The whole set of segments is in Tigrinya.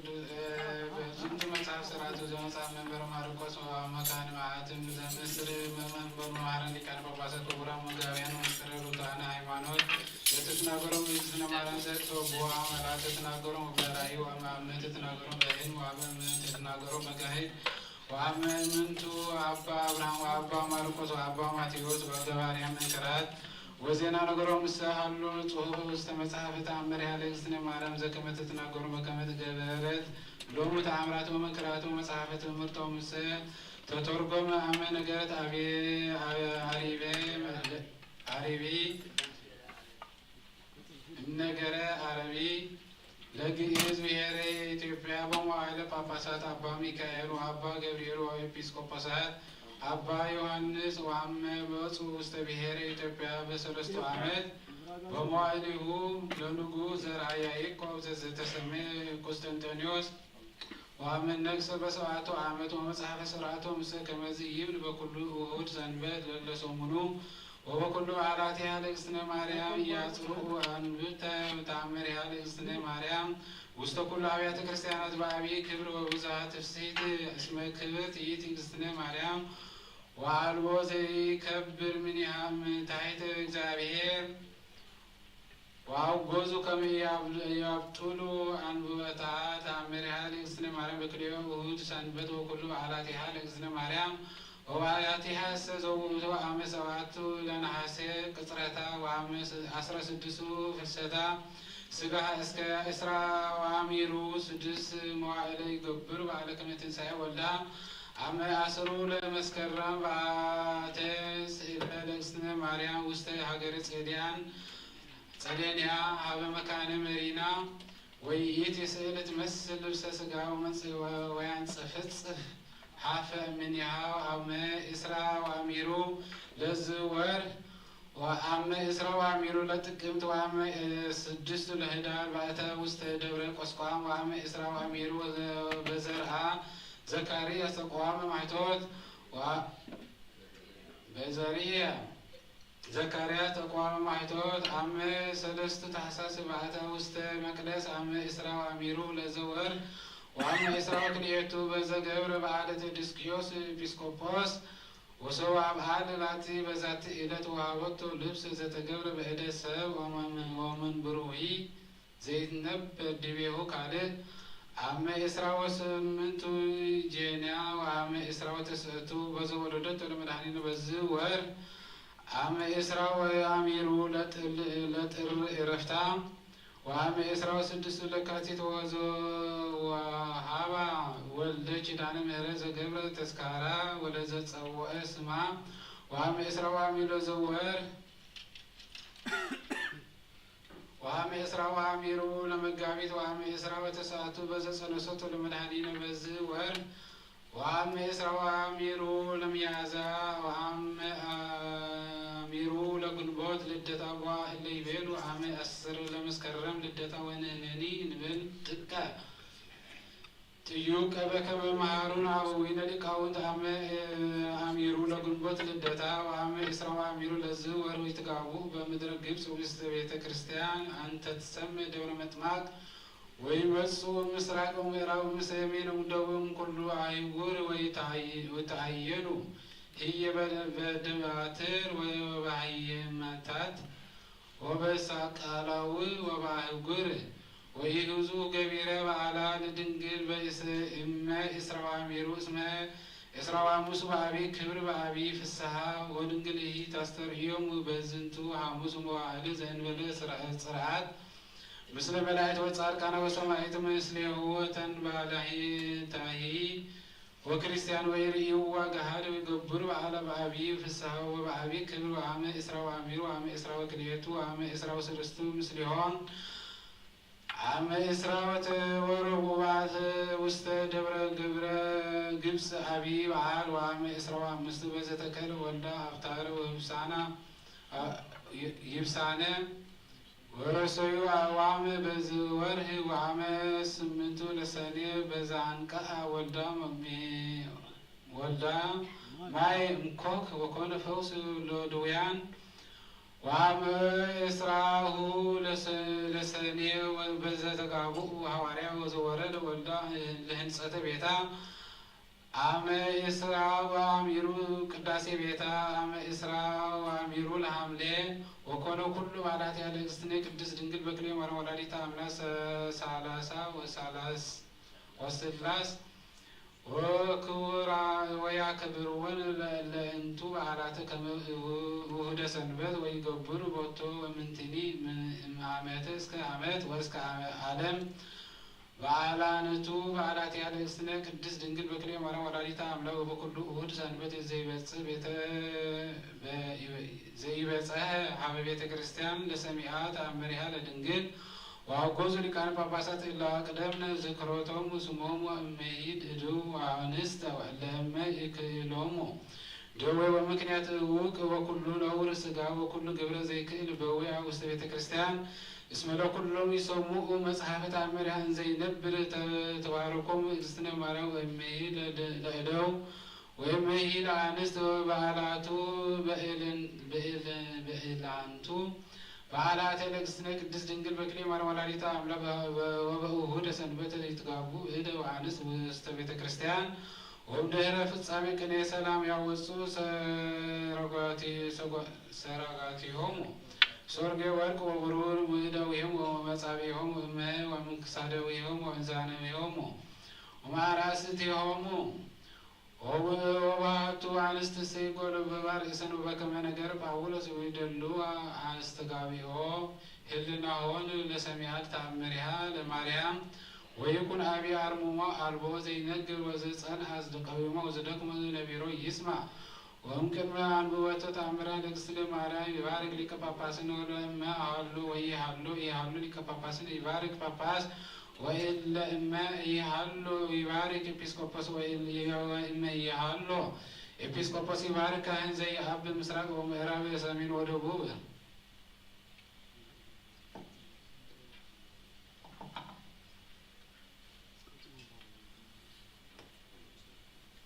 በዝንቱ መጽሐፍ ሥርዓቱ ዘመጽአ መንበረ ማርቆስ ወመካነ መዓትም ዘምስር መምህር መማህራን ሊቃነ ጳጳሳት ክቡራን መጋቢያን ምስጢረ ርቱዓነ ሃይማኖት ለትትናገሮም እግዝእትነ ማርያም ዘእትወብዎ አመላ ተትናገሮም በራእይ ወአመ ትትናገሮም በህልም ወአመ ትትናገሮም በጋህድ ወአመ ምንቱ አባ አብርሃም ወአባ ማርቆስ ወአባ ማቴዎስ ወገባርያ መንክራት ወዜና ነገሮም ምሰ ሀሎ ጽሑፍ ውስተ መጽሐፍ ተአምር ያለ እግዝእትነ ማርያም ዘከመ ትትናገሩ በከመ ገበረት ሎሙ ተአምራት ወመንክራት ወመጽሐፈ ትምህርቶ ምሰ ተተርጎመ አመ ነገረት አቤ አሪቤ አሪቢ እምነገረ አረቢ ለግእዝ ብሔረ ኢትዮጵያ በመዋዕለ ጳጳሳት አባ ሚካኤል ወአባ ገብርኤል ወኤጲስቆጶሳት አባ ዮሐንስ ወአመ በጹ ውስተ ብሔረ ኢትዮጵያ በሰለስቱ ዓመት በመዋዕሊሁ ለንጉሥ ዘርአ ያዕቆብ ዘዘተሰሜ ቁስጥንጥንዮስ ወአመ ነግሰ በሰብዓቱ ዓመት ወመጽሐፈ ሥርዓቶ ምሰ ከመዚ ይብል በኩሉ እሁድ ሰንበት ለለሰሙኑ ወበኩሉ በዓላቲሃ ለእግዝእትነ ማርያም ኢያጽርኡ አንብብተ ተአምሪሃ ለእግዝእትነ ማርያም ውስተ ኩሉ አብያተ ክርስቲያናት በአብይ ክብር ወብዝሃ ትፍስሕት እስመ ክብርት ይእቲ እግዝእትነ ማርያም ወአልቦ ዘይከብር እምኔሃ እምታሕተ እግዚአብሔር ወአውገዙ ከመ ያብጥሉ አንብበታ ተአምሪሃ ለእግዝእትነ ማርያም በክልኤሁ እሁድ ሰንበት ወኩሉ በዓላቲሃ ለእግዝእትነ ማርያም ወበዓላቲሃ እሰ ዘውእቱ አመ ሰብዓቱ ለነሐሴ ቅጽረታ ወአመ አስራ ስድስቱ ፍልሰታ ስጋ እስከ እስራ ወአሚሩ ስድስት መዋዕለ ይገብር በዓለ ከመ ትንሣኤ ወልዳ አመ አስሩ ለመስከረም በአተ ስእለ ለእግዝእትነ ማርያም ውስተ ሀገረ ጼዴንያ ጸደንያ ሀበ መካነ መሪና ወይእቲ ስእልት መስል ልብሰ ስጋ ወመንጽ ወያንጽፍጽፍ ሀፈ እምኔሃ አመ እስራ ወአሚሩ ለዝ ወር ወአመ እስራ ወአሚሩ ለጥቅምት ወአመ ስድስቱ ለህዳር ባእተ ውስተ ደብረ ቆስቋም ወአመ እስራ ወአሚሩ በዘርአ ዘካርያስ ተቋመ ማይቶት በዘርአ ዘካርያስ ተቋመ ማይቶት አመ ሰለስቱ ታሕሳስ ባእተ ውስተ መቅደስ አመ እስራ ወአሚሩ ለዘወር ወአመ እስራ ወክልኤቱ በዘገብረ በዓለ ቴድስቅዮስ ኤጲስቆጶስ ወሰው አብዓል ላቲ በዛቲ ዕለት ወሃበቶ ልብስ ዘተገብረ በእደ ሰብ ወመንብሩሂ ዘይትነበር ዲቤሁ ካልእ አመ እስራ ወስምንቱ ጄንያ ወአመ እስራ ወተስእቱ በዘወለደቶ ለመድኃኒነ በዝ ወር አመ እስራ ወአሚሩ ለጥር ዕረፍታ ወአመ እስራ ወስድስቱ ለካቲት ወዘ ወሃባ ወልደ ኪዳነ ምህረት ዘገብረ ተስካራ ወለዘጸውዐ ስማ ወአመ እስራ ወአሚሩ ለዘወር ወአመ እስራ ወአሚሩ ለመጋቢት ወአመ እስራ ወተስዓቱ በዘጸነሰቱ ለመድኃኒነ በዝ ወር ወአመ እስራ ወአሚሩ ለሚያዝያ ወአመ አሚሩ ለግንቦት ልደታ ቧ እለ ይቤሉ አመ አስር ለመስከረም ልደታ ወንህነኒ ንብል ጥቀ ጥዩቀ በከመ መሃሩነ አበዊነ ሊቃውንት አመ አሚሩ ለግንቦት ልደታ ወአመ እስራ ወአሚሩ ለዝ ወር ይትጋቡ በምድረ ግብጽ ውስተ ቤተ ክርስቲያን አንተ ትሰምዕ ደብረ መጥማቅ ወይመጽኡ ምስራቅ ወምዕራብ ምስለ ሰሜን ወደቡብ እምኩሉ አህጉር ወይትአየኑ ህየ በደባትር ወበሃይማኖታት ወበሳቃላዊ ወበአህጉር ወኢህዙ ገቢረ በዓላ ለድንግል በእመ እስራ ወአሚሩ እስመ እስራ ወሐሙስ በአቢ ክብር በአቢ ፍስሐ ወድንግልሂ ታስተርእዮሙ በዝንቱ ሐሙስ መዋዕል ዘእንበለ ጽርዓት ምስለ መላእክት ወጻድቃነ ወሰማዕት ምስሌሁ ወተንባላሂ ታሂ ወክርስቲያን ወይርእይዋ ገሃድ ወይገብሩ በዓለ በአቢ ፍስሐ ወበአቢ ክብር ወአመ እስራ ወአሚሩ ወአመ እስራ ወክልኤቱ ወአመ እስራ ወሰለስቱ ምስሌሆም አመ እስራ ወረቡባት ውስተ ደብረ ግብረ ግብጽ አቢ በዓል ወአመ እስራ ወአምስቱ በዘተከለ ወልዳ አብታረ ወይብሳና ይብሳነ ወረሰዩ አዋመ በዝ ወርህ ወአመ ስምንቱ ለሰኔ በዛ አንቀአ ወልዳ ወልዳ ማይ እምኮክ ወኮነ ፈውስ ለድውያን ወአመ እስራሁ ለሰ-፣ ለሰኔ ወበዘተጋብኡ ሐዋርያ ወዘወረደ ወልዳ ለህንጸተ ቤታ አመ እስራ ወአሚሩ ቅዳሴ ቤታ አመ እስራ ወአሚሩ ለሐምሌ ወኮነ ኩሉ በዓላቲሃ ለእግዝእትነ ቅድስት ድንግል በክልኤ ማርያም ወላዲተ አምላክ ሰ-፣ ሰላሳ ወሰላስ ወስላስ ወክቡራ ወያከብርወን ለእንቱ በዓላት ከመ ውሁደ ሰንበት ወይገብሩ ቦቶ ወምንትኒ ምን-፣ እምአመተ እስከ አመት ወእስከ አመ-፣ ዓለም በዓላንቱ በዓላቲሃ ለእግዝእትነ ቅድስት ድንግል በክልኤ ማርያም ወላዲተ አምላክ ወበኩሉ እሁድ ሰንበት ዘይበጽእ ቤተ-፣ በ-፣ ዘይበጽሐ ሀበ ቤተ ክርስቲያን ለሰሚዓ ተአምሪሃ ለድንግል ወአጎዙ ሊቃነ ጳጳሳት እለ አቅደምነ ዝክሮቶሙ ስሞሙ እመሂድ እድው ወአንስተ ለእመ ይክእሎሙ ደዌ ወምክንያት እውቅ ወኩሉ ነውር ስጋ ወኩሉ ግብረ ዘይክእል በዊአ ውስተ ቤተ ክርስቲያን እስመ ለኩሎም ይሰምዑ መጽሐፈ ተአምሪሃ እንዘይነብር ተ-፣ ተባረኮሙ እግዝእትነ ማርያም ወእመሂ ለእደው ወእመሂ ለአንስት በዓላቱ በእልን-፣ በእል-፣ በእላንቱ በዓላተ ለእግዝእትነ ቅድስት ድንግል በክልኤ ማርያም ወላዲተ አምላክ ወበእሁደ ሰንበት ይትጋቡ እደ ወአንስት ውስተ ቤተ ክርስቲያን ወእምድህረ ፍጻሜ ቅኔ ሰላም ያወጹ ሰረጋቲ-፣ ሰጓ-፣ ሰራጋቲሆሙ ሶርጌ ወርቅ ወብሩር ምእደዊሆሙ ወመጻቢሆሙ እመ ወምንክሳደዊሆሙ ወእንዛነዊሆሙ ወማራስቲሆሙ ወበ-፣ ወባቱ አንስት ሰይጎ ለበባ ርእሰን ወበከመ ነገር ጳውሎስ ወይደሉ አስተጋቢኦ ህልናሆን ለሰሚያት ተአምሪሃ ለማርያም ወይኩን አቢ አርሙሞ አልቦ ዘይነግር ወዘጸንዐ ዝቀዊሞ ወዘደክሞ ነቢሮ ይስማ። ወእምቅድመ አንብቦተ ተአምራ ለእግዝእትነ ማርያም ይባርክ ሊቀ ጳጳስን ወለእመ አሃሎ ወይሃሎ ኢሃሎ ሊቀ ጳጳስን ይባርክ ጳጳስ ወእለ እመ ኢሃሎ ይባርክ ኤጲስቆጶስ ወእለ-፣ ወእመ ኢሃሎ ኤጲስቆጶስ ይባርክ ካህን ዘይአብ ምስራቅ ወምዕራብ ሰሜን ወደቡብ።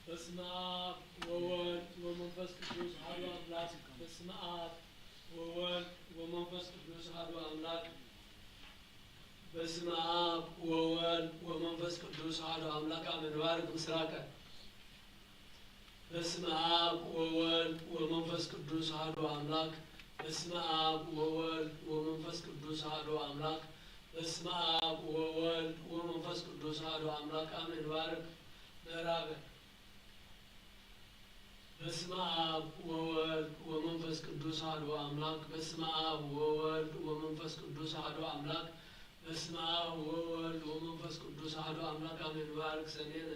በስመ አብ ወወልድ ወመንፈስ ቅዱስ አሐዱ አምላክ። በስመ አብ ወወልድ ወመንፈስ ቅዱስ አሐዱ አምላክ። በስመ አብ ወወልድ ወመንፈስ ቅዱስ አሐዱ አምላክ። አሜን። ባርክ ምስራቀ። በስመ አብ ወወልድ ወመንፈስ ቅዱስ አሐዱ አምላክ። በስመ አብ ወወልድ ወመንፈስ ቅዱስ አሐዱ አምላክ። በስመ አብ ወወልድ ወመንፈስ ቅዱስ አሐዱ አምላክ። አሜን። ባርክ ምዕራበ። በስመ አብ ወወልድ ወመንፈስ ቅዱስ አሐዱ አምላክ። በስመ አብ ወወልድ ወመንፈስ ቅዱስ አሐዱ አምላክ። በስመ አብ ወወልድ ወመንፈስ ቅዱስ አሐዱ አምላክ። አሜን። ባርክ ሰኔነ።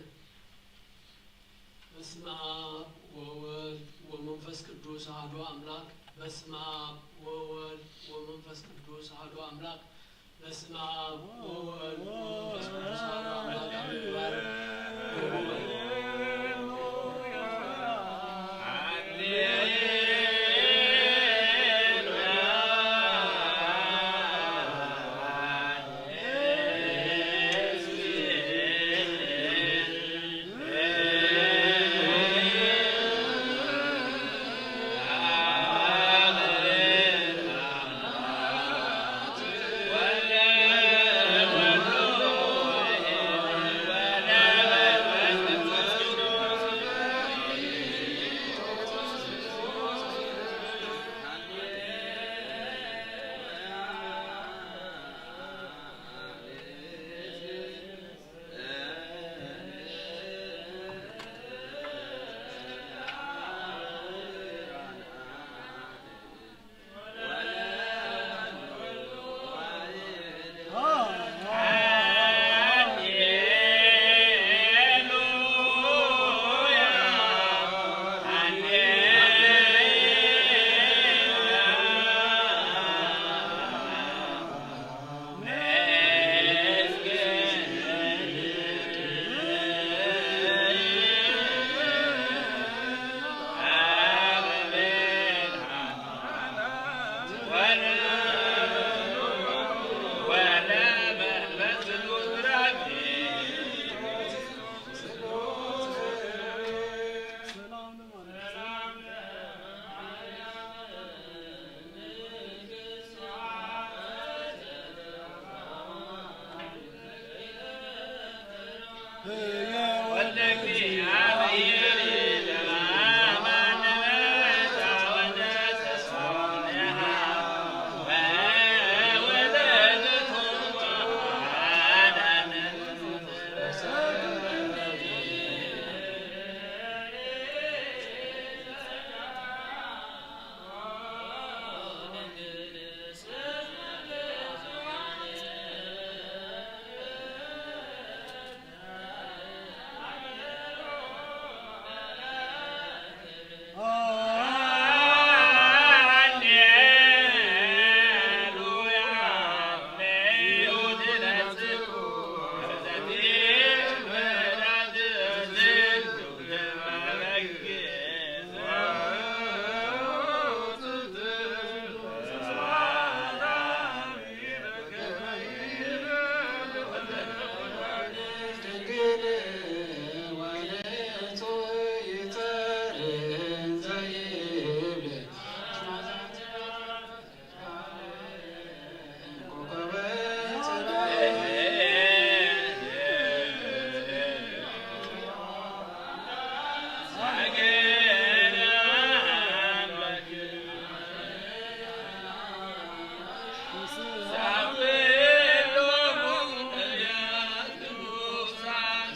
በስመ አብ ወወልድ ወመንፈስ ቅዱስ አሐዱ አምላክ። በስመ አብ ወወልድ ወመንፈስ ቅዱስ አሐዱ አምላክ። በስመ አብ ወወልድ ወመንፈስ ቅዱስ አሐዱ አምላክ። አሜን። ባርክ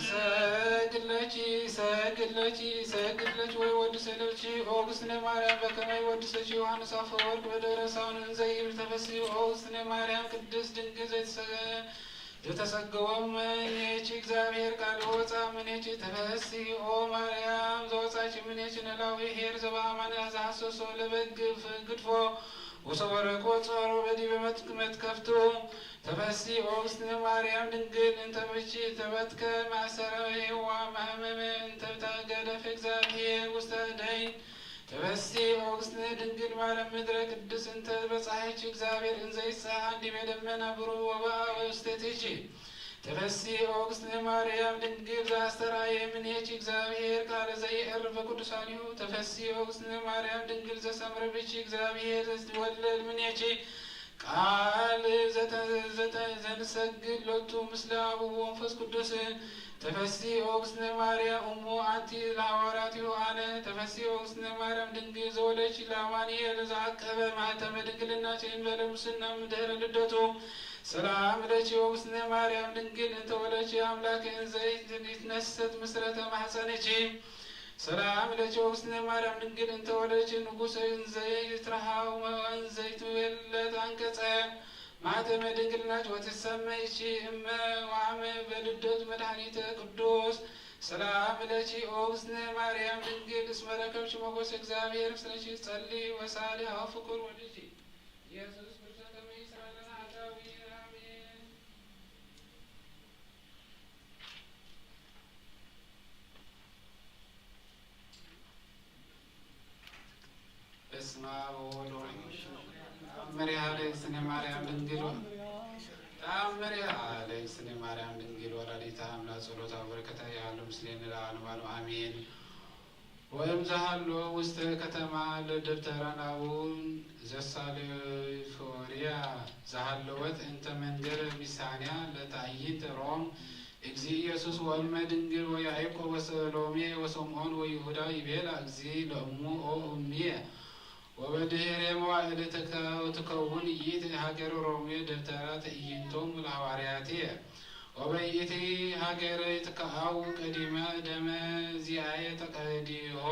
ይሰግድ ለኪ፣ ይሰግድ ለኪ፣ ይሰግድ ለኪ ወይወድሰ ለኪ ኦግስትነ ማርያም በከመ ይወድሰኪ ዮሐንስ አፈወርቅ በደብረ ሳውን እንዘ ይብል ተፈሲ ኦግስትነ ማርያም ቅድስት ድንግል ዘይተሰ-፣ ዘተሰገወ እምኔኪ እግዚአብሔር ቃል ወፃ እምኔኪ ተፈሲ ኦ ማርያም ዘወፃኪ እምኔኪ ነላዊ ኄር ዘበአማን ዘሐሰሶ ለበግ ግድፎ ወሰወረቆ ጾሮ በዲበ መት-፣ መትከፍቱ ተፈሲ ኦግስትነ ማርያም ድንግል እንተ ብኪ ተበትከ ማእሰረ ሔዋ ማህመመ እንተ ተገደፈ እግዚአብሔር ውስተ ደይን ተፈሲ ኦግስትነ ድንግል ማርያም ምድረ ቅድስ እንተ በጻሕኪ እግዚአብሔር እንዘ ይጸዓን ዲበ ደመና ብሩህ ወበአ ውስቴትኪ ተፈሲ ኦግስትነ ማርያም ድንግል ዘአስተርአየ እምኔኪ እግዚአብሔር ቃለ ዘኢዐርፍ በቅዱሳኒሁ ተፈሲ ኦግስትነ ማርያም ድንግል ዘሰምረ ብኪ እግዚአብሔር ዘትወለድ እምኔኪ ቃል ዘተ-፣ ዘተ-፣ ዘንሰግድ ሎቱ ምስለ አቡሁ ወመንፈስ ቅዱስ ተፈሲ ኦግስትነ ማርያም እሙ አንቲ ለሐዋርያቲሁ አነ ተፈሲ ኦግስትነ ማርያም ድንግል ዘወለድኪ ለአማኑኤል ዘአቀበ ማህተመ ድንግልናኪ እንበለ ሙስና እምድህረ ልደቱ ሰላም ለኪ ኦግስትነ ማርያም ድንግል እንተ ወለድኪ አምላክ እንዘ ይትነሰት ምስረተ ማህፀንኪ ሰላም ለኪ ኦግስትነ ማርያም ድንግል እንተ ወለድኪ ንጉሰ እንዘ ይትረሃው ወእንዘ ይትወለድ አንቀጸ ማህተመ ድንግልናኪ ወትሰመይኪ እመ ወአመ በልደቱ መድኃኒተ ቅዱስ ሰላም ለኪ ኦግስትነ ማርያም ድንግል እስመ ረከብኪ ሞገሰ እግዚአብሔር ምስለኪ ጸሊ ወሳሊ ሀብ ፍቁር ወልድኪ ኢየሱስ ክርስቶስ ከመ ይስረይ ለነ ኃጣውኢነ አሜን። በስመ አብ ወወልድ ወመንፈስ ቅዱስ። ተአምሪሃ ለእግዝእትነ ማርያም ድንግል ወ-፣ ተአምሪሃ ለእግዝእትነ ማርያም ድንግል ወላዲተ አምላክ ጸሎታ ወበረከታ ይሃሉ ምስሌነ ለዓለመ ዓለም አሜን። ወእምዘሃሎ ውስተ ከተማ ለደብተራን አቡን ዘሳልፎርያ ዘሃለወት እንተ መንገረ ሚሳንያ ለታዕይንት ሮም እግዚእ ኢየሱስ ወእመ ድንግል ወያዕቆብ ወሰሎሜ ወስምዖን ወይሁዳ ይቤላ እግዚእ ለእሙ ኦ እምየ ወበድህሬ መዋዕል ትከ-፣ ትከውን ይእቲ ሃገር ሮሜ ደብተራ ትዕይንቶም ለሐዋርያትየ። ወበይእቲ ሃገር ይትከአው ቀዲመ ደመ ዚአየ ተቀዲሆ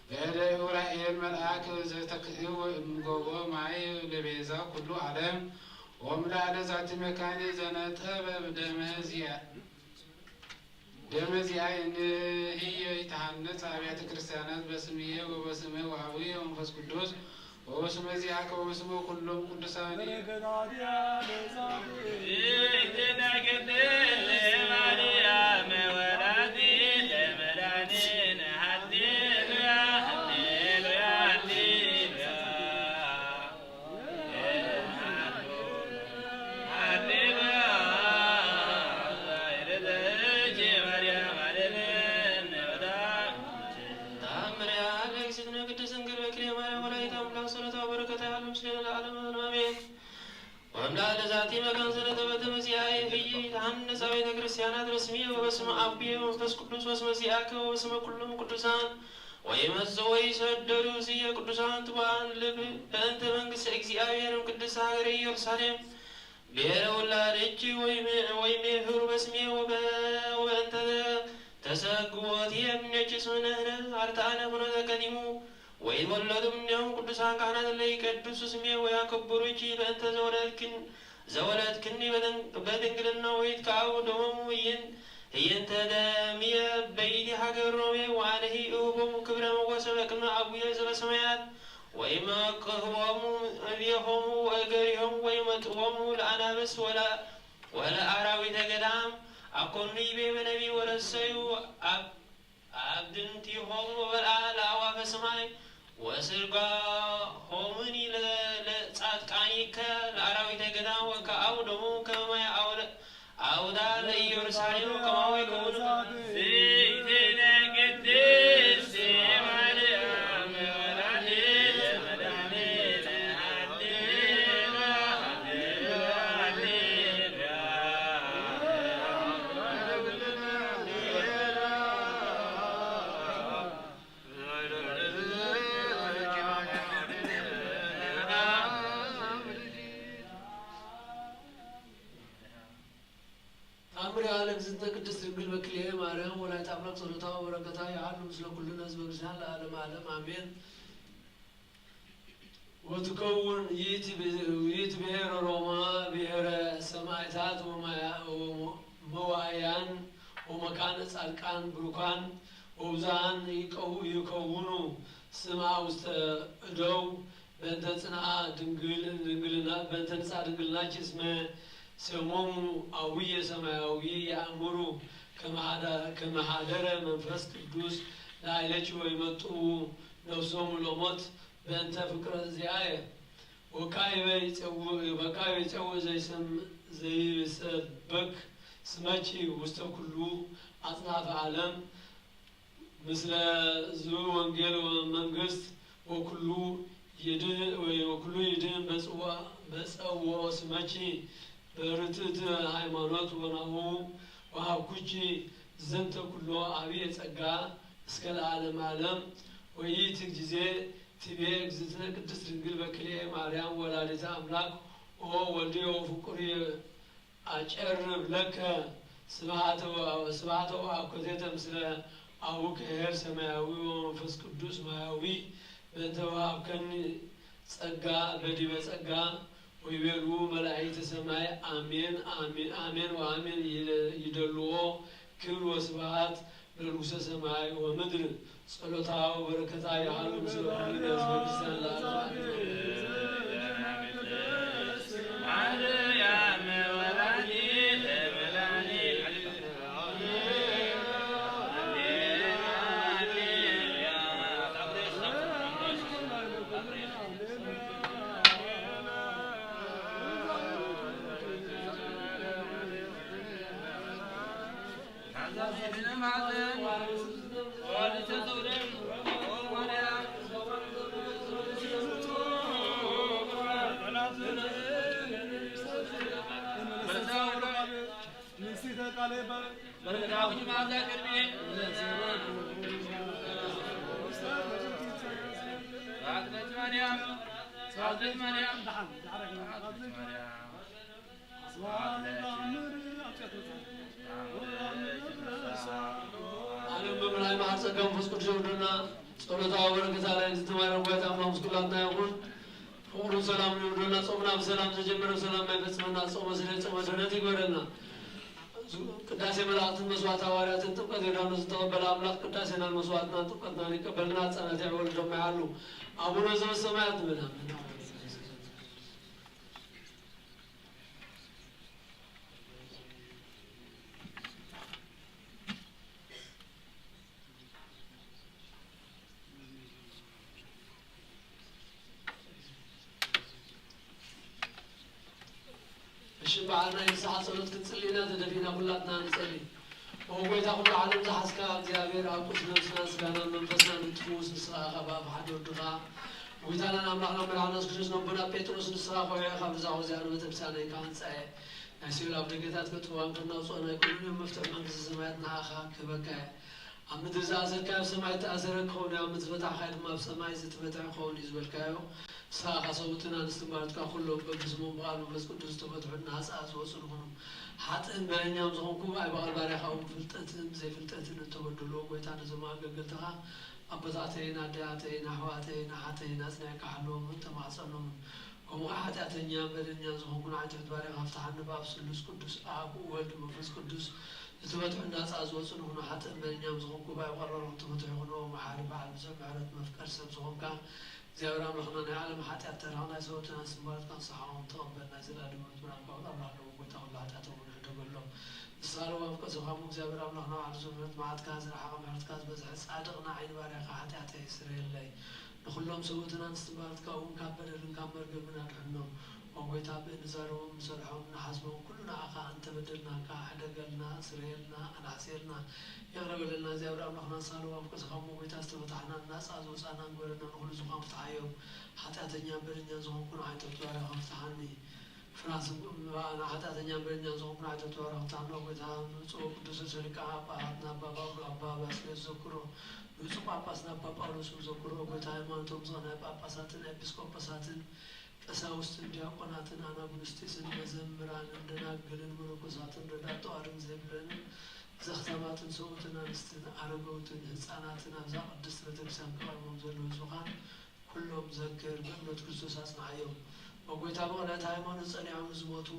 በእደ ኡራኤል መልአክ ዘተክእው እምጎቦ ማይ ለቤዛ ኩሉ ዓለም። ወምላዕለ ዛቲ መካኒ ዘነጠበ ደመ ዚአ-፣ ደመ ዚአየ ንህየ ይትሃነጽ አብያተ ክርስቲያናት በስምየ ወበስመ ወአቡየ ወመንፈስ ቅዱስ ወበስመ ዚአከ ወበስመ ኩሎም ቅዱሳን። ተአምሪሃ ለእግዝእትነ ቅድስት ድንግል በክሌ ማርያም ወላዲተ አምላክ ጸሎታ ወበረከታ ያሉ ምስሌነ ለዓለመ ዓለም አሜን። ወእምዳለ ዛቲ መካን ዘለተበተ መጺአየ ህይ ተሐንጻ ቤተ ክርስቲያናት በስሜ ወበስመ አቡየ ወመንፈስ ቅዱስ ወስመ ዚአከ ወበስመ ኩሎም ቅዱሳን ወይመጽኡ ወይሰደዱ ዝየ ቅዱሳን ትጉሃን ልብ በእንተ መንግስተ እግዚአብሔርም ቅድስተ ሀገረ ኢየሩሳሌም ብሔረ ውላደች ወይሜ ህሩ በስሜ ወበእንተ ተሰግቦት የምኔች ስምነህነ አርታአነ ኩነተ ቀዲሙ ወይወለዱ እምኔሆም ቅዱሳን ካህናት ለይቀድሱ ስሜ ወያከብሩኪ በእንተ ዘወለድክን ዘወለድክኒ በድንግልና ወይትከአው ደሞሙ ይን ህየንተ ደምየ በይቲ ሀገር ሮሜ ወአነሂ እህቦሙ ክብረ መጎሰ በቅድመ አቡየ ዘበሰማያት ወይመቅህቦሙ እዴሆሙ ወእገሪሆሙ ወይመጥቦሙ ለአናብስ ወለ ወለአራዊተ ገዳም አኮኑ ይቤ በነቢ ወረሰዩ አብ አብድንቲሆሙ ወበልዓ ለአዕዋፈ ሰማይ ወስጋሆሙኒ ለጻድቃኒከ ለአራዊተ ገዳም ወከአው ደሙ ከመ ማይ አውዳ ለኢየሩሳሌም ከማሁ ይከውኑ። ተአምር የዓለም ዝንተ ቅድስት ድንግል በክልኤ ማርያም ወላዲተ አምላክ ጸሎታ ወበረከታ የዓሉ ምስለ ኩልነ ህዝበ ክርስቲያን ለዓለመ ዓለም አሜን። ወትከውን ይእቲ ብሔረ ሮማ ብሔረ ሰማዕታት ወመዋእያን ወመካነ ጻድቃን ብሩካን ወብዙሃን ይከውኑ ስማ ውስተ እደው በእንተ ጽንዓ ድንግልና በእንተ ንጽዓ ድንግልናኪ እስመ ሴሞሙ አቡየ ሰማያዊ የአምሩ ከመ ሀደረ መንፈስ ቅዱስ ለአይለኪ ወይመጡ ነፍሶሙ ለሞት በእንተ ፍቅረ ዚአየ ወካዕበ ይጸውዕ ዘይሰብክ ስመኪ ውስተ ኩሉ አጽናፈ ዓለም ምስለ ዝብ ወንጌል ወመንግስት ወኩሉ ይድህን ወኩሉ ይድህን በጸውኦ ስመኪ በርትዕት ሃይማኖት ወናሁ ወሀብኩኪ ዘንተ ኩሎ አብየ ጸጋ እስከ ለዓለም ዓለም። ወይእቲ ጊዜ ትቤ እግዝእትነ ቅድስት ድንግል በክልኤ ማርያም ወላዲተ አምላክ ኦ ወልድየ ወፍቁርየ አጨርብ ለከ ስብሐተ ወአኮቴተ ምስለ አቡከ ኄር ሰማያዊ ወመንፈስ ቅዱስ ማያዊ በእንተ ወሀብከኒ ጸጋ በዲበ ጸጋ ወይቤሉ መላእክተ ሰማይ አሜን አሜን ወአሜን ይደልዎ ክብር ወስብሐት ለንጉሰ ሰማይ ወምድር ጸሎታ ወበረከታ የሃሉ ምስለ ኩልነ ህዝበ ክርስቲያን ለዓለመ ዓለም። ዓለም ብምልኣይ መዓር ጸጋ መንፈስ ቅዱስ የውርደልና። ጸሎታ ወበረከታ ላይ ዝትማረን ጓይታ አምላክ ምስ ኩላትና ይኹን። ፍቅሩን ሰላሙን የውርደልና። ጾምና ብሰላም ዘጀመረ ብሰላም የፈጽመና። ጾመ ስለ ጾመ ድህነት ይግበረልና። ቅዳሴ መላእክትን መስዋዕት ሃዋርያትን ጥምቀት ዮርዳኖስ ዝተቀበለ አምላክ ቅዳሴናን መስዋዕትናን ጥምቀትናን ይቀበልና። ሕፃናት ያዕወል ደማ ያሉ አቡነ ዘበሰማያት ንበል። አሜን። እሺ፣ በዓል ናይ ንስሓ ጸሎት ክንጽሊ ኢና። ተደፊና ኩላትና ንጸሊ። ኦ ጎይታ፣ ኩሉ ዓለም ዝሓዝካ እግዚኣብሔር፣ ኣብ ቅዱስ ነብስና፣ ስጋና፣ መንፈስና ንትፍውስ ንስኻ ኢኻ፣ ብኣፍ ሓደ ወድኻ ጎይታናን ኣምላኽና መድሓና የሱስ ክርስቶስ ነቦና ጴጥሮስ፣ ንስኻ ከውሒ ኢኻ፣ ብዛ ከውሒ እዚኣ ንቤተክርስትያነይ ክሃንጻ እየ። ናይ ሲኦል ኣፍደገታት ከጥፍእዋ እንከለዉ ክናውጽኦ ናይ ኩሉ እዮም። መፍትሕ መንግስቲ ሰማያት ንዓኻ ክህበካ እየ። ኣብ ምድሪ ዝኣሰርካዮ ኣብ ሰማይ ዝተኣሰረ ክኸውን እዩ፣ ኣብ ምድሪ ዝፈታሕካዮ ድማ ኣብ ሰማይ ዝተፈትሐ ክኸውን እዩ ዝበልካዮ፣ ንስኻ ከኣ ሰብኡትን ኣንስትን ጓልትካ ኩሎም በብስሞም ብቓል መንፈስ ቅዱስ ዝተፈትሑን ናጻ ዝወጹን ይኹኑ። ሓጥእን በደኛን ዝኾንኩ ብኣይ በቓል ባርያኻ እውን ብፍልጠትን ብዘይፍልጠትን እተበደልዎ፣ ጎይታ ነዞም ኣገልገልትኻ ኣቦታተይን ኣዴታተይን ኣሕዋተይን ኣሓተይን ኣጽኒዕካ ሓልዎም፣ ተማሕጸኖምን። ከምኡ ኸዓ ሓጢኣተኛን በደኛን ዝኾንኩ ንዓይ ትሑት ባርያኻ ፍትሓኒ። ብኣብ ስሉስ ቅዱስ፣ ኣብ ወልድ መንፈስ ቅዱስ ዝተፈትሑን ናጻ ዝወጹን ይኹኑ። ሓጥእን በደኛን ዝኾንኩ ብኣይ በቓል ባርያኻ ተፈትሑ ይኹኑ። መሓሪ በዓል ብዙሕ ምሕረት መፍቀር ሰብ ዝኾንካ እግዚኣብሔር ኣምላኽና ናይ ዓለም ሓጢኣት ተራኻ ናይ ሰብኡትን ኣንስትን ጓልትካ ንስኻ ውን ተቐበል። ናይ ዘለኣለም ሕይወት ብርሃንካ ክቐርብ ኣለዎ። ጎይታ ኩሉ ሓጢኣቶም እውን ሕደገሎም። ንስኻ ለዋም ፍቅር ዝኾንካ እግዚኣብሔር ኣምላኽና ባዕሉ ብዙሕ ምሕረት መዓትካ ዝረሓቐ ምሕረትካ ዝበዝሐ ጻድቕ ንዓይ ንባርያኻ ሓጢኣተይ ስረየለይ። ንኹሎም ሰብኡትን ኣንስትን ጓልትካ እውን ካብ በደልን ካብ መርገምን ኣድሕኖም። ኦ ጎይታ፣ ብእንዛረቦም፣ እንሰርሖም፣ እንሓስቦም ኩሉ ንዓኻ እንተበደልናካ ሕደገልና፣ ስረየልና፣ ኣናሕስየልና፣ ይቕረ በለልና። እግዚኣብሔር ኣምላኽና ንስኻ ለዋም ፍቅር ዝኾንካ እሞ ጎይታ፣ ዝተፈታሕናን ናጻ ዝወጻእናን ግበረና። ንኹሉ ዝዃን ፍትሓዮም። ሓጢኣተኛን በደኛን ዝኾንኩ ንዓይ ትሑት ባርያኻ ፍትሓኒ። ፍራስ ንዓይ ሓጢኣተኛን በደኛን ዝኾንኩ ንዓይ ትሑት ባርያኻ ፍትሓኒ። ኦ ጎይታ፣ ብፁዕ ቅዱስ ርእሰ ሊቃነ ጳጳሳት ኣባ ጳውሎ፣ ኣባ ባስልዮስ ዘክሮ፣ ብፁዕ ጳጳስና ኣባ ጳውሎስ እውን ዘክሮ። ኦ ጎይታ፣ ሃይማኖቶም ዝቐንዐ ጳጳሳትን ኤጲስቆጶሳትን ቀሳውስትን ዲያቆናትን ኣናጉንስጢስን መዘምራንን ደናግልን መነኮሳትን ረዳእ ጠዋርን ዘይብለንን ዘኽታማትን ሰብኡትን ኣንስትን ኣረገውትን ህፃናትን ኣብዛ ቅድስት ቤተክርስትያን ከቐርቦም ዘለዉ ህዝብኻ ኩሎም ዘክር፣ ብእምነት ክርስቶስ ኣጽንዓዮም። ኦ ጎይታ፣ ብቕንዕቲ ሃይማኖት ጸኒዖም ንዝሞቱ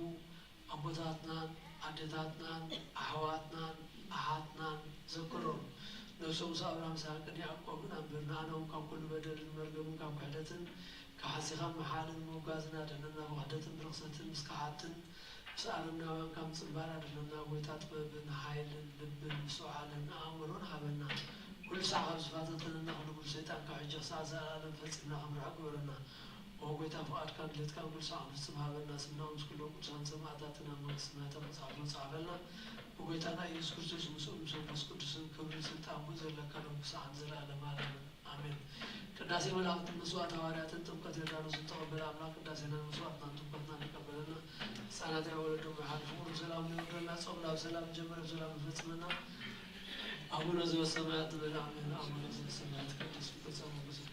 ኣቦታትናን ኣዴታትናን ኣሕዋትናን ኣሓትናን ዘክሮም። ነብሶም ምስ ኣብርሃም፣ ይስሐቅን ያዕቆብን ኣንብር። ንኣና እውን ካብ ኩሉ በደልን መርገምን ካብ ክሕደትን ካብ ሓሲኻን ምሓልን ምውጋዝን ኣድሕነና። ብኽሕደትን ብርኽሰትን ምስ ከሓድትን ምስ ኣረምናውያን ካብ ምጽንባር ኣድሕነና። ጎይታ፣ ጥበብን ሓይልን ልብን ምስትውዓልን ኣእምሮን ሃበና። ኩሉ ሳዕ ካብ ዝፈታተነና ክንጉል ሰይጣን ካብ ሕጂ ክሳዕ ዘለኣለም ፈጺምና ክንርሕቕ ግበረና። ኦ ጎይታ፣ ፍቓድካን ድሌትካን ኩሉ ሳዕ ክንፍጽም ሃበና። ስምና ምስ ኩሎም ቅዱሳን ሰማእታትን ኣብ መንግስቲ ሰማያት ኣብ መጽሓፍና ጸሓፈልና። ብጎይታና ኢየሱስ ክርስቶስ ምስኡ ምስ መንፈስ ቅዱስን ክብርን ስልጣን እውን ዘለካ ሎም ክሳዕ ንዘለኣለም ኣለምን። ኣሜን። ቅዳሴ መላእክትን መስዋዕት ሃዋርያትን ጥምቀት ዮርዳኖስን ተቐበለ ኣምላኽ ቅዳሴናን መስዋዕትናን ጥምቀትናን ይቀበለና። ሕፃናት ያወለዶም ይሓልፉ፣ ፍቕሩ ሰላም ይወርደልና። ጾምና ብሰላም ጀመረ ብሰላም ይፈጽመና። ኣቡነ ዘበሰማያት ንብል። ኣሜን። ኣቡነ ዘበሰማያት ይትቀደስ ስምከ ትምጻእ መንግስትከ።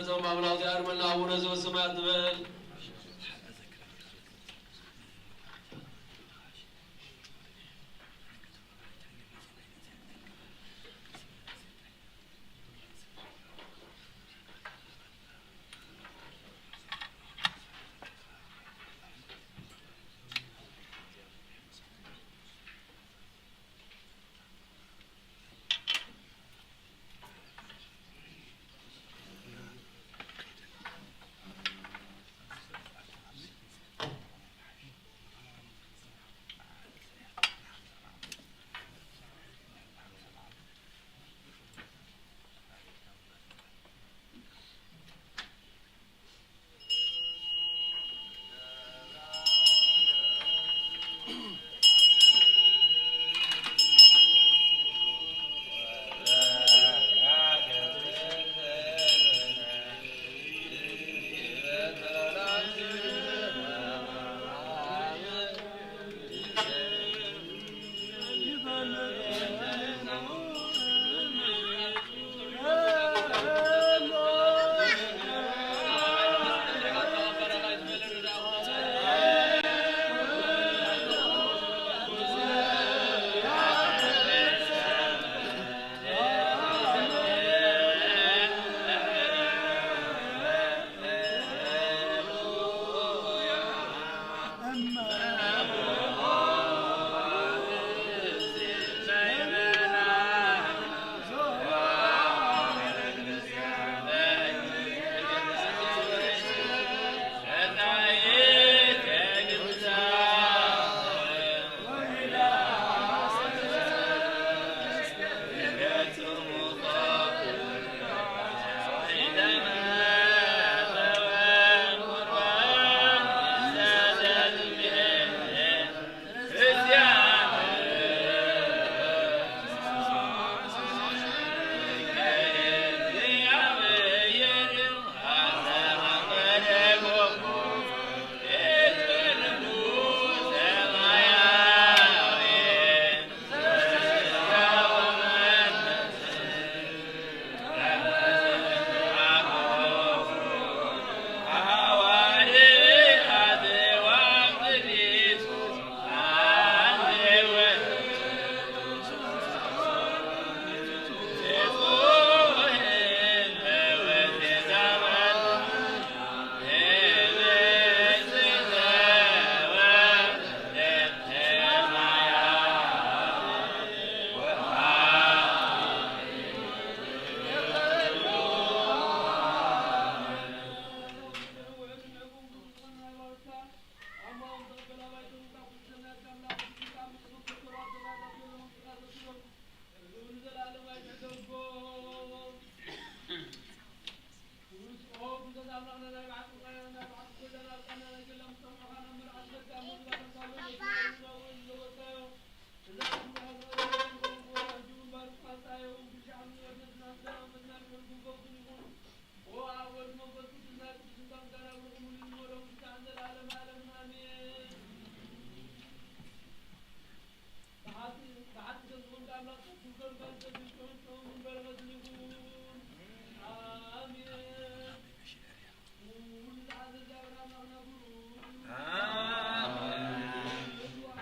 እዞም ኣምላኽ ዚኣርመና ኣቡነ ዘበሰማያት ንበል።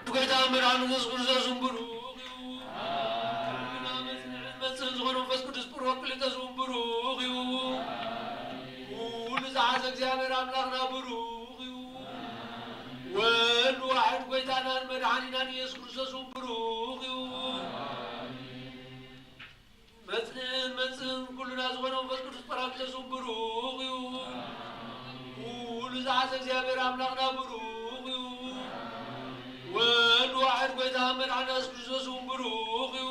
ጎይታ መድሓኒ ኢየሱስ ክርስቶስ እውን ብሩኽ እዩ። መጽንዕን መጽእን ዝኾነ መንፈስ ቅዱስ ጳራቅሊጦስ እውን ብሩኽ እዩ። ኩሉ ዝሓዘ እግዚኣብሔር ኣምላኽና ብሩኽ እዩ። ወልድ ዋሕድ ጎይታናን መድሓኒናን ኢየሱስ ክርስቶስ እውን ብሩኽ እዩ። መጽንዕን መጽእን ኩልና ዝኾነ መንፈስ ቅዱስ ጳራቅሊጦስ እውን ብሩኽ እዩ። ኩሉ ዝሓዘ እግዚኣብሔር ኣምላኽና ብሩኽ እዩ። ወልድ ዋሕድ ጎይታ መድሓኒና ኢየሱስ ክርስቶስ እውን ብሩኽ እዩ።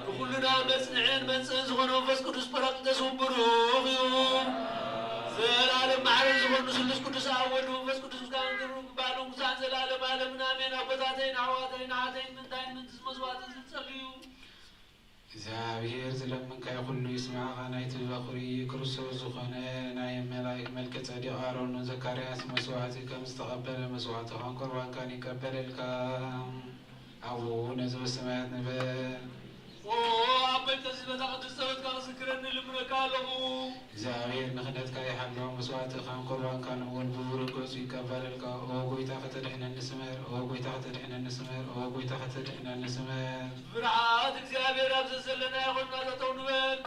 ንኹልና መጽንዕን መጽእን ዝኾነ መንፈስ ቅዱስ ጳራቅሊጦስ እውን ብሩኽ እዩ። ዘላለም ማዕረ ዝኾኑ ስሉስ ቅዱስ ኣብ ወልድ መንፈስ ቅዱስ ምስጋና ክብርን ክበዓል ክሳዕ ዘላለም ዓለምን ኣሜን። ኣቦታተይን ኣሕዋተይን ኣሓተይን ምንታይን ምንትስ መስዋዕቲ ዝጸልዩ እግዚኣብሔር ዝለመንካዮ ኩሉ ይስምዓኻ። ናይቲ በኹሪ ክርስቶስ ዝኾነ ናይ መላእክ መልከ ጸዴቅ ኣሮን ዘካርያስ መስዋዕቲ ከም ዝተቐበለ መስዋዕትኻን ቁርባንካን ይቀበለልካ። ኣቡነ ዘበሰማያት ንበል። ኦ ኣቦይ፣ በዚ በታ ቅድስት ጸሎትካ ክዝክረኒ እልምነካ ኣለኹ። እግዚኣብሔር ንኽህነትካ ይሓሎ፣ መስዋዕትኻን ቁርባንካን እውን ብብሩክ ገጹ ይቀበለልካ። ኦ ጐይታ፣ ከተድሕነኒ ስመር። ኦ ጐይታ፣ ከተድሕነኒ ስመር። ኦ ጐይታ፣ ከተድሕነኒ ስመር። ብርሃት እግዚኣብሔር ኣብ ዘዘለና ይኹን፣ ኣሎ ጠው ንበል።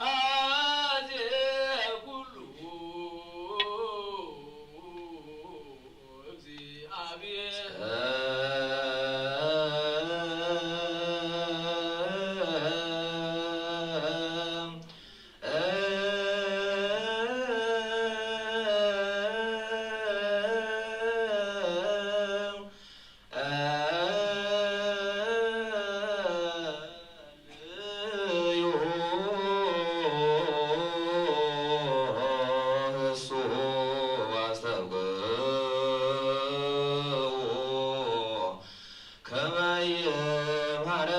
ኣዜ ኩሉ ከመ ይምሃረነ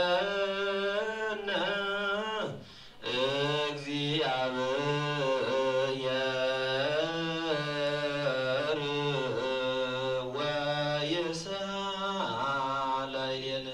እግዚአብሔር ወይስሐቅ ላዕሌነ።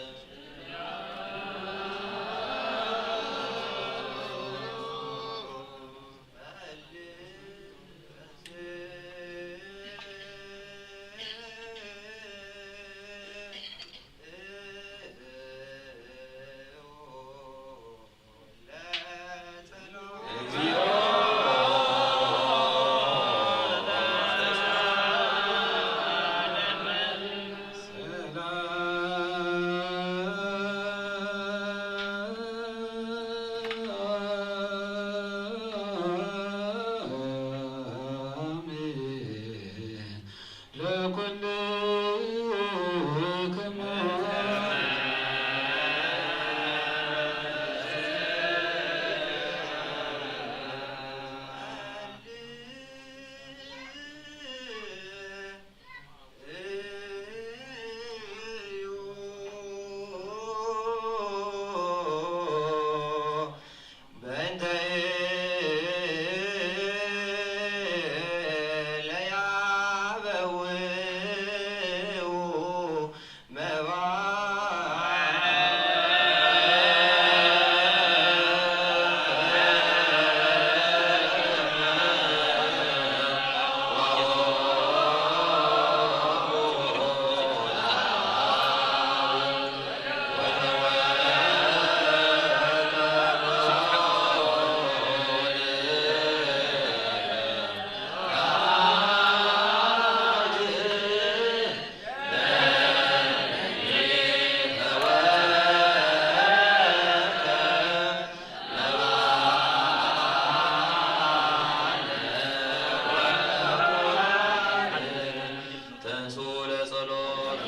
ተንሱ ለጸሎት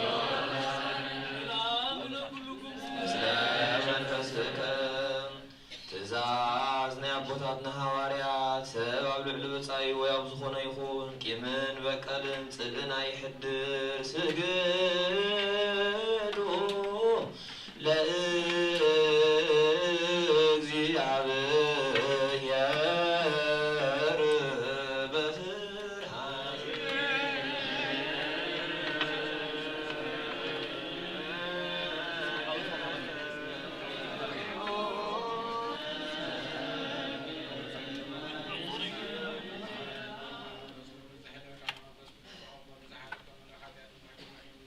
ምስለ መንፈስከ። ትእዛዝ ናይ ኣቦታትና ሃዋርያት፣ ሰብ ኣብ ልዕሊ ብጻዩ ወይ ኣብ ዝኾነ ይኹን ቂምን በቀልን ጽልእን ኣይሕድር። ስግዱ ለእግዚኣብሔር በፍርሃት።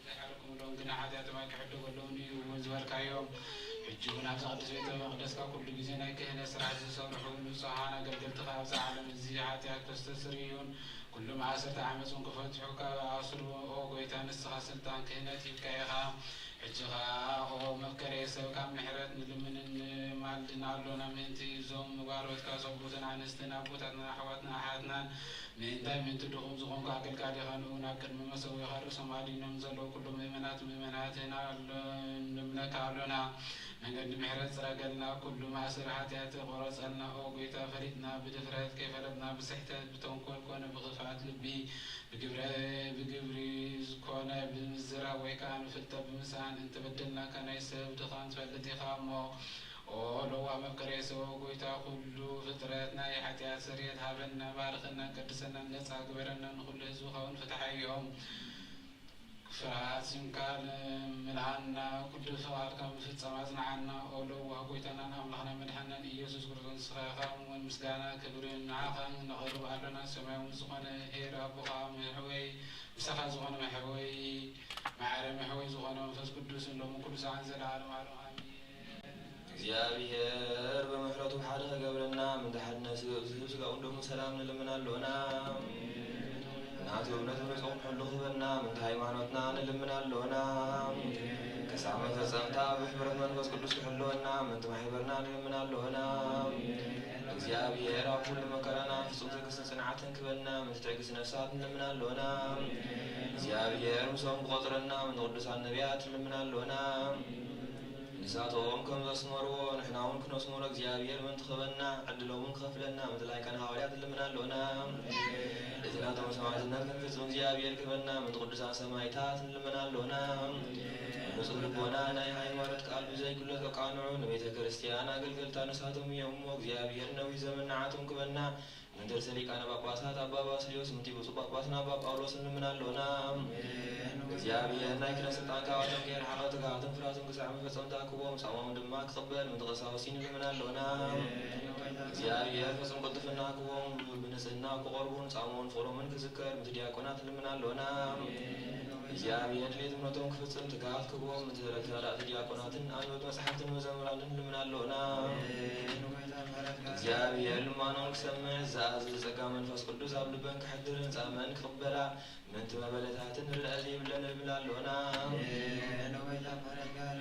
ዘይሓለኩም ኣለዉ፣ ግና ሓጢኣቶም ኣይክሕደጉ ኣለዉን እዩ እውን ዝበልካዮም። ሕጂ እውን ኣብዛ ቅድስት ቤተ መቕደስካ ኩሉ ግዜ ናይ ክህነት ስራሕ ዝሰርሑ ንጹሓን ኣገልገልትኻ ኣብዛ ዓለም እዚ ሓጢኣት ከስተስርዩን ኩሉ ማእሰርቲ ዓመጽን ክፈትሑ ካብ ኣስሩ፣ ኦ ጐይታ፣ ንስኻ ስልጣን ክህነት ሂብካ ኢኻ። ሕጂ ኸኣ ኦ መፍቀሬ ሰብ ካብ ምሕረት ንልምንን ንማልድን ኣሎና። ምእንቲ እዞም ባሮትካ ሰብኡትን ኣንስትን ኣቦታትና ኣሕዋትና ኣሓትናን ምእንታይ ምእንቲ ድኹም ዝኾንኩ ኣገልጋሊኻ ንኡ ናብ ቅድሚ መሰዊኻ ርእሶም ኣድይኖም ዘለዉ ኩሎም ምእመናት ምእመናትን ኣሎ-፣ ንምለካ ኣሎና። መንገዲ ምሕረት ጽረገልና፣ ኩሉ ማእሰሪ ሓጢኣት ቁረጸልና። ኦ ጐይታ፣ ፈሊጥና ብድፍረት፣ ከይፈለጥና ብስሕተት፣ ብተንኮል ኮነ ብኽፍኣት ልቢ፣ ብግብረ-፣ ብግብሪ ኮነ ብምዝራብ ወይ ከኣ ንፍልጠት ብምስኣን እንተበደልናካ፣ ናይ ሰብ ድኻም ትፈልጥ ኢኻ እሞ፣ ኦ ለዋህ መፍቀሬ ሰብ፣ ኦ ጐይታ፣ ኩሉ ፍጥረት ናይ ሓጢኣት ስርየት ሃበና፣ ባርኸና፣ ቀድሰና፣ ነጻ ግበረና፣ ንኹሉ ህዝብኻ እውን ፍትሓዮም። ፍርሃት ስምካን ምልኣና፣ ቅዱስ ፍቓድካ ምፍጻም ኣጽንዓና። ኦ ለዋህ ጎይታናን ኣምላኽና መድሓናን ኢየሱስ ክርስቶስ፣ ንስኻ ኢኻ እሙን። ምስጋና ክብርን ንዓኻ ነቕርብ ኣሎና። ሰማያዊ ዝኾነ ኄር ኣቦኻ፣ መሕወይ ምሳኻ ዝኾነ መሕወይ፣ ማዕረ መሕወይ ዝኾነ መንፈስ ቅዱስ፣ እሎም ቅዱሳን ዘለዓለም ዓለም ኣሜን። እግዚኣብሔር ብምሕረቱ ሓደ ክገብረና፣ ምእንቲ ሓድነት ስጋኡ ደሙ ሰላም ንልምን ኣሎና። ናቱ እምነቱ ንጾም ሕሉ ክህበና፣ ምእንቲ ሃይማኖትና ንልምን ኣሎና። ክሳብ መፈጸምታ ብሕብረት መንፈስ ቅዱስ ክሕልወና፣ ምእንቲ ማሕበርና ንልምን ኣሎና። እግዚኣብሔር ኣብ ኩሉ መከራና ፍጹም ትዕግስትን ጽንዓትን ክበና፣ ምእንቲ ትዕግስቲ ነፍሳት ንልምን ኣሎና። እግዚኣብሔር ምስኦም ክቆጽረና፣ ምእንቲ ቅዱሳን ነቢያት ንልምን ኣሎና። ንሳቶም ከም ዘስመርዎ ንሕና እውን ክነስምሮ እግዚኣብሔር ምእንቲ ክህበና፣ ዕድሎም እውን ክኸፍለና፣ ምእንቲ ላይካን ሃዋርያት ንልምን ኣሎና። እቲ ናቶም ሰማዕትነት ክንፍጽም እግዚኣብሔር ክህበና፣ ምእንቲ ቅዱሳን ሰማዕታት ንልምን ኣሎና። ንጹህ ልቦና ናይ ሃይማኖት ቃል ብዘይጉድለት ከቃንዑ፣ ንቤተ ክርስቲያን ኣገልገልታ ንሳቶም እዮም እሞ፣ እግዚኣብሔር ነዊሕ ዘመን ንዓቶም ክህበና፣ ምእንቲ ርእሰ ሊቃነ ጳጳሳት ኣባ ባስልዮስ፣ ምእንቲ ብፁዕ ጳጳስና ኣባ ጳውሎስ ንልምን ኣሎና። እግዚኣብሔር ናይ ክህነት ስልጣን ካብኣቶም ከየርሓቐ፣ ትግሃትን ፍርሃትን ክሳዕ መፈጸምታ ክህቦም፣ ጻማኦም ድማ ክቕበል፣ ምእንቲ ቀሳውስቲ ንልምን ኣሎና። እግዚኣብሔር ፍጹም ቅልጥፍና ክህቦም፣ ብንጽህና ክቐርቡን ጻምኦምን ፍቕሮምን ክዝከር፣ ምእንቲ ዲያቆናት ንልምን ኣሎና። እግዚኣብሔር ድሌት እምነቶም ክፍጽም ትግሃት ክህቦም፣ ምእንቲ ተረድቲ ረዳእቲ ዲያቆናትን ኣንበብቲ መጻሕፍትን መዘምራንን ንልምን ኣሎና። እግዚኣብሔር ልማኖም ክሰምዕ፣ ዝኣዝዝ ጸጋ መንፈስ ቅዱስ ኣብ ልበን ከሕድርን ጻምኣን ክቕበላ፣ ምእንቲ መበለታትን ርድኣ ዘይብለን ንልምን ኣሎና።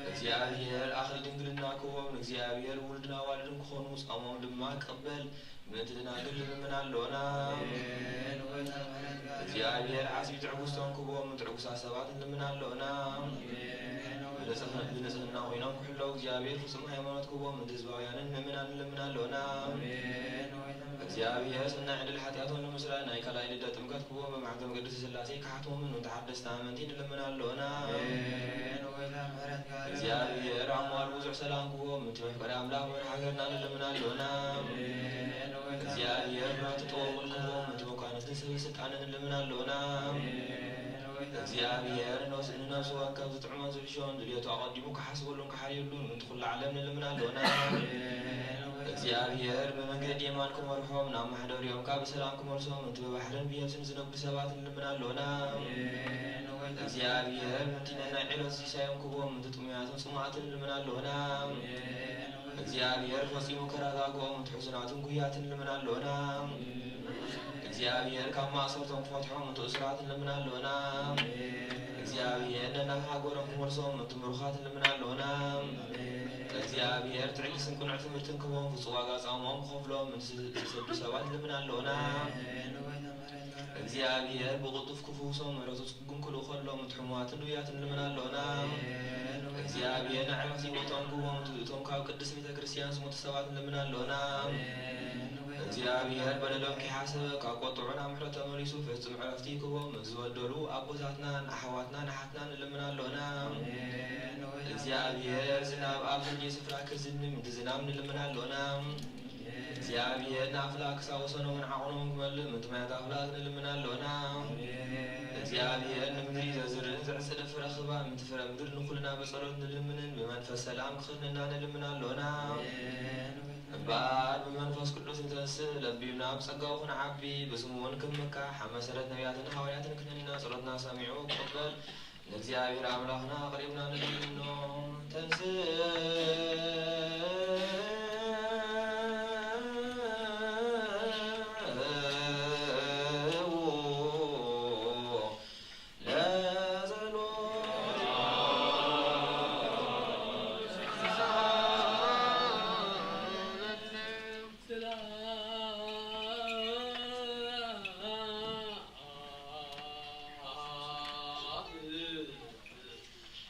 እግዚኣብሔር ኣኽሊል ድንግልና ክህቦም፣ እግዚኣብሔር ውሉድን ኣዋልድን ክኾኑ፣ ጻምኦም ድማ ክቕበል፣ ምእንቲ ደናግል ንልምን ኣሎና። እግዚኣብሔር ዓስቢ ትዕግስቶም ክህቦም፣ ትዕጉሳት ሰባት ንልምን ኣሎና። ብንጽህ-፣ ብንጽህና ኮይኖም ክሕለዉ እግዚኣብሔር ፍጹም ሃይማኖት ክህቦም፣ ምእንቲ ህዝባውያንን ምእመናንን ንልምን ኣሎና። እግዚኣብሔር ሰናይ ዕድል ሓጢኣቶም ንምስራይ ናይ ካልኣይ ልደት ጥምቀት ክህቦም፣ ብማሕተም ቅድስት ሥላሴ ክሓትሞምን፣ ምእንቲ ሓደስቲ ኣመንቲ ንልምን ኣሎና። እግዚኣብሔር ኣምዋል ብዙሕ ሰላም ክህቦም፣ ምእንቲ መፍቀሪ ኣምላኽ መራሒ ሃገርና ንልምን ኣሎና። እግዚኣብሔር ብርሃን ጥበቡን ክህቦም፣ ምእንቲ መኳንንትን ሰበ ስልጣንን ንልምን ኣሎና። እግዚኣብሔር ንነፍስ-፣ ንነፍሲ ወከፍ ዝጥዕሞን ዝሕሾን ድልየቱ ኣቐዲሙ ክሓስበሉን ክሓርየሉን፣ ምእንቲ ኩሉ ዓለም ንልምን ኣሎና። እግዚኣብሔር ብመንገዲ የማን ክመርሖም፣ ናብ ማሕደሪኦም ካብ ብሰላም ክመልሶም፣ ምእንቲ ብባሕርን ብየብስን ዝነግዱ ሰባት ንልምን ኣሎና። እግዚኣብሔር ምእንቲ ነናይ ዕለት ሲሳዮም ክህቦም፣ ምእንቲ ጥሙያትን ጽሙኣትን ንልምን ኣሎና። እግዚኣብሔር ፈጺሙ ከረጋግኦም፣ ምእንቲ ሕዙናትን ጉህያትን ንልምን ኣሎና። እግዚኣብሔር ካብ ማእሰርቶም ክፈትሖም፣ ምእንቲ እሱራት ንልምን ኣሎና። እግዚኣብሔር ነናብ ሃገሮም ክመልሶም፣ ምእንቲ ምሩኻት ንልምን ኣሎና። እግዚኣብሔር ትዕግስትን ቅኑዕ ትምህርትን ክህቦም፣ ፍጹም ዋጋ ጻምኦም ክኸፍሎም፣ ምእንቲ ዝሰዱ ሰባት ንልምን ኣሎና። እግዚኣብሔር ብቕልጡፍ ክፍውሶም ምሕረቱ ጽጉም ክልእኸሎም፣ ምእንቲ ሕሙማትን ድውያትን ንልምን ኣሎና። እግዚኣብሔር ናይ ዕረፍቲ ቦታኦም ክህቦም፣ እቶም ካብ ቅድስት ቤተ ክርስቲያን ዝሞቱ ሰባት ንልምን ኣሎና። እግዚኣብሔር በደሎም ከይሓሰበ ካብ ቁጥዑ ናብ ምሕረት ተመሊሱ ፍጹም ዕረፍቲ ክህቦም፣ ምስ ዝበደሉ ኣቦታትናን ኣሕዋትናን ኣሓትናን ንልምን ኣሎና። እግዚኣብሔር ዝናብ ኣብ ዘድልዮ ስፍራ ክዝንብ፣ ምእንቲ ዝናብ ንልምን ኣሎና። እግዚኣብሔር ንኣፍላክ ክሳብ ወሰኖምን ዓቐኖምን ክመልእ፣ ምእንቲ ማያት ኣፍላክ ንልምን ኣሎና። እግዚኣብሔር ንምድሪ ዘዝርእን ዘዕጽድን ፍረ ክህባ፣ ምእንቲ ፍረ ምድሪ ንኹልና ብጸሎት ንልምንን ብመንፈስ ሰላም ክኽንና ንልምን ኣሎና። እምበኣር ብመንፈስ ቅዱስ ንተንስእ፣ ለቢብና ብጸጋኡ ክንዓቢ፣ ብስሙ እውን ክንምካሕ፣ ኣብ መሰረት ነቢያትን ሃዋርያትን ክንህነጽ፣ ጸሎትና ሰሚዑ ክቕበል፣ ንእግዚኣብሔር ኣምላኽና ኣቕሪብና ንልምኖ። ተንሥእ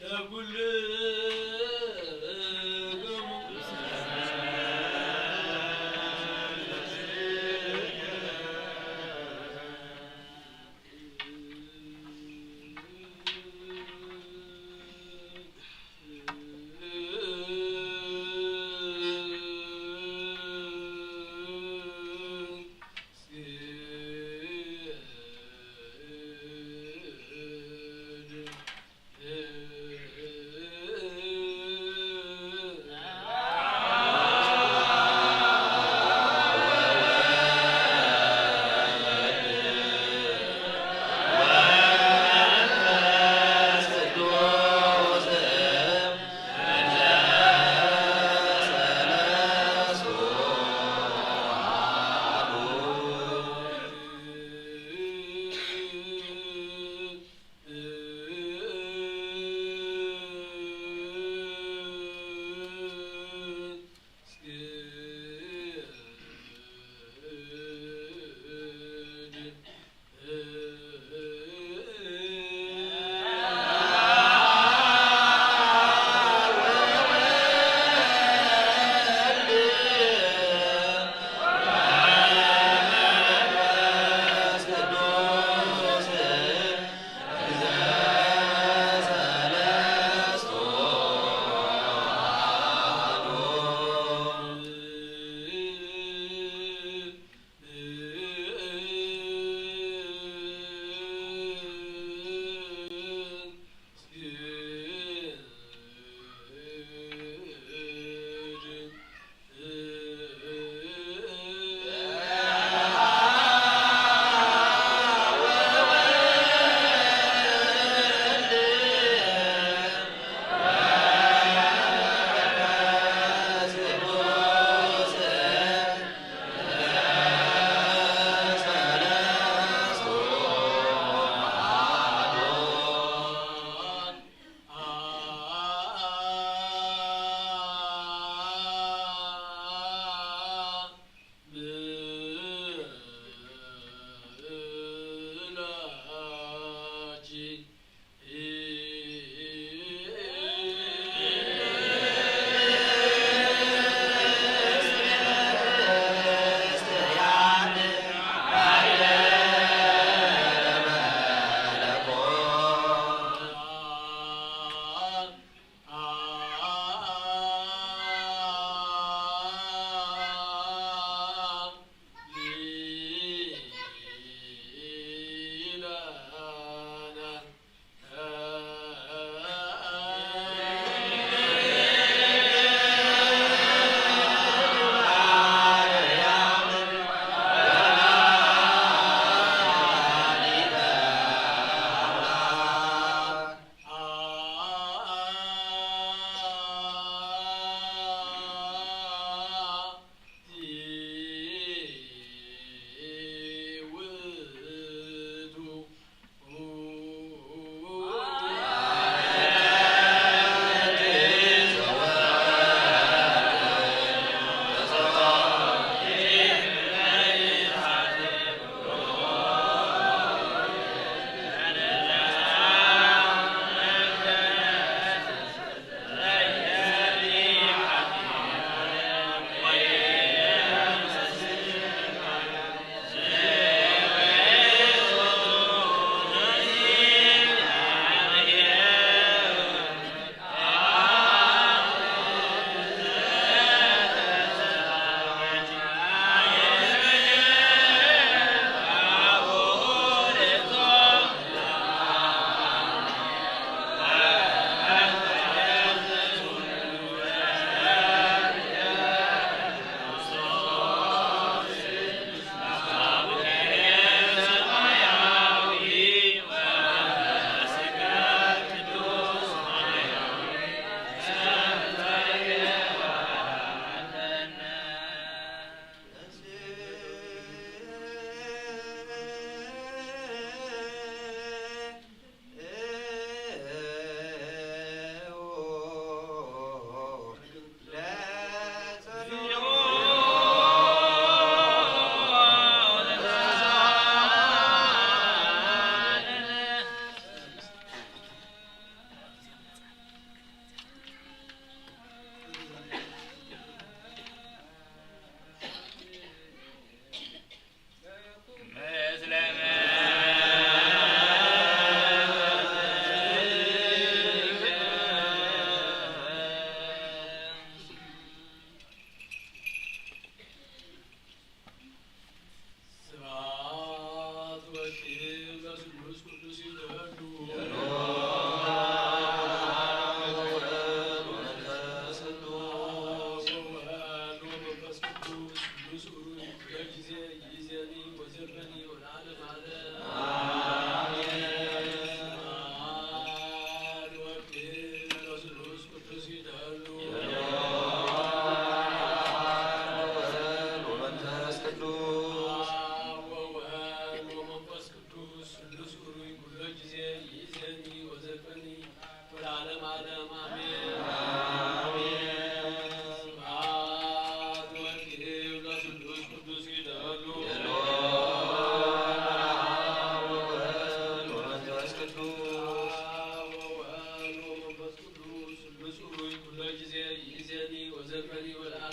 ለጸሎት።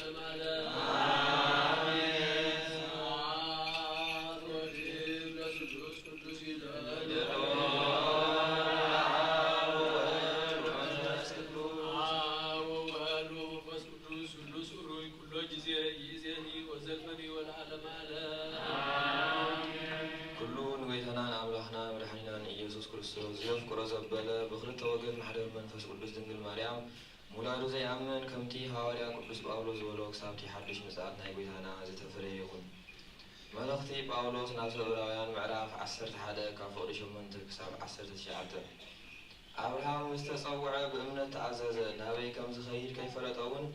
ዓለም ዓለም። አሜን። ስብሐት ወክብር ለስሉስ ቅዱስ ይደሉ። አብ ወወልድ ወመንፈስ ቅዱስ። አብ ወወልድ ወመንፈስ ቅዱስ ስሉስ ሩይ ኩሎ ጊዜ ይእዜኒ ወዘልፈኒ ወለዓለመ ዓለም። ኩሉ ንጎይታናን ኣምላኽናን መድሓኒናን ኢየሱስ ክርስቶስ ዘፍቅሮ ዘበለ ብክልተ ወገን ማሕደር መንፈስ ቅዱስ ድንግል ማርያም ሙላዱ ዘይኣምን ከምቲ ሃዋርያ ቅዱስ ጳውሎስ ዝበሎ ክሳብቲ ሓድሽ ምጽኣት ናይ ጎይታና ዝተፈለየ ይኹን። መልእኽቲ ጳውሎስ ናብ ዕብራውያን ምዕራፍ ዓሰርተ ሓደ ካብ ፍቕዲ ሸሞንተ ክሳብ ዓሰርተ ትሽዓተ። ኣብርሃም ምስ ተጸውዐ ብእምነት ተኣዘዘ፣ ናበይ ከም ዝኸይድ ከይፈለጠ እውን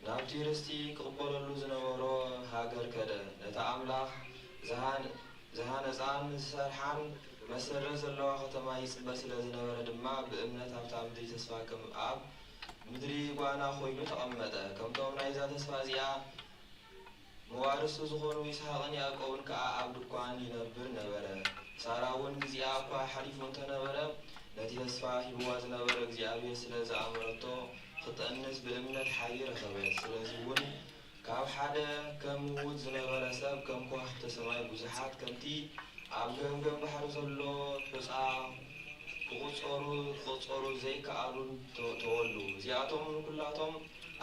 ናብቲ ርስቲ ክቕበለሉ ዝነበሮ ሃገር ከደ። ነታ ኣምላኽ ዝሃን-፣ ዝሃነጻን ዝሰርሓን መሰረት ዘለዋ ከተማ ይጽበ ስለ ዝነበረ ድማ ብእምነት ኣብታ ምድሪ ተስፋ ከም ኣብ ምድሪ ጓና ኮይኑ ተቐመጠ። ከምቶም ናይዛ ተስፋ እዚኣ መዋርስቱ ዝኾኑ ይስሐቕን ያዕቆብን ከኣ ኣብ ድኳን ይነብር ነበረ። ሳራ እውን ግዚኣ እኳ ሓሊፉ እንተነበረ፣ ነቲ ተስፋ ሂብዋ ዝነበረ እግዚኣብሔር ስለ ዝኣመረቶ፣ ክትጠንስ ብእምነት ሓይሊ ረኸበት። ስለዚ እውን ካብ ሓደ ከም ምዉት ዝነበረ ሰብ፣ ከም ከዋኽብቲ ሰማይ ብዙሓት ከምቲ ኣብ ገምገም ባሕሪ ዘሎ ሑጻ ክቑጸሩ፣ ክቑጸሩ ዘይከኣሉን ተ-፣ ተወሉ። እዚኣቶም ኩላቶም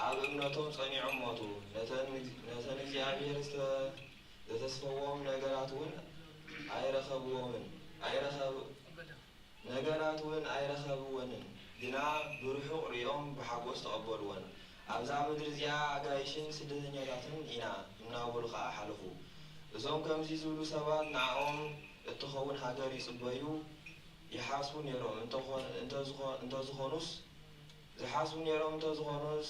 ኣብ እምነቶም ጸኒዖም ሞቱ። ነተን፣ ነተን እግዚኣብሔር ዝተ-፣ ዘተስፈዎም ነገራት እውን ኣይረኸብዎምን፣ ኣይረኸብ-፣ ነገራት እውን ኣይረኸብወንን፣ ግና ብርሑቕ ሪኦም ብሓጎስ ተቐበልወን። ኣብዛ ምድሪ እዚኣ ኣጋይሽን ስደተኛታትን ኢና እናበሉ ኸኣ ሓለፉ። እዞም ከምዚ ዝብሉ ሰባት ንዓኦም እትኸውን ሃገር ይጽበዩ ይሓስቡ ነይሮም። እንተኾ-፣ እንተዝኾ-፣ እንተዝኾኑስ፣ ዝሓስቡ ነይሮም እንተዝኾኑስ፣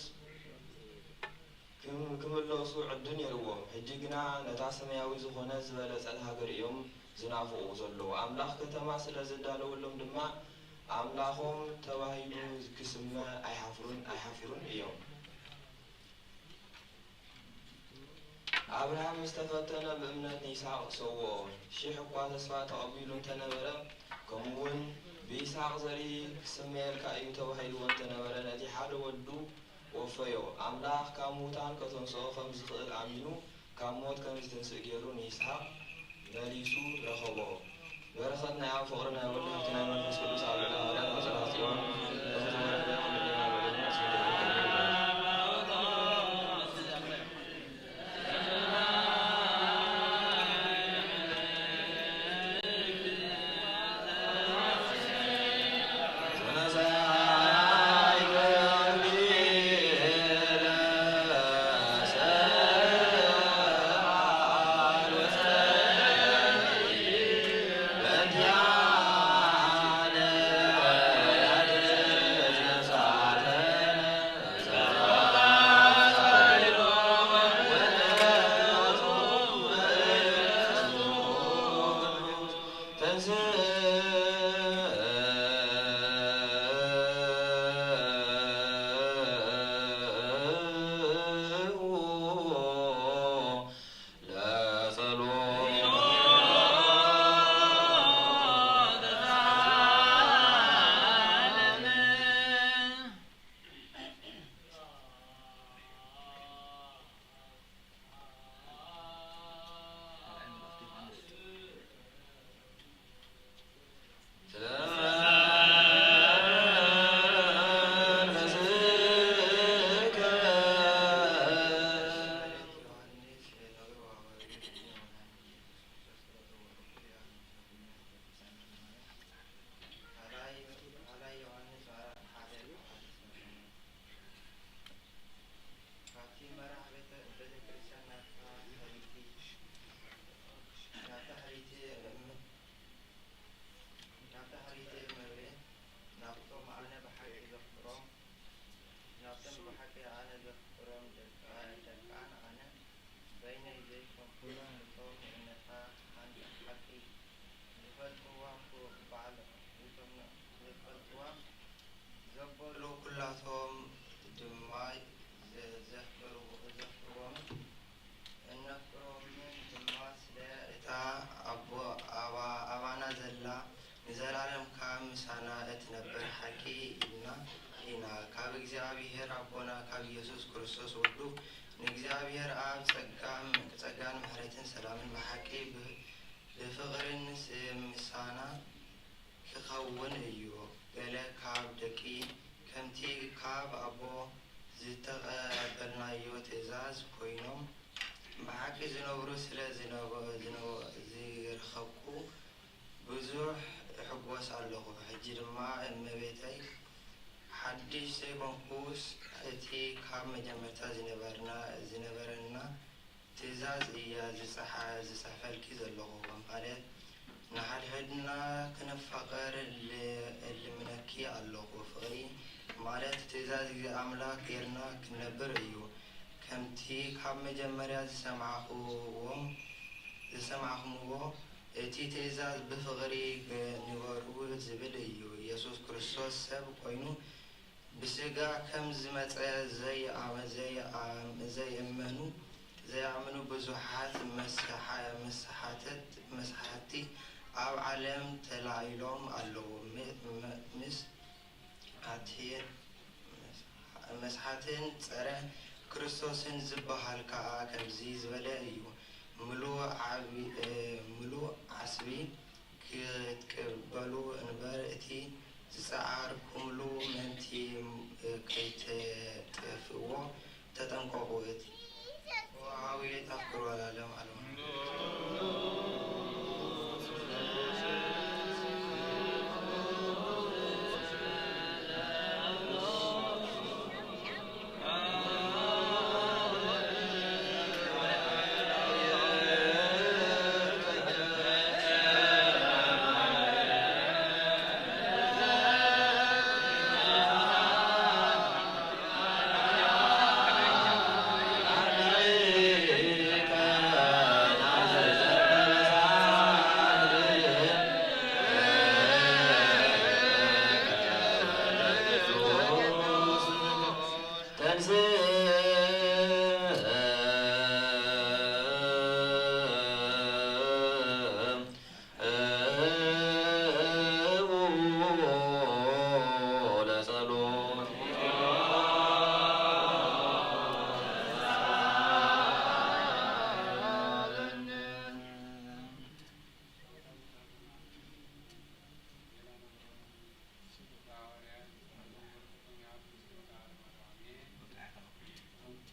ክም-፣ ክምለሱ ዕድል ነይርዎም። ሕጂ ግና ነታ ሰማያዊ ዝኾነት ዝበለጸት ሃገር እዮም ዝናፍቑ ዘለዉ። ኣምላኽ ከተማ ስለ ዘዳለወሎም ድማ፣ ኣምላኾም ተባሂሉ ክስመ ኣይሓፍሩን፣ ኣይሓፊሩን እዮም። ኣብርሃም ምስ ተፈተነ ብእምነት ንይስሓቅ ሰውኦ። ሽሕ እኳ ተስፋ ተቐቢሉ እንተነበረ፣ ከምኡውን ብይስሓቅ ዘርኢ ክስመየልካ እዩ ተባሂልዎ እንተነበረ፣ ነቲ ሓደ ወዱ ወፈዮ። ኣምላኽ ካብ ምዉታን ከተንስኦ ከም ዝኽእል ኣሚኑ፣ ካብ ሞት ከም ዝትንስእ ገይሩ ንይስሓቅ መሊሱ ረኸቦ። በረኸት ናይ ኣብ ፍቕሪ ናይ ወልድ ሃብቲ ናይ መንፈስ ቅዱስ ኣብ ልዕሊ ሃዋርያት ኣጸራር ጽዮን በኽቲ ወረደ ኣብ ልዕሌና በደልና ስለ ንእግዚኣብሔር ኣብ ጸጋን ምሕረትን ሰላምን ብሓቂ ብ-፣ ብፍቕርን ስ-፣ ምሳና ክኸውን እዩ። ገለ ካብ ደቂ ከምቲ ካብ ኣቦ ዝተቐበልናዮ ትእዛዝ ኮይኖም ብሓቂ ዝነብሩ ስለ ዝነበ-፣ ዝነበ-፣ ዝረኸብኩ ብዙሕ እሕጎስ ኣለኹ። ሕጂ ድማ እመቤተይ ሓድሽ ዘይኮንኩስ እቲ ካብ መጀመርታ ዝነበርና፣ ዝነበረና ትእዛዝ እያ ዝጽሓ-፣ ዝጽሕፈልኪ ዘለኹ፣ ማለት ንሓድሕድና ክንፋቐር ል-፣ እልምነኪ ኣለኹ። ፍቕሪ ማለት ትእዛዝ ኣምላኽ ጌርና ክንነብር እዩ። ከምቲ ካብ መጀመርያ ዝሰማዕኹዎም፣ ዝሰማዕኹምዎ፣ እቲ ትእዛዝ ብፍቕሪ ግ-፣ ንበሩ ዝብል እዩ። ኢየሱስ ክርስቶስ ሰብ ኮይኑ ብስጋ ከም ዝመጸ ዘይኣመ-፣ ዘይኣም-፣ ዘይእመኑ፣ ዘይኣምኑ ብዙሓት መስሓ-፣ መስሓተት-፣ መስሓቲ ኣብ ዓለም ተላዒሎም ኣለዉ። ም-፣ ም-፣ ምስ ኣቲ-፣ መስሓትን ጸረ ክርስቶስን ዝበሃል ከኣ ከምዚ ዝበለ እዩ። ምሉእ ዓቢ-፣ እ፣ ምሉእ ዓስቢ ክትቅበሉ እምበር፣ እቲ ዝጸዓርኩምሉ ምእንቲ ከይትጠፍእዎ ተጠንቀቑ። እቲ ወሃቢ ተፍቅሩ ለዓለመ ዓለም።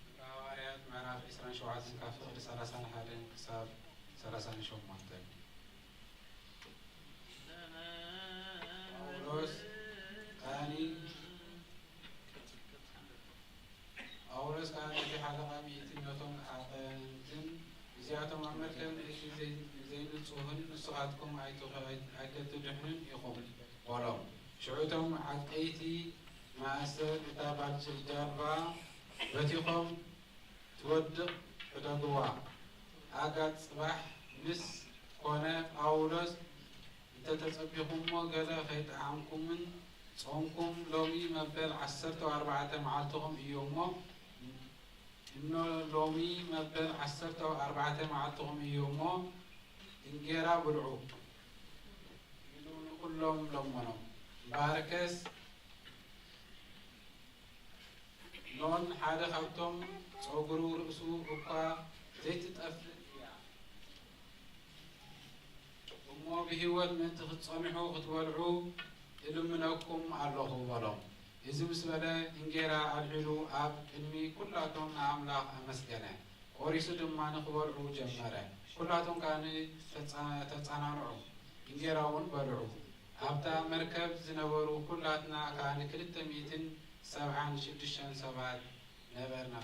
ግብረ ሃዋርያት ምዕራፍ ዕስራን ሸውዓተን ካብ ፍቕዲ ሰላሳን ሓደን ክሳብ ሰላሳን ሸሞንተን። ጳውሎስ ከኣኒ ጳውሎስ ከኣ ነቲ ሓለቓ ሚእትን ነቶም ኣቐንትን፣ እዚኣቶም ኣብ መርከብ ምእንቲ ዘይ-፣ ዘይንጹሁን ንስኻትኩም ኣይትኸ-፣ ኣይከትድሕኑን ኢኹም በሎም። ሽዑ እቶም ዓቀይቲ ማእሰር እታ ባልጅ-፣ ጃልባ በቲኾም ትወድቕ ሕደግዋ። ኣጋት ጽባሕ ምስ ኮነ ጳውሎስ እንተተጸቢኹምዎ ገለ ከይጠዓምኩምን ጾምኩም ሎሚ መበል ዓሰርተ ኣርባዕተ መዓልትኹም እዩ እሞ፣ እኖ ሎሚ መበል ዓሰርተ ኣርባዕተ መዓልትኹም እዩ እሞ፣ እንጌራ ብልዑ ኢሉ ንኹሎም ለመኖም። ባርከስ ኖን ሓደ ካብቶም ጸጉሩ ርእሱ እኳ ዘይትጠፍእ እያ። እሞ ብህይወት ምእንቲ ክትጸንሑ ክትበልዑ እልምነኩም ኣለኹ በሎም። እዚ ምስ በለ እንጌራ ኣልዒሉ ኣብ ቅድሚ ኩላቶም ንኣምላኽ ኣመስገነ። ቆሪሱ ድማ ንኽበልዑ ጀመረ። ኩላቶም ከኣ ተጻ-፣ ተጻናንዑ፣ እንጌራ እውን በልዑ። ኣብታ መርከብ ዝነበሩ ኩላትና ከኣ ክልተ ሚእትን ሰብዓን ሽዱሽተን ሰባት ነበርና።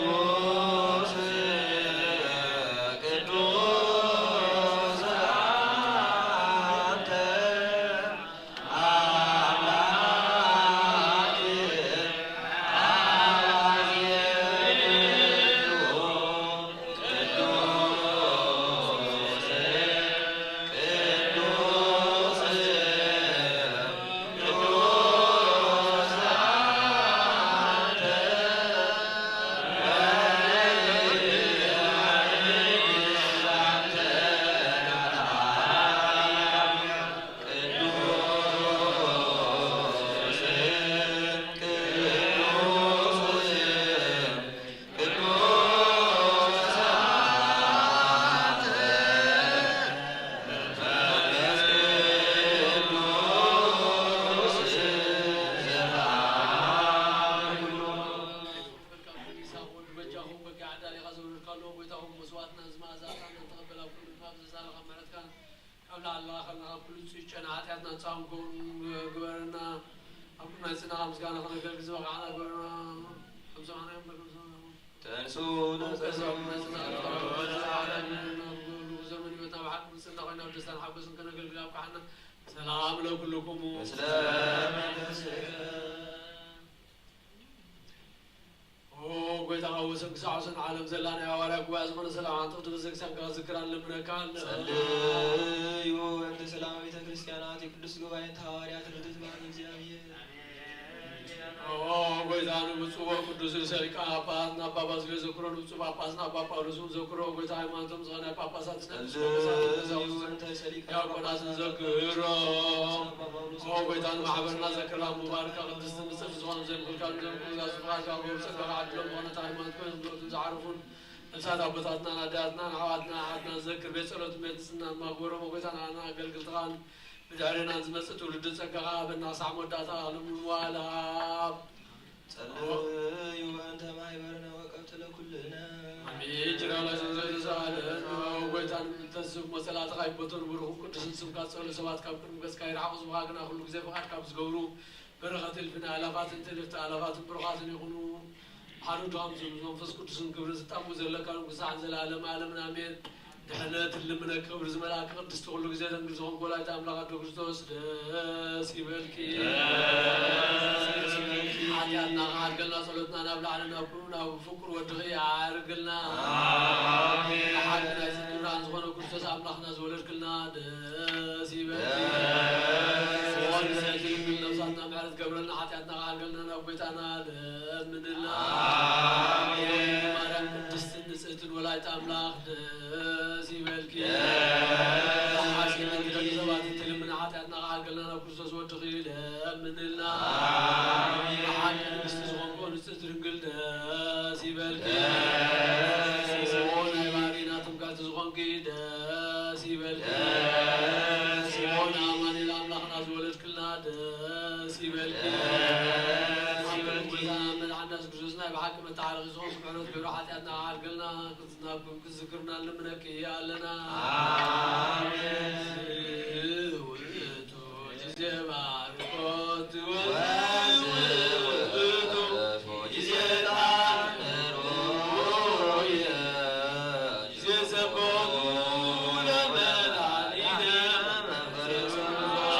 ቅዱስ፣ ቅዱስ ኣንተ ኣምላክ አባዜ ቅዱስ፣ ቅዱስ፣ ቅዱስ ናጻ ክንከውን ግበረና። ኣብ ናይ ጽናዕ ምስጋና ክነገልግል ዝበቓዕና ግበረና። ከም ሰማዕና እዮም በሉ። ተንሱ ዘመን ህይወትና ብሓቂ ምስልና ኮይና ኣብ ደስታን ሓጎስን ከነገልግል ኣብቅዓና። ሰላም ለኩልኩሙ። ምስለ መንፈስከ። ኦ ጎይታ፣ ካብ ወሰን ክሳዕ ወሰን ዓለም ዘላ ናይ ሃዋርያ ጉባኤ ዝኾነ ሰላም ኣንተ ቅዱስ ቤተክርስትያን ከዝክራ ንለምነካ ኣለና። ጸልዩ በእንተ ሰላም ቤተ ክርስቲያናት የቅዱስ ጉባኤ እንተ ሃዋርያት ርድእት ባህሪ እግዚኣብሔር። ኦ ጎይታ፣ ንብፁዕ ወቅዱስ ርእሰ ሊቃነ ጳጳሳት ኣባ ባስልዮስ ዘክሮ፣ ንብፁዕ ጳጳስና ኣባ ጳውሎስ እውን ዘክሮ። ጎይታ፣ ሃይማኖቶም ዝኾነ ጳጳሳት ጸልዩ በእንተ ርእሰ ሊቃነ ዲያቆናት ጳጳሳት ዘክሮ። ኣባ ጳውሎስ ኦ ጎይታ፣ ንማሕበርና ዘክራ ሙባርካ ቅድስት ንጽሕቲ ዝኾኑ ዘንብልካ ዘንብልካ ዝፍቃድካ ክገብሩ ጸጋኻ ዓድሎም ዝኾነት ሃይማኖት ኮይኖም ዝሞቱን ዝዓረፉን ነፍሳት ኣቦታትናን ኣዴታትናን ኣሕዋትና ኣሓትና ዘክር። ቤት ጸሎት ቤት ንጽህና ማግበሮም። ኦ ጎይታ፣ ንዓና ኣገልግልትኻን ብድሕሬና ንዝመጽእ ትውልዲ ጸጋኻ ሃበና። ክሳዕ መወዳእታ ዓለም ንዋላ ጸልዩ በእንተ ማሕበርነ ወቀትለ ኩልነ። ኣሜን። ጅራላ ዘንዘይ ተሳለን። ኦ ጎይታ፣ ንምንተስብ መሰላትኻ ይበተኑ። ብሩኽን ቅዱስን ስምካ ዝጸሉ ሰባት ካብ ቅድሚ ገጽካ ይርሓቑ። ዝብኻ ግና ኩሉ ግዜ ፍቓድካ ብዝገብሩ በረኸት እልፍን ኣእላፋትን ትእልፍቲ ኣእላፋትን ብሩኻትን ይኹኑ። ሓደ ድኻም ዝም መንፈስ ቅዱስን ክብርን ስልጣን ዘለካ ንጉሳን ዘለዓለም ዓለምን ኣሜን። ድሕነት ልምነኪ ክብሪ ዝመልኣኪ ቅድስቲ ኩሉ ግዜ ደንግል ዝኾንኪ ወላዲተ ኣምላኽ ኣዶ ክርስቶስ ደስ ይበልኪ። ደስ ይበልኪ። ሓጢኣትና ከሓድገልና ጸሎትና ናብ ላዕሊ ናብ ኩሉ ናብ ፍቁር ወድኺ ኣዕርግልና። ኣሜን። ሓቂ ናይ ጽድቂ ብርሃን ዝኾነ ክርስቶስ ኣምላኽና ዝወለድክልና ደስ ይበልኪ። ደስ ይበልኪ። ንጽሕቲ ድንግል ነፍሳትና ምሕረት ገብረልና ሓጢኣትና ከሓድገልና ናብ ጎይታና ለምንልና። ኣሜን። ማርያም ቅድስትን ንጽሕትን ወላዲተ ኣምላኽ ደስ ይበልኪ። ደስ ይበልኪ። ሓቂ ደቂ ሰባት እትልምና ሓጢኣትና ከሓድገልና ናብ ክርስቶስ ወድኺ ለምንልና። ኣሜን። ብሓቂ ንግስቲ ዝኾንኮ ንጽሕቲ ድንግል ደስ ይበልኪ። ደስ ይበልኪ። ናይ ባህሪና ትምክሕቲ ዝኾንኪ ደስ ይበልኪ። ደስ ይበልኪ። ኣማኑኤል ኣምላኽና ዝወለድክልና ደስ ይበልኪ። ደስ ይበልኪ። ጎይታና መድሓኒና የሱስ ክርስቶስ ናይ ብሓቂ መተዓረቒ ዝኾንኪ ምሕረት ገይሩ ሓጢኣትና ከሓድገልና ናብ ክንክን ዝክርና ንልምነኪ ኣለና። ኣሜን። ውእቱ ጊዜ ባርኮት ወውእቱ ጊዜ ተአምሮ ጊዜ ሰኮኑ ለመድኃኒነ መንፈስ ቅዱስ።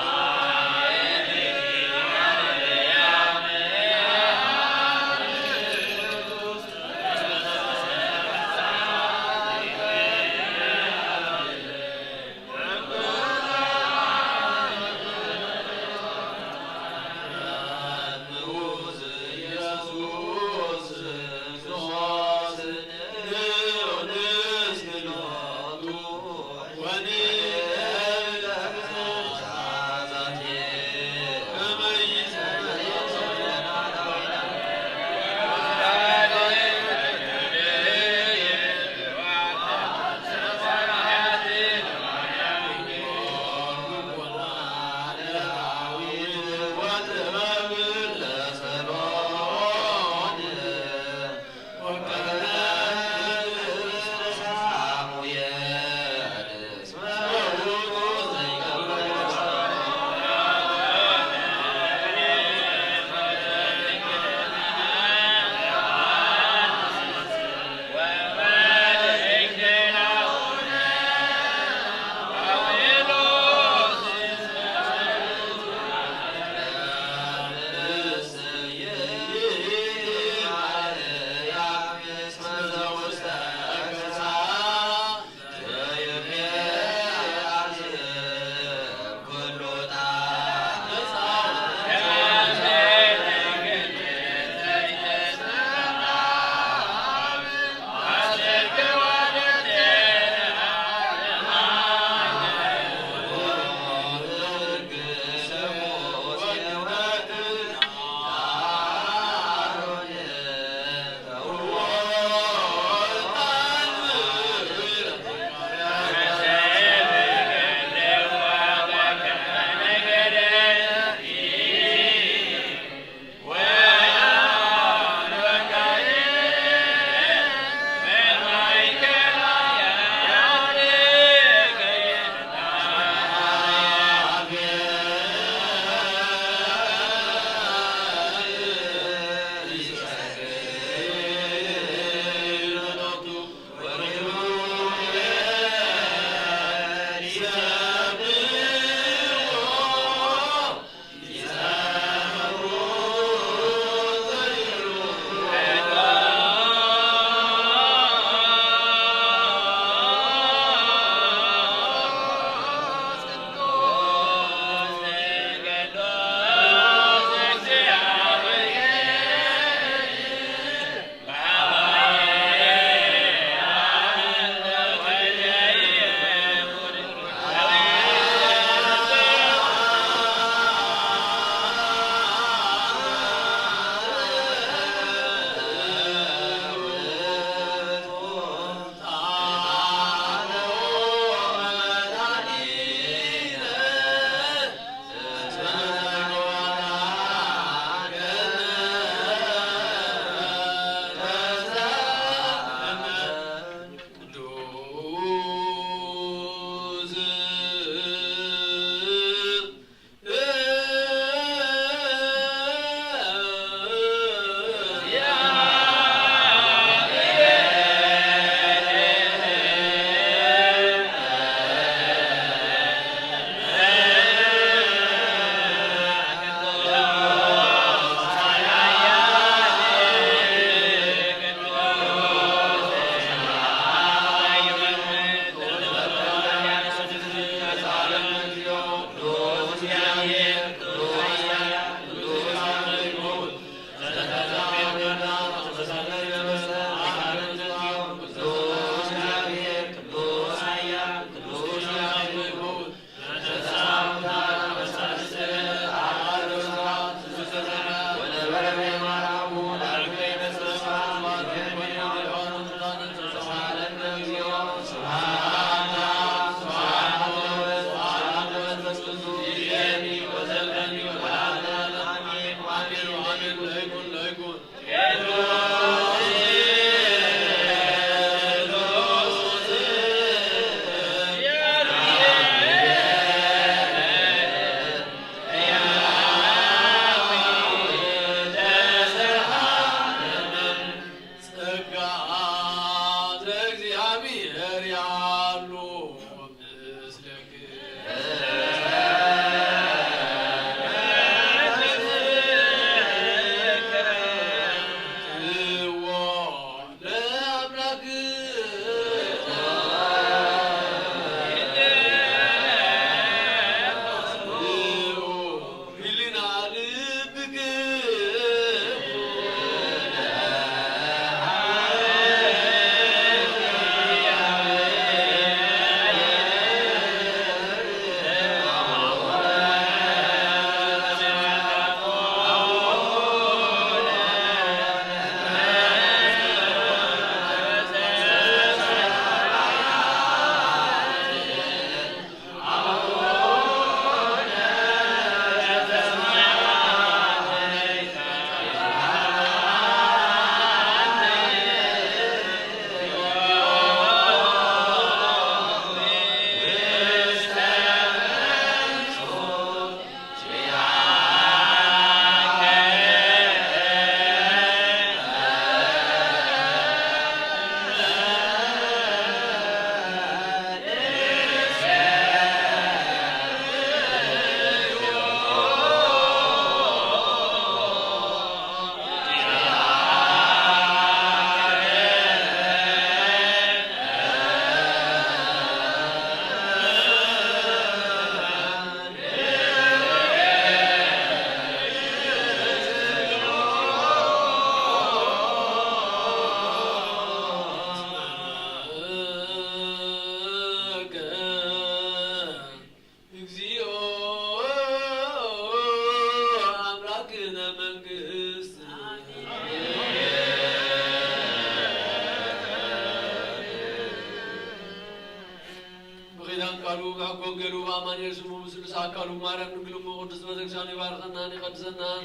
ስሙ ብስሉስ ኣካሉ ማርያም ድንግል እሞ ቅድስት ቤተክርስቲያኑ ይባርከናን ይቀድሰናን።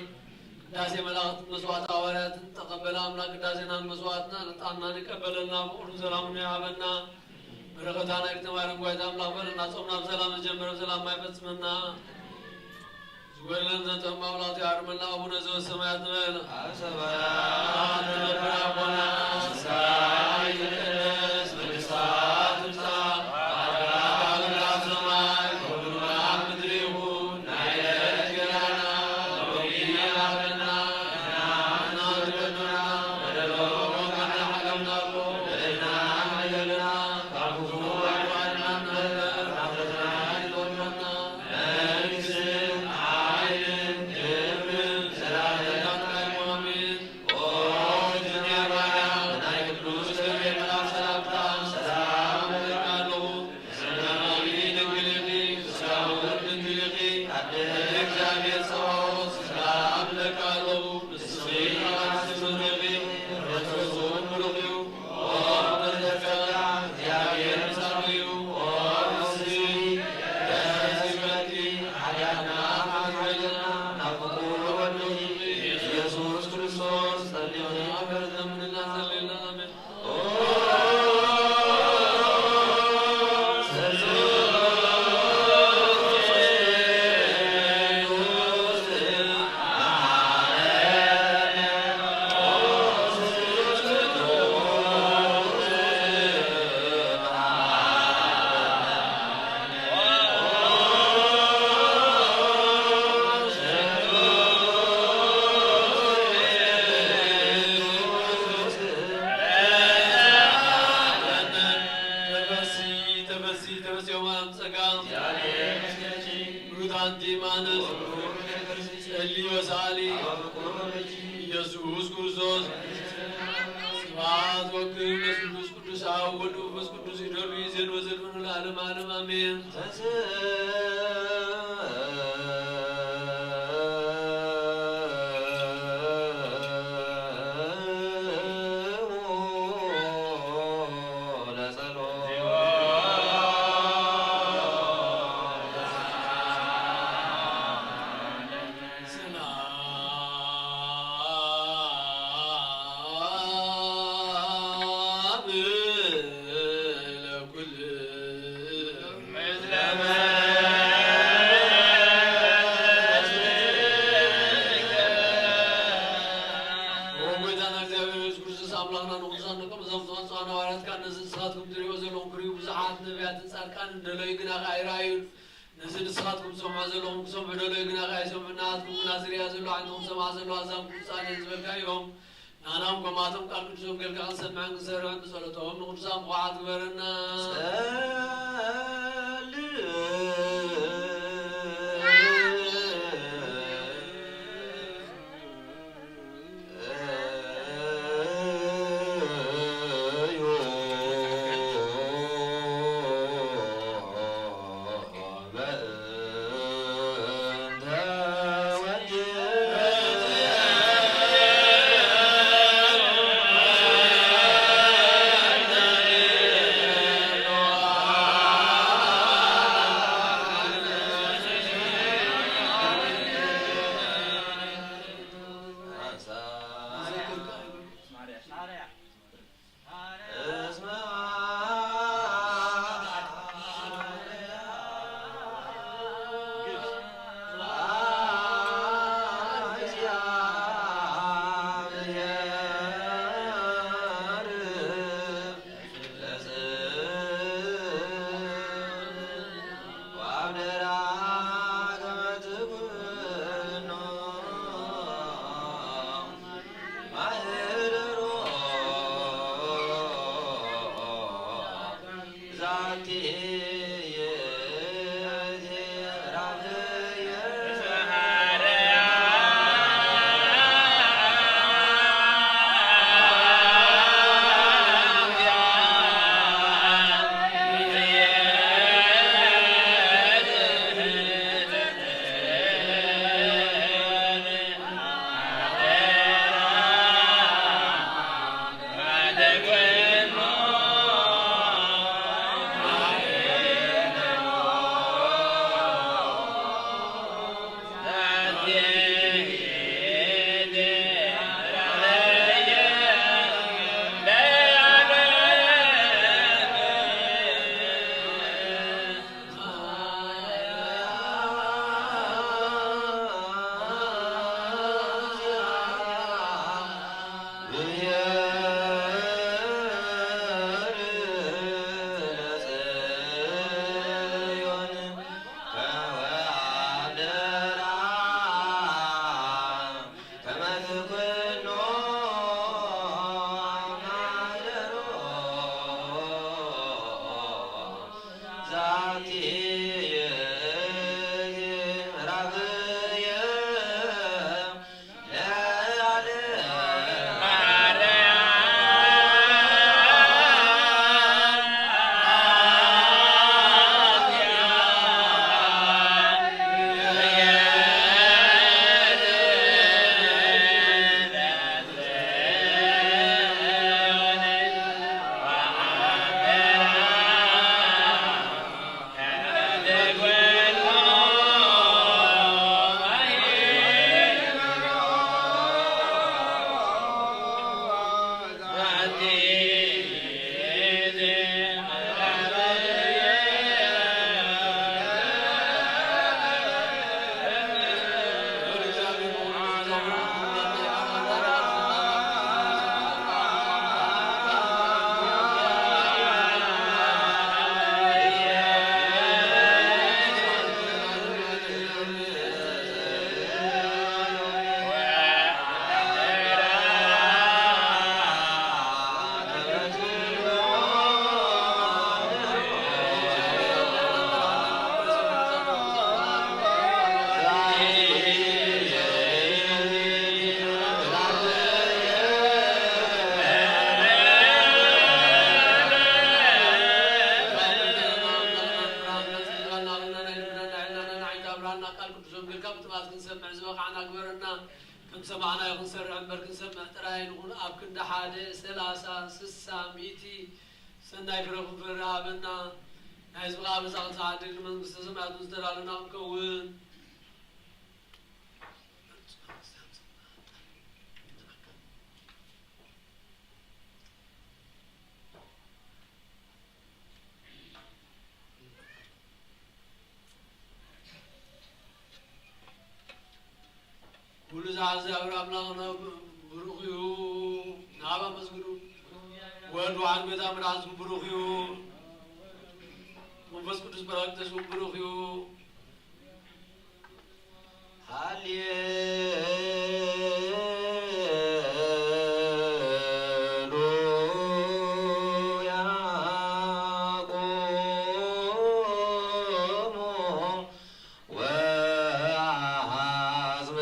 ቅዳሴ መላእክት መስዋዕት ሃዋርያት ተቀበለ ኣምላክ ቅዳሴናን መስዋዕትናን ዕጣንናን ይቀበለልና ፍቅሩን ሰላሙን ይሃበና። በረከታ ናይ ግጥም ማርያም ጓይታ ኣምላክ በለና። ጾምና ብሰላም ዝጀመረ ብሰላም ማይፈጽመና። ዝጎደለን ዘንተን ማምላቱ ያርመና። ኣቡነ ዘበሰማያት ንበል። ኣብ ሰማያት ትነብር ኣቦና፣ ስምካ ይትቀደስ፣ መንግስትካ ትምጻእ፣ ፈቃድካ ትኩን ኣብ ሰማይ ከምኡ ኣብ ምድሪ ይኹን። ናይ ዕለት እንጀራና ሎሚ ሃበና፣ ንሕና ንበድለና በደሎም፣ ንሕና ንሓለፍናሉ በደልና፣ ሓለልና ካብ ክፉ ኣድሕነና፣ ካብ ፈተና ኣይተውርደና። መንግስትን ሓይልን ክብርን ዘላለምን ናትካ እዩ። ኣሜን። ኦ እግዝእትየ ማርያም፣ ናይ ቅዱስ ገብርኤል መልኣክ ሰላምታ ሰላም እብለኪ ኣለኹ። ሰላም ድንግል ኢኺ፣ ስጋውን ድንግል ኢኺ። ኣደ እግዚኣብሔር ጸባኦት ሰላም እብለኪ ኣለኹ። ንስኺ ካብ ኣንስቲ ብሩኽ ኢኺ፣ ፍረ ከርሥኺ ብሩኽ እዩ። ኦ ምልዕተ ጸጋ፣ እግዚኣብሔር ምሳኺ እዩ። ኦ ንስቲ ደስ ይበልኪ፣ ሓጢኣትና ሓጢኣትና ናብ ፍቁር ወድኺ ኢየሱስ ክርስቶስ ጸሊእኺ ምሕረት ለምንልና ጸልይልና። ኣሜን። ኦ ተፈሲ፣ ተፈሲ፣ ተፈሲ፣ ኦ ማርያም ጸጋ፣ ብሩክት ኣንቲ እም ኣንስት፣ ጸሊ ወሰኣሊ፣ ኢየሱስ ክርስቶስ፣ ስብሐት ወክብር ለስሉስ ቅዱስ አብ ወወልድ ወመንፈስ ቅዱስ ይደሉ ይዜን ወዘልፈኑ ለዓለመ ዓለም አሜን። ሰላም ለኩልክሙ። ኦ ጎይታና እግዚኣብሔር ኢየሱስ ክርስቶስ ኣምላኽና ንቅዱሳን ደቀ መዛሙርትኻ ንጹሃን ሃዋርያትካ ነዚ ንስኻትኩም ትርእይዎ ዘለኹም ክርእዩ ብዙሓት ነቢያትን ጻድቃንን ደለዩ ግና ከኣ ኣይረኣዩን። ነዚ ንስኻትኩም ትሰምዑ ዘለኹም ክሰምዑ ደለዩ ግና ከኣ ኣይሰምዑን። ናትኩም ግና ዝርእያ ዘሎ ዓይንትኩም ዝሰምዓ ዘለዋ ኣዛንኩም ህጻን እየን ዝበልካ እዮም። ንኣናም ከምኣቶም ቃል ቅዱስ ወንጌልካ ክንሰምዕን ክንሰርዕን ብጸሎቶም ንቅዱሳን ብቑዓት ግበረና። ጸልዩ ቃል ቅዱስ ወንጌልካ ብትብዓት ክንሰምዕ ዝበቓዕና ግበረና። ከም ሰማዕናዮ ክንሰርዕ እምበር ክንሰምዕ ጥራይ ንኹን። ኣብ ክንዲ ሓደ፣ ሰላሳ፣ ስሳ፣ ሚእቲ ሰናይ ፍረ ክንፈሪ ሃበና። ናይ ህዝብኻ መሳኺ ዝዓድል ንመንግስተ ሰማያት እውን ዝተዳለና ክንከውን። ኩሉ ዝሓዘ እግዚኣብሔር ኣምላኽና ብሩኽ እዩ። ናብ ኣመስግኑ። ወልድ ዋሕድ ጎይታ መድሓንኩም ብሩኽ እዩ። መንፈስ ቅዱስ ጳራቅሊጦስኩም ብሩኽ እዩ። ሃሌሉያ። ቁሙ ወአጽምዑ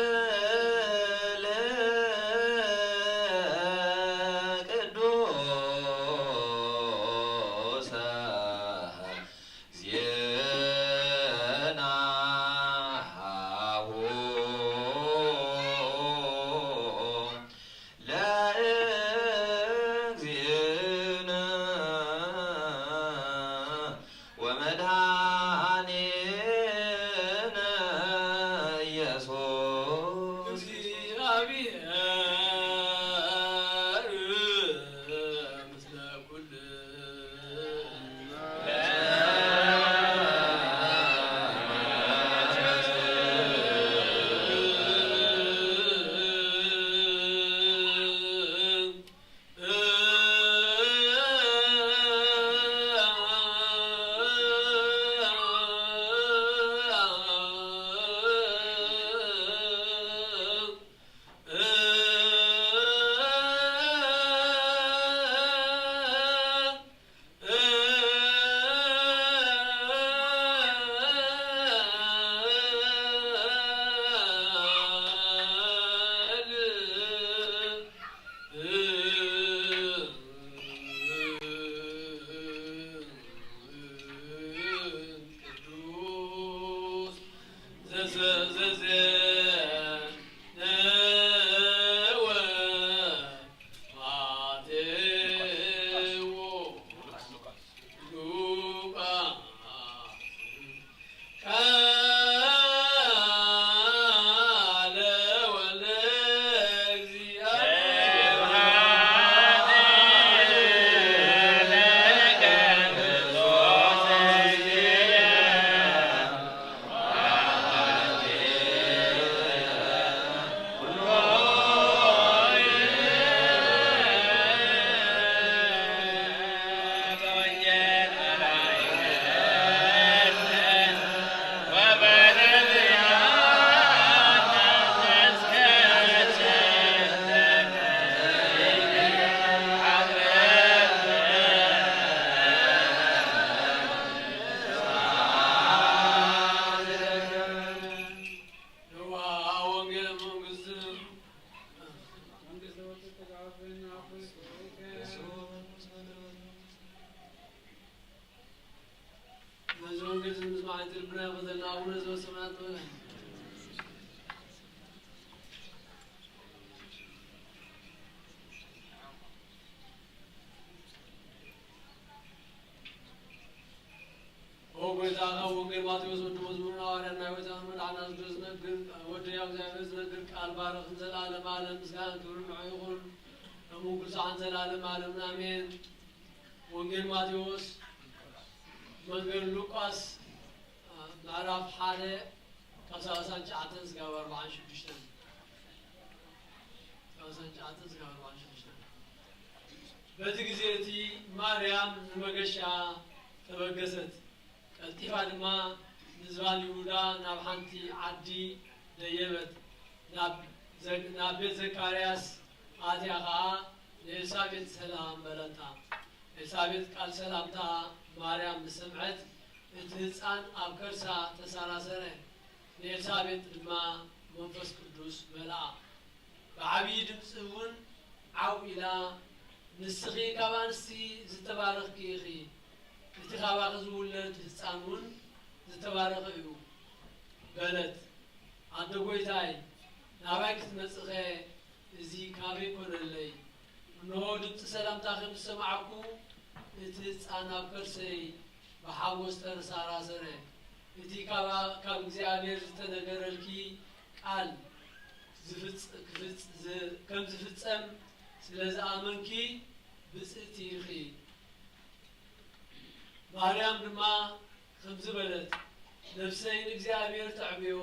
ወንጌል ነዚ ወንጌል እዚ ምስማዕ ልብና ይኽፈተልና። ኣቡነ ዘበሰማያት በለ። ኦ ጎይታ፣ ካብ ወንጌል ማቴዎስ ወዲ መዝሙርና ሃዋርያና ህይወትና መድሓና ዝነግር፣ ወዲ ህያው እግዚኣብሔር ዝነግር ቃል ባርኽ። ንዘለዓለመ ዓለም ምስጋናን ክብርን ንዑ ይኹን። እሙ ኩሉ ሰዓን ዘለዓለመ ዓለምን ኣሜን። ወንጌል ማቴዎስ፣ ወንጌል ሉቃስ፣ ምዕራፍ ሓደ ካብ ሰላሳን ትሽዓተን ስጋብ ኣርባዓን ሽዱሽተን። ሰላሳን ትሽዓተን ስጋብ ኣርባዓን ሽዱሽተን። በቲ ግዜ እቲ ማርያም ንመገሻ ተበገሰት። ቀልጢፋ ድማ ንዝባን ይሁዳ ናብ ሓንቲ ዓዲ ደየበት። ናብ ዘ-፣ ናብ ቤት ዘካርያስ ኣትያ ኸኣ ንኤልሳቤጥ ሰላም በለታ። ኤልሳቤጥ ቃል ሰላምታ ማርያም ምስ ሰምዐት፣ እቲ ህጻን ኣብ ከርሳ ተሰራሰረ። ንኤልሳቤጥ ድማ መንፈስ ቅዱስ መልኣ። ብዓብዪ ድምፂ እውን ዓው ኢላ፣ "ንስኺ ካብ ኣንስቲ ዝተባረኽኪ ኢኺ፣ እቲ ካባኺ ዝውለድ ህፃን እውን ዝተባረኸ እዩ" በለት። "ኣደ ጐይታይ፣ ናባይ ክትመፅኸ እዚ ካበይ ኮነለይ? እንሆ ድምፂ ሰላምታኺ ምስ ሰማዕኩ፣ እቲ ህፃን ኣብ ከርሰይ ብሓጎስ ተንሰራሰረ። እቲ ካብ፣ ካብ እግዚኣብሔር ዝተነገረልኪ ቃል ዝፍጽ-፣ ክፍጽ-፣ ዝ-፣ ከም ዝፍጸም ስለ ዝኣመንኪ ብጽእቲ ኢኺ።" ማርያም ድማ ከምዚ በለት፣ "ነፍሰይ ንእግዚኣብሔር ተዕብዮ፣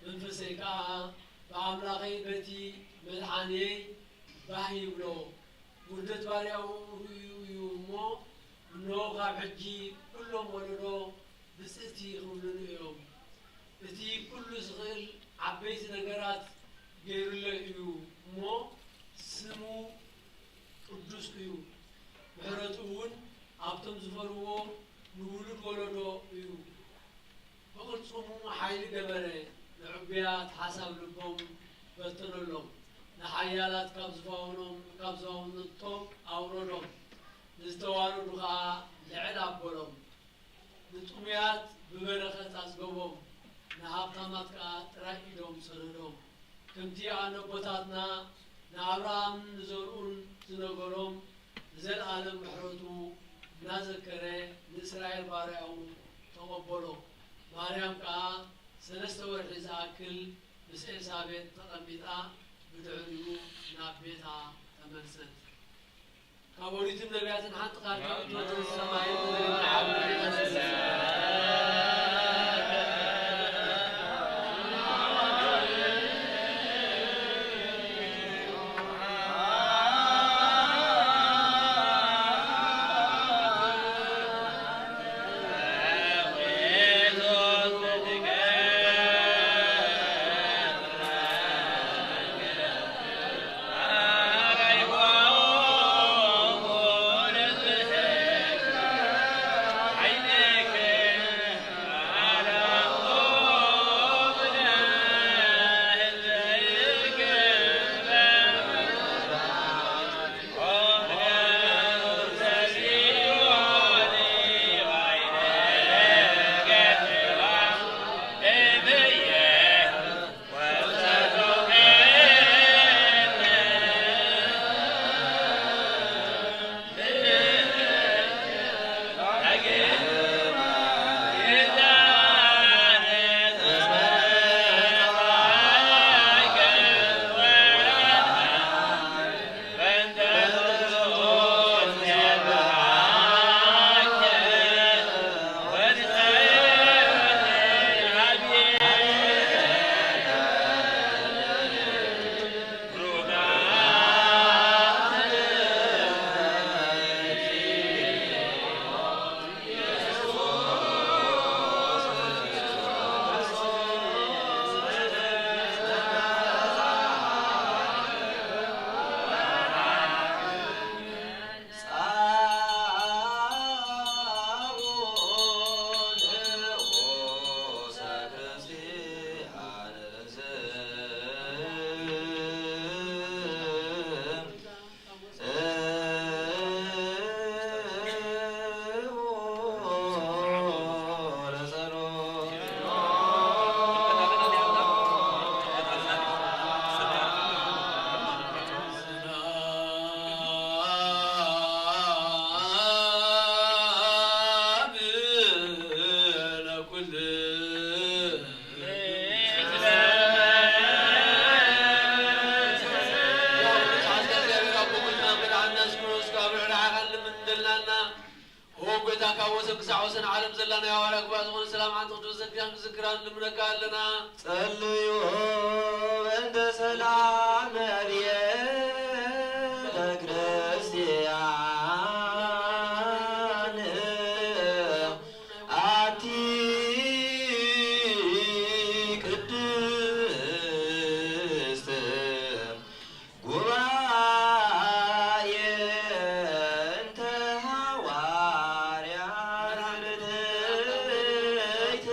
መንፈሰይ ከኣ ብኣምላኸይ በቲ መድሓንየይ ባህ ይብሎ። ውርደት ባርያኡ ርእዩ እዩ እሞ፣ እንሆ ካብ ሕጂ ኩሎም ወለዶ ብጽእቲ ክብሉኒ እዮም። እቲ ኩሉ ዝኽእል ዓበይቲ ነገራት ገይሩለይ እዩ እሞ፣ ስሙ ቅዱስ እዩ። ምሕረቱ እውን ኣብቶም ዝፈርዎ ንውሉድ ወለዶ እዩ። ብቕልጽሙ ሓይሊ ገበረ፣ ንዕቡያት ሓሳብ ልቦም በተነሎም፣ ንሓያላት ካብ ዝፋውኖም፣ ካብ ዝፋውነቶም ኣውረዶም፣ ንዝተዋረዱ ኸኣ ልዕል ኣበሎም። ንጥሙያት ብበረኸት ኣጽገቦም፣ ንሃብታማት ከኣ ጥራይ ኢዶም ሰደዶም። ከምቲ ኣነቦታትና ንኣብርሃምን ንዘርኡን ዝነገሮም፣ ንዘለኣለም ምሕረቱ እናዘከረ ንእስራኤል ባርያኡ ተቐበሎ። ማርያም ከኣ ሰለስተ ወርሒ ዝኣክል ምስ ኤልሳቤጥ ተቐሚጣ፣ ብድሕሪኡ ናብ ቤታ ተመልሰት። ካብ ኦሪትን ነቢያትን ሓንቲ ቃል ካብ እትወጽእ ሰማይን ምድርን ንዓብዱ ይመስል። ጎይታ ካብ ወሰን ክሳዕ ወሰን ዓለም ዘላ ናይ ሃዋርያ ጉባኤ ዝኾነ ሰላም ሓንቲ ቅዱስ ዘኪራን ክዝክራን ንልምነካ ኣለና። ጸልዩ በእንተ ሰላም ቤተ ክርስቲያን ኣቲ ቅድስት ጉባኤ እንተ ሃዋርያት ርትዕት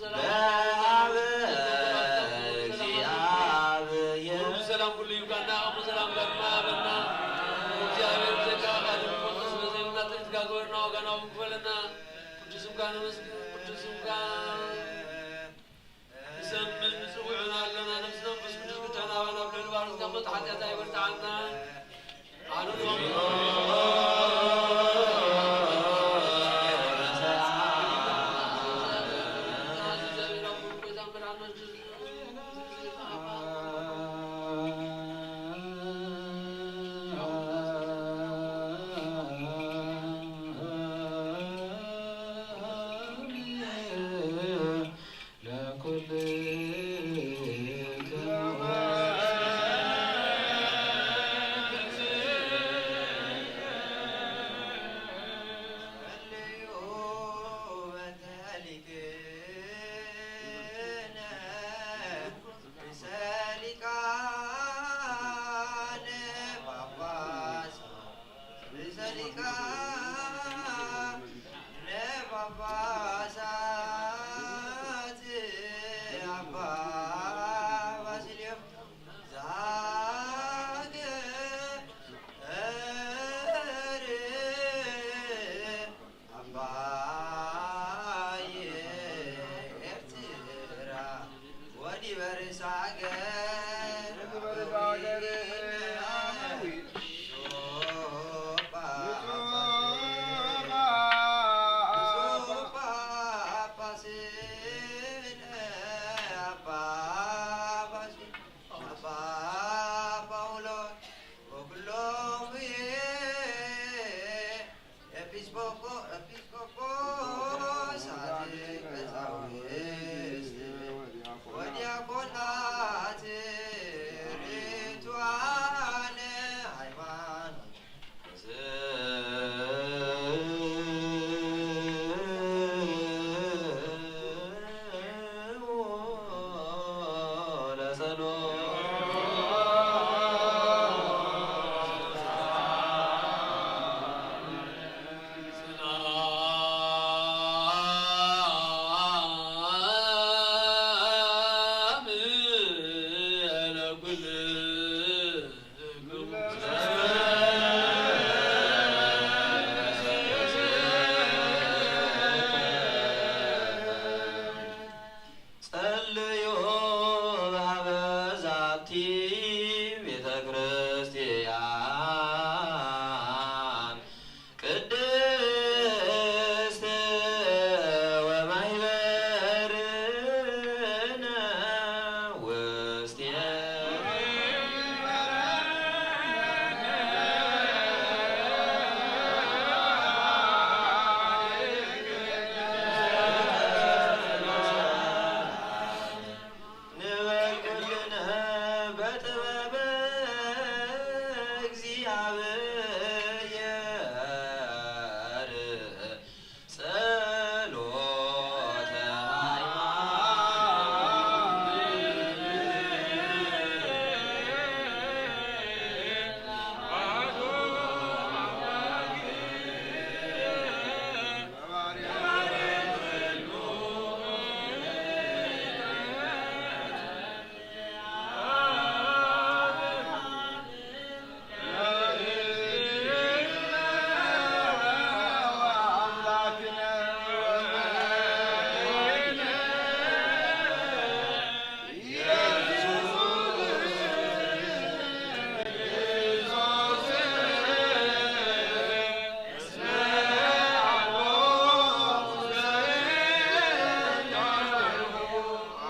በሃበ እግዚኣብሔር። ኩሉ ሰላም ኩሉ ይብካና፣ እሞ ሰላም ጋርማ ያበልና። እግዚኣብሔር ብዘይካ ካልእ ንፈልጦ ስለ ዘይብልና፣ ጥሪትካ ግበርና፣ ዋጋና እውን ክፈለና። ቅዱስ ስምካ ነመስግን፣ ቅዱስ ስምካ ንሰምን ንጽውዕን ኣለና። ነፍሲ መንፈስ ቅዱስ ክተናባና ኣብ ልዕሊ ባሮትካ ሞት ሓጢኣት ኣይበርትዓና። ኣነ ጸልዩ በሃበ ዛቲ ቤተ ክርስቲያን ቅድስት ወማሕበርነ ውስቴ ንበል ኩልነ በጥበበ እግዚኣብሔር ጸሎተ ሃይማኖት።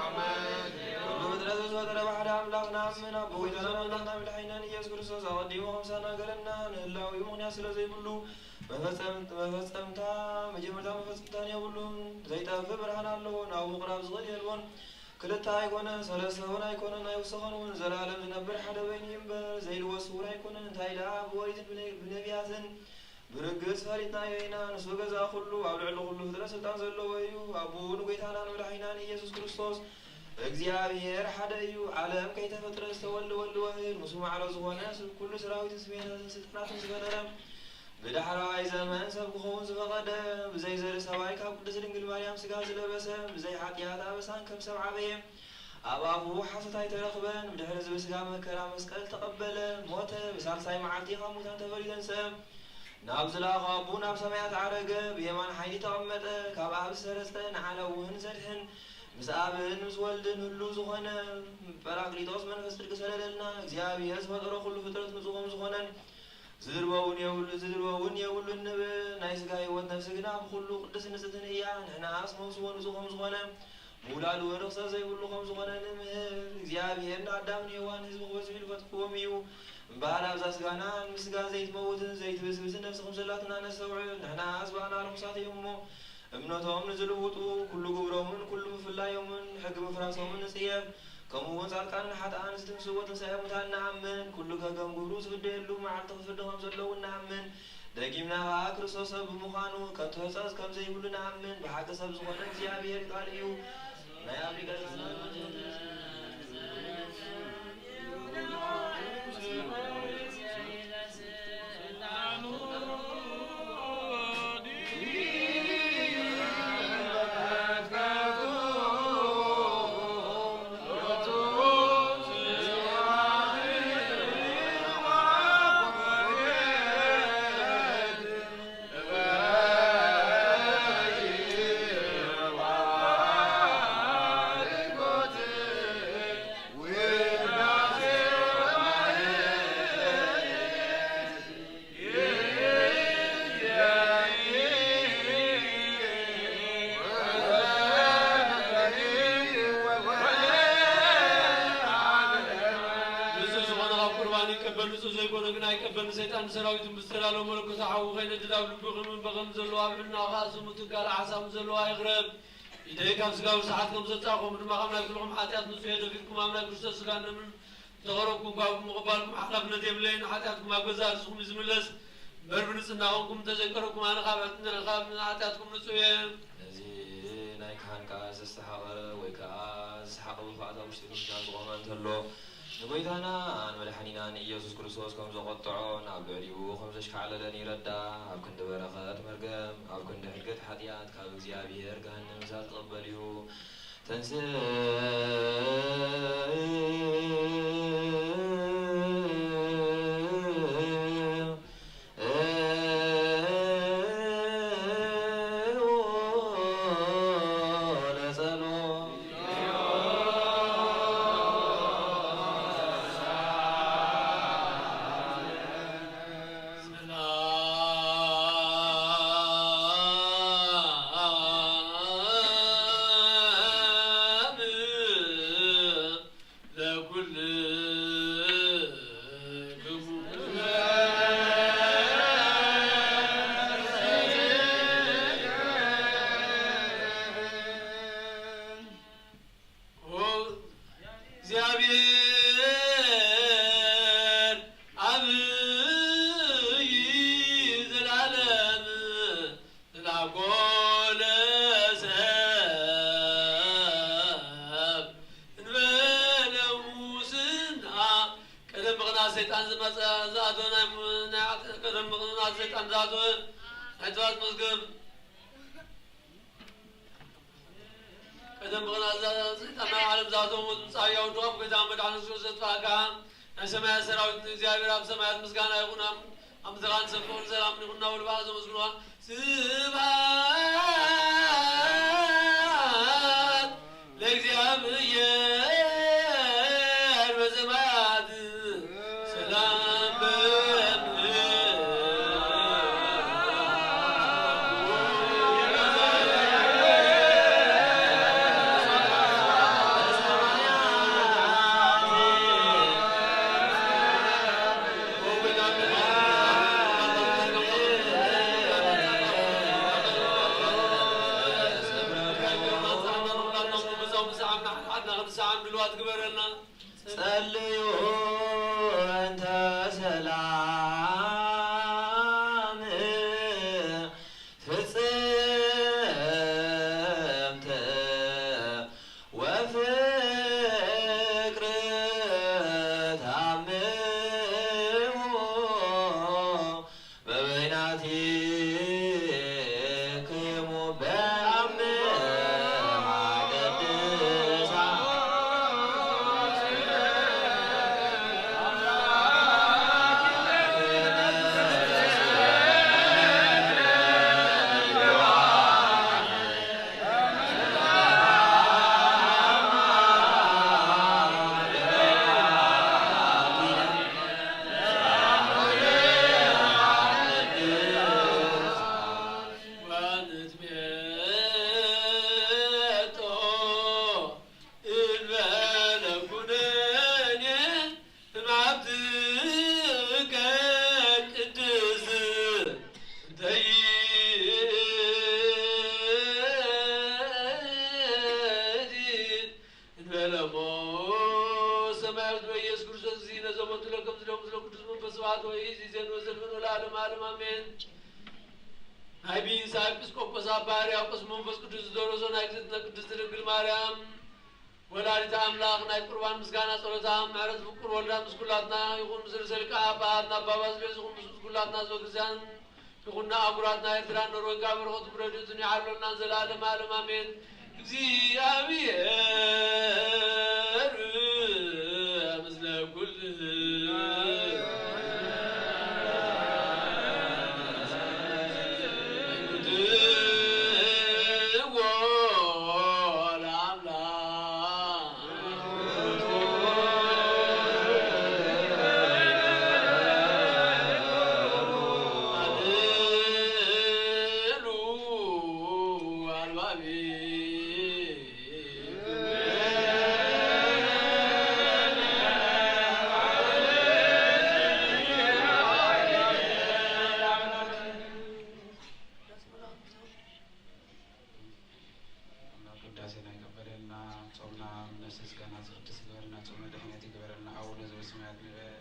ኩሉ ፍጥረት ብዝፈጠረ ብሓደ ኣምላኽ ንኣምን። ኣብ ጎይታና ኣምላኽና መድሓኒናን ኢየሱስ ክርስቶስ ኣቐዲሙ ከምሳና ገረና። ንህላዊኡ ምኽንያት ስለ ዘይብሉ መፈጸምታ መጀመርታ መፈጸምታን የብሉን። ዘይጠፍእ ብርሃን ኣለዎ፣ ናብ ምቕራብ ዝኽእል የልቦን። ክልተ ኣይኮነን፣ ሰለስተ እውን ኣይኮነን፣ ኣይውሰኸን እውን። ዘለኣለም ዝነብር ሓደ በይኑ እዩ እምበር፣ ዘይልወስ ስውር ኣይኮነን። እንታይ ደኣ ብኦሪትን ብነ- ብነቢያትን ብርግጽ ፈሊጥናዮ ኢና። ንሱ ገዛ ኩሉ፣ ኣብ ልዕሊ ኩሉ ፍጥረት ስልጣን ዘለዎ እዩ። ኣቦኡ ንጎይታና ንመድሓኒናን ኢየሱስ ክርስቶስ እግዚኣብሔር ሓደ እዩ። ዓለም ከይተፈጥረ ዝተወልደ ወልድ ዋህድ፣ ምስኡ ማዕረ ዝኾነ፣ ስብ ኩሉ ሰራዊትን ስሜታትን ስልጣናትን ዝፈጠረ፣ ብዳሕረዋይ ዘመን ሰብ ክኸውን ዝፈቐደ፣ ብዘይ ዘርኢ ሰብኣይ ካብ ቅድስት ድንግል ማርያም ስጋ ዝለበሰ፣ ብዘይ ሓጢኣት ኣበሳን ከም ሰብ ዓበየ። ኣብ ኣፉ ሓሶት ኣይተረኽበን። ብድሕሪ እዚ ብስጋ መከራ መስቀል ተቐበለ፣ ሞተ፣ ብሳልሳይ መዓልቲ ካብ ሙታን ተፈልዩ ተንስአ። ናብ ዝለኣኾ ኣቡ ናብ ሰማያት ዓረገ፣ ብየማን ሓይሊ ተቐመጠ። ካብ ኣብ ዝሰረጸ ንዓና እውን ዘድሕን፣ ምስ ኣብን ምስ ወልድን ህሉ ዝኾነ ጳራቅሊጦስ መንፈስ ጽድቂ ሰደደልና። እግዚኣብሔር ዝፈጠሮ ኩሉ ፍጥረት ንጹህ ከም ዝኾነን ዝድርበውን የብሉ- ዝድርበውን የብሉን ንብል። ናይ ስጋ ህይወት፣ ነፍሲ ግና ብኹሉ ቅድስት ንጽሕትን እያ። ንሕናስ መውስቦ ንጹህ ከም ዝኾነ፣ ምውላዱ ርኽሰት ዘይብሉ ከም ዝኾነ ንምህር። እግዚኣብሔር ንኣዳምን ንሄዋን ህዝቢ ክበዝሑ ኢሉ ፈጢርዎም እዩ። እምበኣር ኣብዛ ስጋና ምስ ስጋ ዘይትመውትን ዘይትብስብስን ነፍሲ ከም ዘላትና ነስተውዕል። ንሕናስ ብኣና ርኹሳት እዮም እሞ፣ እምነቶም ንዝልውጡ፣ ኩሉ ግብሮምን ኩሉ ምፍላዮምን ሕጊ ምፍራሶምን ንጽየፍ። ከምኡ እውን ጻድቃንን ሓጥኣንን ዝትንስኡ ወትንሳኤ ሙታን ንኣምን። ኩሉ ከከም ግብሩ ዝፍደየሉ መዓልቲ ክፍርድ ከም ዘሎ እውን ንኣምን። ደጊምና ኸኣ ክርስቶስ ሰብ ብምዃኑ ከቶ ሕጸጽ ከም ዘይብሉ ንኣምን። ብሓቂ ሰብ ዝኾነ እግዚኣብሔር ቃል እዩ። ናይ ኣብ ሊቀ ካህናት ንጹህ ዝኾነ ካብ ቁርባን ይቀበል፣ ንጹህ ዘይኮነ ግን ኣይቀበል። ንሰይጣን ንሰራዊቱን ብዝተዳለወ መለኮታዊ ሓዊ ከይነድድ ኣብ ልብኹም እምበ ከም ዘለዎ ኣብ ሕልና ከኣ ስሙ ትካል ሓሳብ ዘለዋ ይቕረብ። ኢደይ ካብ ስጋዊ ሰዓት ከም ዘውጻእኹም ድማ ካብ ናይ ኩልኹም ሓጢኣት ንጹህ እየ። ደፊርኩም ኣብ ናይ ክርስቶስ ስጋን ደምን ተቐረብኩም፣ ካብ ምቕባልኩም ሓላፍነት የብለይን። ሓጢኣትኩም ኣብ ገዛእ ርእስኹም እዩ ዝምለስ እምበር፣ ብንጽህና ኾንኩም እንተዘይቀረብኩም፣ ኣነ ካብ ሕት-፣ ካብ ሓጢኣትኩም ንጹህ እየ። ነዚ ናይ ካህን ቃል ዘስተሓቐረ ወይ ከኣ ዝሰሓቐ ብፍኣት ኣብ ውሽጢ ድንኳን ዝቖመ እንተሎ፣ ንጎይታና ንመድሓኒናን ኢየሱስ ክርስቶስ ከም ዘቖጥዖን ኣብ ልዕሊኡ ከም ዘሽካዕለለን ይረዳ። ኣብ ክንዲ በረኸት መርገም፣ ኣብ ክንዲ ሕድገት ሓጢኣት ካብ እግዚኣብሔር ገሃነም እሳት ክቕበል እዩ። ተንስእ እግዚኣብሔር ዓብዪ ዘላለም ተላኮለ ሰብ እንበለ ሙስና። ቀደም ብቕንኣት ሰይጣን ዝመጸ ዝኣተወ ናይ ሙ-፣ ናይ ዓተ-፣ ቀደም ብቕንኣት ሰይጣን ዝኣተወ ናይ ጥፋት መዝገብ ቀደም ብቕንኣት ሰይጣን ናብ ዓለም ዝኣተወ ሞት ምጻእ ህያው ድኻም ጎይታ መድሓኒ ክርስቶስ ዘጥፋእካ ናይ ሰማያት ሰራዊት ንእግዚኣብሔር ኣብ ሰማያት ምስጋና ይኹን ኣብ ኣብ ምድራን ሰብ ፍቕሪ ሰላም ይኹን እናበሉ ብኣዘ መስግንዋ። ስብሐት ለእግዚኣብሔር በሰማያት ሰላም በምድር። ግበረልና። ጸልዩ እንተ ሰላም ፍጽምት ወፍቅር ታምሁ በበይናቲክሙ በአምሃ ቅድሳ። እንበለ እሞ ሰማያዊት በኢየሱስ ክርስቶስ እዚ ነዞም ወትሎ ከም ዝደሙ ስለ ቅዱስ መንፈስ ስብሐት ወይ እዚ ዜን ወዘልፍን ወለዓለመ ዓለም ኣሜን። ናይ ቢንሳ ኤጲስቆጶስ ኣባ ሕርያቆስ መንፈስ ቅዱስ ዝደረሶ ናይ እግዝእትነ ቅድስት ድንግል ማርያም ወላዲተ ኣምላኽ ናይ ቁርባን ምስጋና ጸሎታ ምሕረት ፍቁር ወልዳ ምስ ኩላትና ይኹን ምስ ርእሰ ሊቃነ ጳጳሳት ኣባ ባስልዮስ ይኹን ምስ ኩላትና ህዝበ ክርስቲያን ይኹን ንኣህጉራትና ኤርትራን ኖርወይን ካብ በረኸቱ ብረድኤቱን ይሓልወና ንዘለዓለመ ዓለም ኣሜን። እግዚኣብሔር ምስለ ኩልክሙ። ኣምላኽ ቅዳሴና ይቀበለልና። ጾምና ነፍሲ ስጋና ዝቕድስ ይግበረልና። ጾመ ድሕነት ይግበረልና። አቡነ ዘበሰማያት ንበል።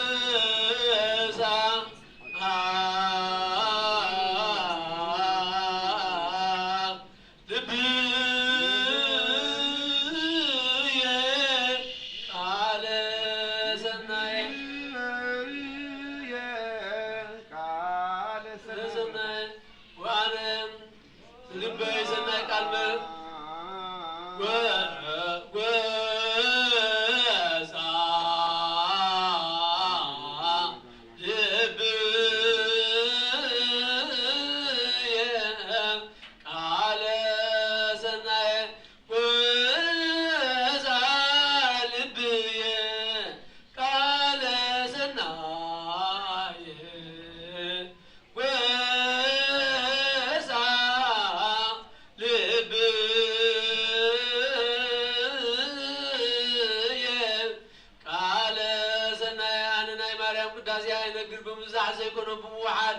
ወሳ ልበይ ሰናይ ቃል መ-፣ ወ-፣ ወሳ ልብየ ቃለ ሰናየ ወሳ ልብየ ቃለ ሰናየ ወሳ ልብየ ቃለ ሰናየ። ኣነ ናይ ማርያም ቅዳሴ ኣይነግር ብምብዛሕ ዘይኮነ ብምውሓድ፣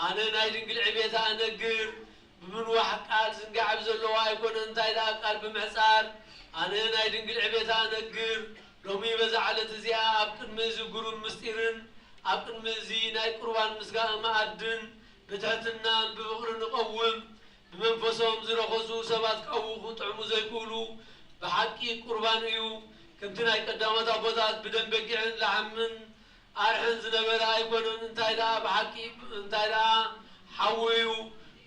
ኣነ ናይ ድንግል ዕቤታ እነግር ብምንዋሕ ቃል ዝንጋዕ ብዘለዎ ኣይኮነን፣ እንታይ ደኣ ቃል ብምሕጻር። ኣነ ናይ ድንግል ዕቤታ እነግር፣ ሎሚ በዛ ዕለት እዚኣ ኣብ ቅድሚ እዚ ግሩም ምስጢርን ኣብ ቅድሚ እዚ ናይ ቁርባን ምስጋና መኣድን ብትሕትናን ብፍቕርን እቐውም። ብመንፈሶም ዝረኸሱ ሰባት ካብኡ ክጥዕሙ ዘይክእሉ ብሓቂ ቁርባን እዩ። ከምቲ ናይ ቀዳሞት ኣቦታት ብደም በጊዕን ላሕምን ኣርሕን ዝነበረ ኣይኮነን። እንታይ ደኣ ብሓቂ፣ እንታይ ደኣ ሓዊ እዩ።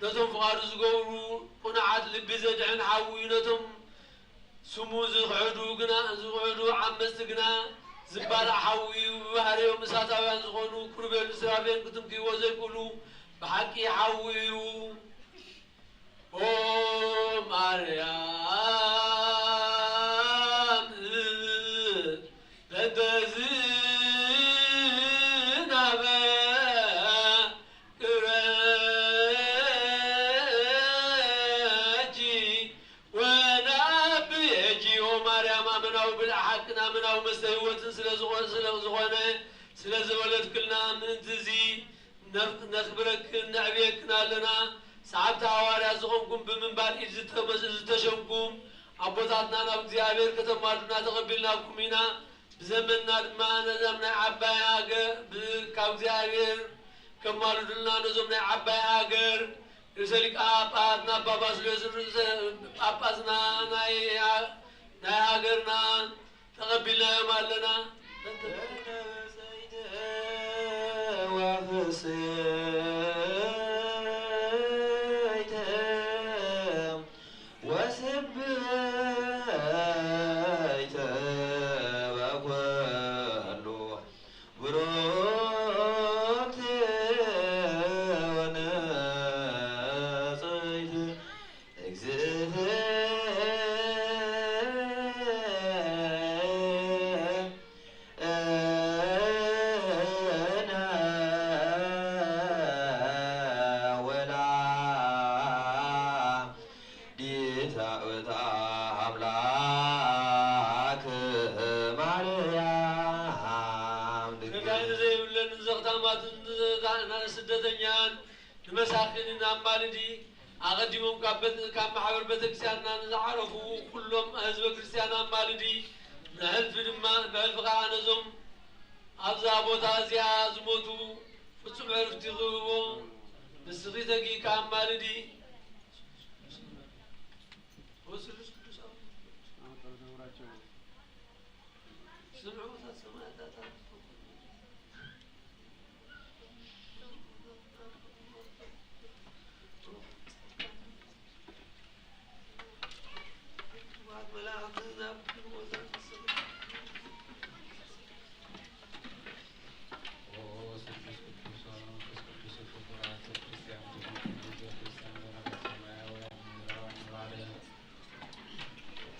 ነቶም ፍቓዱ ዝገብሩ ቅኑዓት ልቢ ዘድሕን ሓዊ እዩ። ነቶም ስሙ ዝኽሕዱ ግና፣ ዝኽሕዱ ዓመጽቲ ግና ዝባላዕ ሓዊ እዩ። ብባህርዮም እሳታውያን ዝኾኑ ኪሩቤል ሱራፌል ክትንክይዎ ዘይክእሉ ብሓቂ ሓዊ እዩ። ኦ ማርያም በበዝናበ ቅረጂ ወናብየጂ። ኦ ማርያም ኣመናዊ ብልዕ ሓቅን ኣመናዊ መስተ ህይወትን ስለ ዝኾ-፣ ስለ ዝኾነ ስለ ዝበለትክልና ምእንቲ እዚ ነፍ-፣ ነኽብረክን ነዕብየክን ኣለና። ሰዓብቲ ሃዋርያት ዝኾንኩም ብምንባር ኢድ ዝተመ-፣ ዝተሸምኩም ኣቦታትና ናብ እግዚኣብሔር ከተማልዱና ተቐቢልናኩም ኢና። ብዘመንና ድማ ነዛም ናይ ዓባይ ሃገር ብ-፣ ካብ እግዚኣብሔር ከማልዱልና ነዞም ናይ ዓባይ ሃገር ርእሰ ሊቃነ ጳጳሳትና ኣባ ባስልዮስ ርእሰ ጳጳስና ናይ ኣ-፣ ናይ ሃገርና ተቐቢልናዮም ኣለና። ወፍስሕተ ወስብሕተ በኩሉ ብሩክት ወንጽሕት እግዝእትነ ወላዲተ ኣምላክ ማርያም ድንግል። ንዘይብለን ንዘኽታማትን ንስደተኛን ንመሳኪንን ኣማልዲ። ኣቐዲሞም ካብ ቤት-፣ ካብ ማሕበር ቤተክርስትያንና ንዝዓረፉ ኩሎም ህዝበ ክርስትያን ኣማልዲ። ንሕልፊ ድማ፣ ንሕልፊ ከዓ ነዞም ኣብዛ ቦታ እዚኣ ዝሞቱ ፍጹም ዕርፍቲ ክህቦም ንስኺ ተጊእካ ኣማልዲ። ወስሉስ ቅዱስ ኣብ-፣ ስምዑ ሰማዕታት።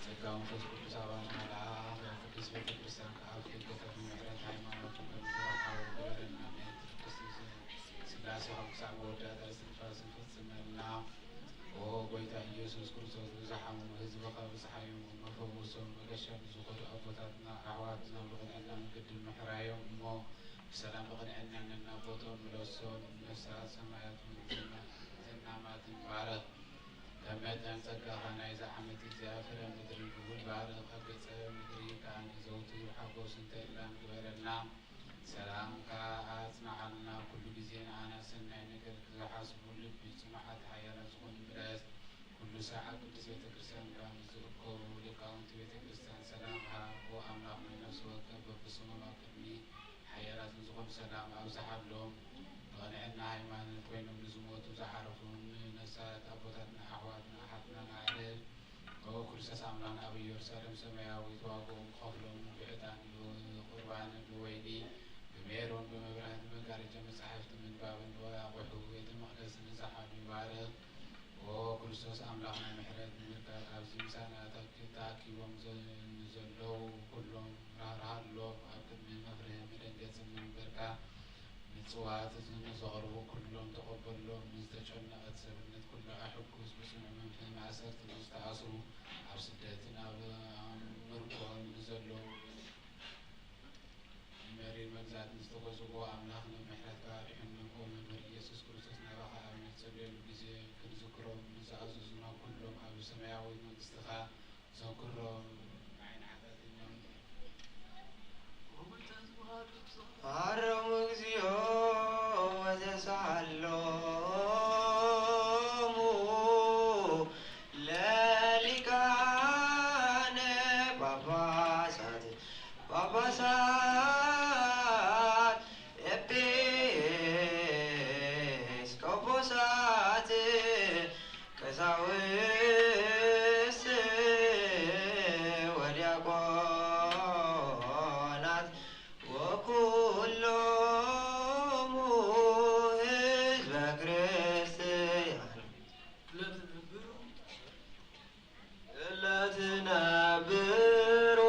ጸጋ መንፈስ ቅዱስ ኣባና መልኣኽ፣ ቅድስት ቤተ ክርስቲያን ከኣ ፍልይ ከተፍ ምሕረት ሃይማኖት ከምዝረሓወ ግበረና። ምእንቲ ቅድስት ስላሴ ካብ ክሳዕ መወዳእታ እስትንፋስ ይፈጽመልና። ኦ ጎይታ ኢየሱስ ክርስቶስ፣ ንዝሓመሙ ህዝብኻ ብጽሓዮም እሞ ፈውሶም። መገሻ ንዝኸዱ ኣቦታትና ኣሕዋትና ብቕንዕና መንገዲ ምሕራዮም እሞ ብሰላም ብቕንዕና ነናቦቶም ምለሶም። ነፍሳት ሰማያት ዘናማትን ባረኽ። ከም መጠን ጸጋኻ ናይዚ ዓመት እዚኣ ፍረ ምድሪ ንቡር ባርኽ፣ ኣብ ገጸ ምድሪ ከኣ ንዘውትር ሓጎስን ተድላን ግበረልና። ሰላምካ ኣጽንዓልና፣ ኩሉ ግዜ ንኣና ሰናይ ነገር ዝሓስቡ ልቢ ጽኑዓት ሓያላት ዝኾኑ ምረስ። ኩሉ ሳዕ ኣብ ቅድስት ቤተ ክርስቲያን ከኣ ምስ ዝእከቡ ሊቃውንቲ ቤተ ክርስቲያን ሰላም ሃብ። ኦ ኣምላኽ፣ ንነፍሲ ወከፍ በብስሞም ኣብ ቅድሚ ሓያላትን ዝኾኑ ሰላም ኣብዝሓሎም። ብቕንዕና ሃይማኖት ኮይኖም ንዝሞቱ ዝዓረፉን ነፍሳት ኣቦታትና ኣሕዋትና ኣሓትና ኣዕርፍ። ኦ ክርስቶስ ኣምላኽና ኣብ ኢየሩሳሌም ሰማያዊት ዋጋኦም ክኸፍሎም ብዕጣን ብቁርባን ብወይኒ ብሜሮን ብመብራህቲ መጋረጃ መጻሕፍቲ ምንባብን ብኣቑሑ ቤተ መቕደስ ንዝሓሉ ይባርኽ። ኦ ክርስቶስ ኣምላኽና ምሕረት ንምርካብ ኣብዚ ምሳና ተኣኪ-፣ ተኣኪቦም ዘ-፣ ንዘለዉ ኩሎም ራህርሃሎም። ኣብ ቅድሚ መፍርህን መደንገጽን መንበርካ ምጽዋት ንዘቕርቡ ኩሎም ተቐበሎም። ንዝተጨነቐት ሰብነት ኩላ ኣሕጉስ። ብጽኑዕ መንፈስ ማእሰርቲ ንዝተኣስሩ፣ ኣብ ስደትን ኣብ ምርኮን ንዘለዉ፣ መሪር መግዛእቲ ንዝተገዝእዎ ኣምላኽ፣ ምሕረትካ ኣርሒቕሎም። ኦ መምህር ኢየሱስ ክርስቶስ፣ ናባኻ ኣብ እንጸልየሉ ግዜ ክንዝክሮም ንዝኣዘዙና ኩሎም ኣብ ሰማያዊት መንግስትኻ ዘክሮም። ንዓይን ሓጢኣተኛን ማሮም። እግዚኦ ወተሳሃሎሙ ለሊቃነ ጳጳሳት ጳጳሳት ኤጲስቆጶሳት ቀሳውስት ወዲያቆናት ወኩሎሙ ህዝበ ክርስቲያን ለትነብሩ ለትነብሩ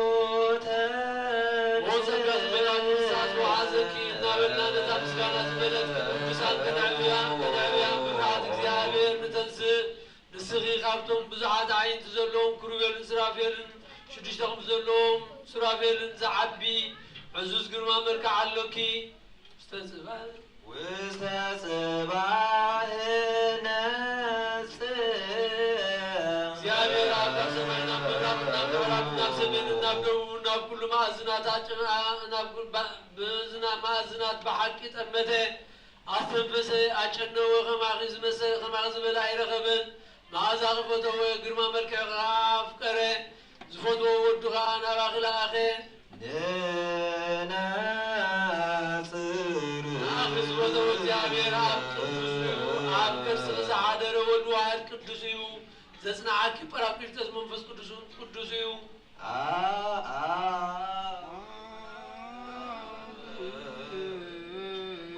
ኦ ጸጋ ዝበላ ንስሓት ወሓዘኪ እናበልና ነታ ምስጋና ዝበለት ቅዱሳን ከነዕብያ ከነዕብያ ብፍርሃት እግዚኣብሔር ንተንስእ። ንስኺ ካብቶም ብዙሓት ኣዒንቲ ዘለዎም ክሩቤልን ሱራፌልን ሽዱሽተ ክንፊ ዘለዎም ሱራፌልን ዝዓቢ ዕዙዝ ግርማ መልክዕ ኣሎኪ። ውስተ ጽባህ ውስተ ጽባህነ ኣብ ኩሉ መኣዝናት ኣጨ-፣ ኣ-፣ ናብ ኩ-፣ ባ-፣ ብዝና-፣ መኣዝናት ብሓቂ ጠመተ፣ ኣስተንፈሰ፣ ኣጨነወ፣ ከማኺ ዝመሰ-፣ ከማኺ ዝበለ ኣይረኸበን። መኣዛኺ ፈተወ፣ ግርማ መልክዕኺ ከኣ ኣፍቀረ። ዝፈትዎ ወዱ ከኣ ናባኺ ለኣኸ። ንነጽር ንኣኺ ዝፈተወ እግዚኣብሔር ኣብ ቅዱስ እዩ፣ ኣብ ከርስኺ ዝሓደረ ወልድ ዋሕድ ቅዱስ እዩ። ዘጽንዓኪ ጳራቅሊጦስ መንፈስ ቅዱስ እውን ቅዱስ እዩ። ኣ፣ ኣ።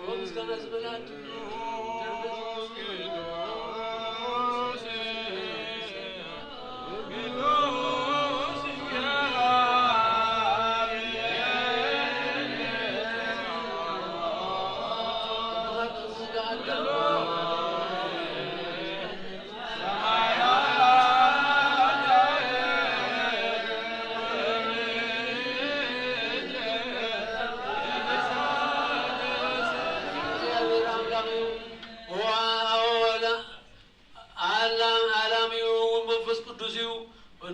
ኦ፣ ምስጋና ዝበላ ኣላም-፣ ኣላሚኡ እውን መንፈስ ቅዱስ እዩ።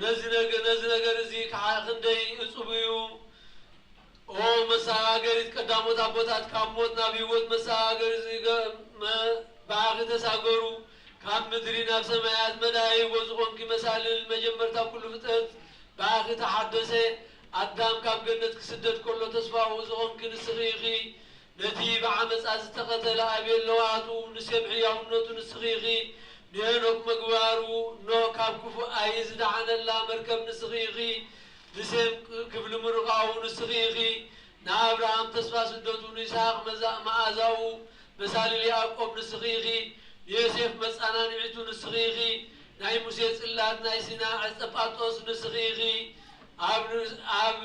ነዚ ነገ-፣ ነዚ ነገር እዚ ከዓ ክንደይ እጹብ እዩ። ኦ መሰጋገሪት ቀዳሞት ኣቦታት፣ ካብ ሞት ናብ ህይወት መሰጋገሪ ዝገ-፣ መ-፣ ብኣኺ ተሳገሩ። ካብ ምድሪ ናብ ሰማያት መዳይቦ ዝኾንኪ መሳልል መጀመርታ ኩሉ ፍጥረት ብኣኺ ተሓደሰ። ኣዳም ካብ ገነት ክስደድ ከሎ ተስፋኡ ዝኾንኪ ንስኺ ኢኺ። ነቲ ብዓመጻ ዝተቐተለ ኣቤል ለዋቱ ንሴም ሕያውነቱ ንስኺ ኢኺ። ንሄኖክ ምግባሩ ኖህ ካብ ክፉእ ኣይ ዝደሓነላ መርከብ ንስኺ ኢኺ። ንሴም ክፍሊ ምርቓኡ ንስኺ ኢኺ። ንኣብርሃም ተስፋ ስደቱ፣ ንይስሃቅ መዛ-፣ መኣዛኡ፣ መሳልል ያዕቆብ ንስኺ ኢኺ። ንዮሴፍ መጸናንዒቱ ንስኺ ኢኺ። ናይ ሙሴ ጽላት፣ ናይ ሲና ዕጸ ጳጦስ ንስኺ ኢኺ። ኣብ ርስ-፣ ኣብ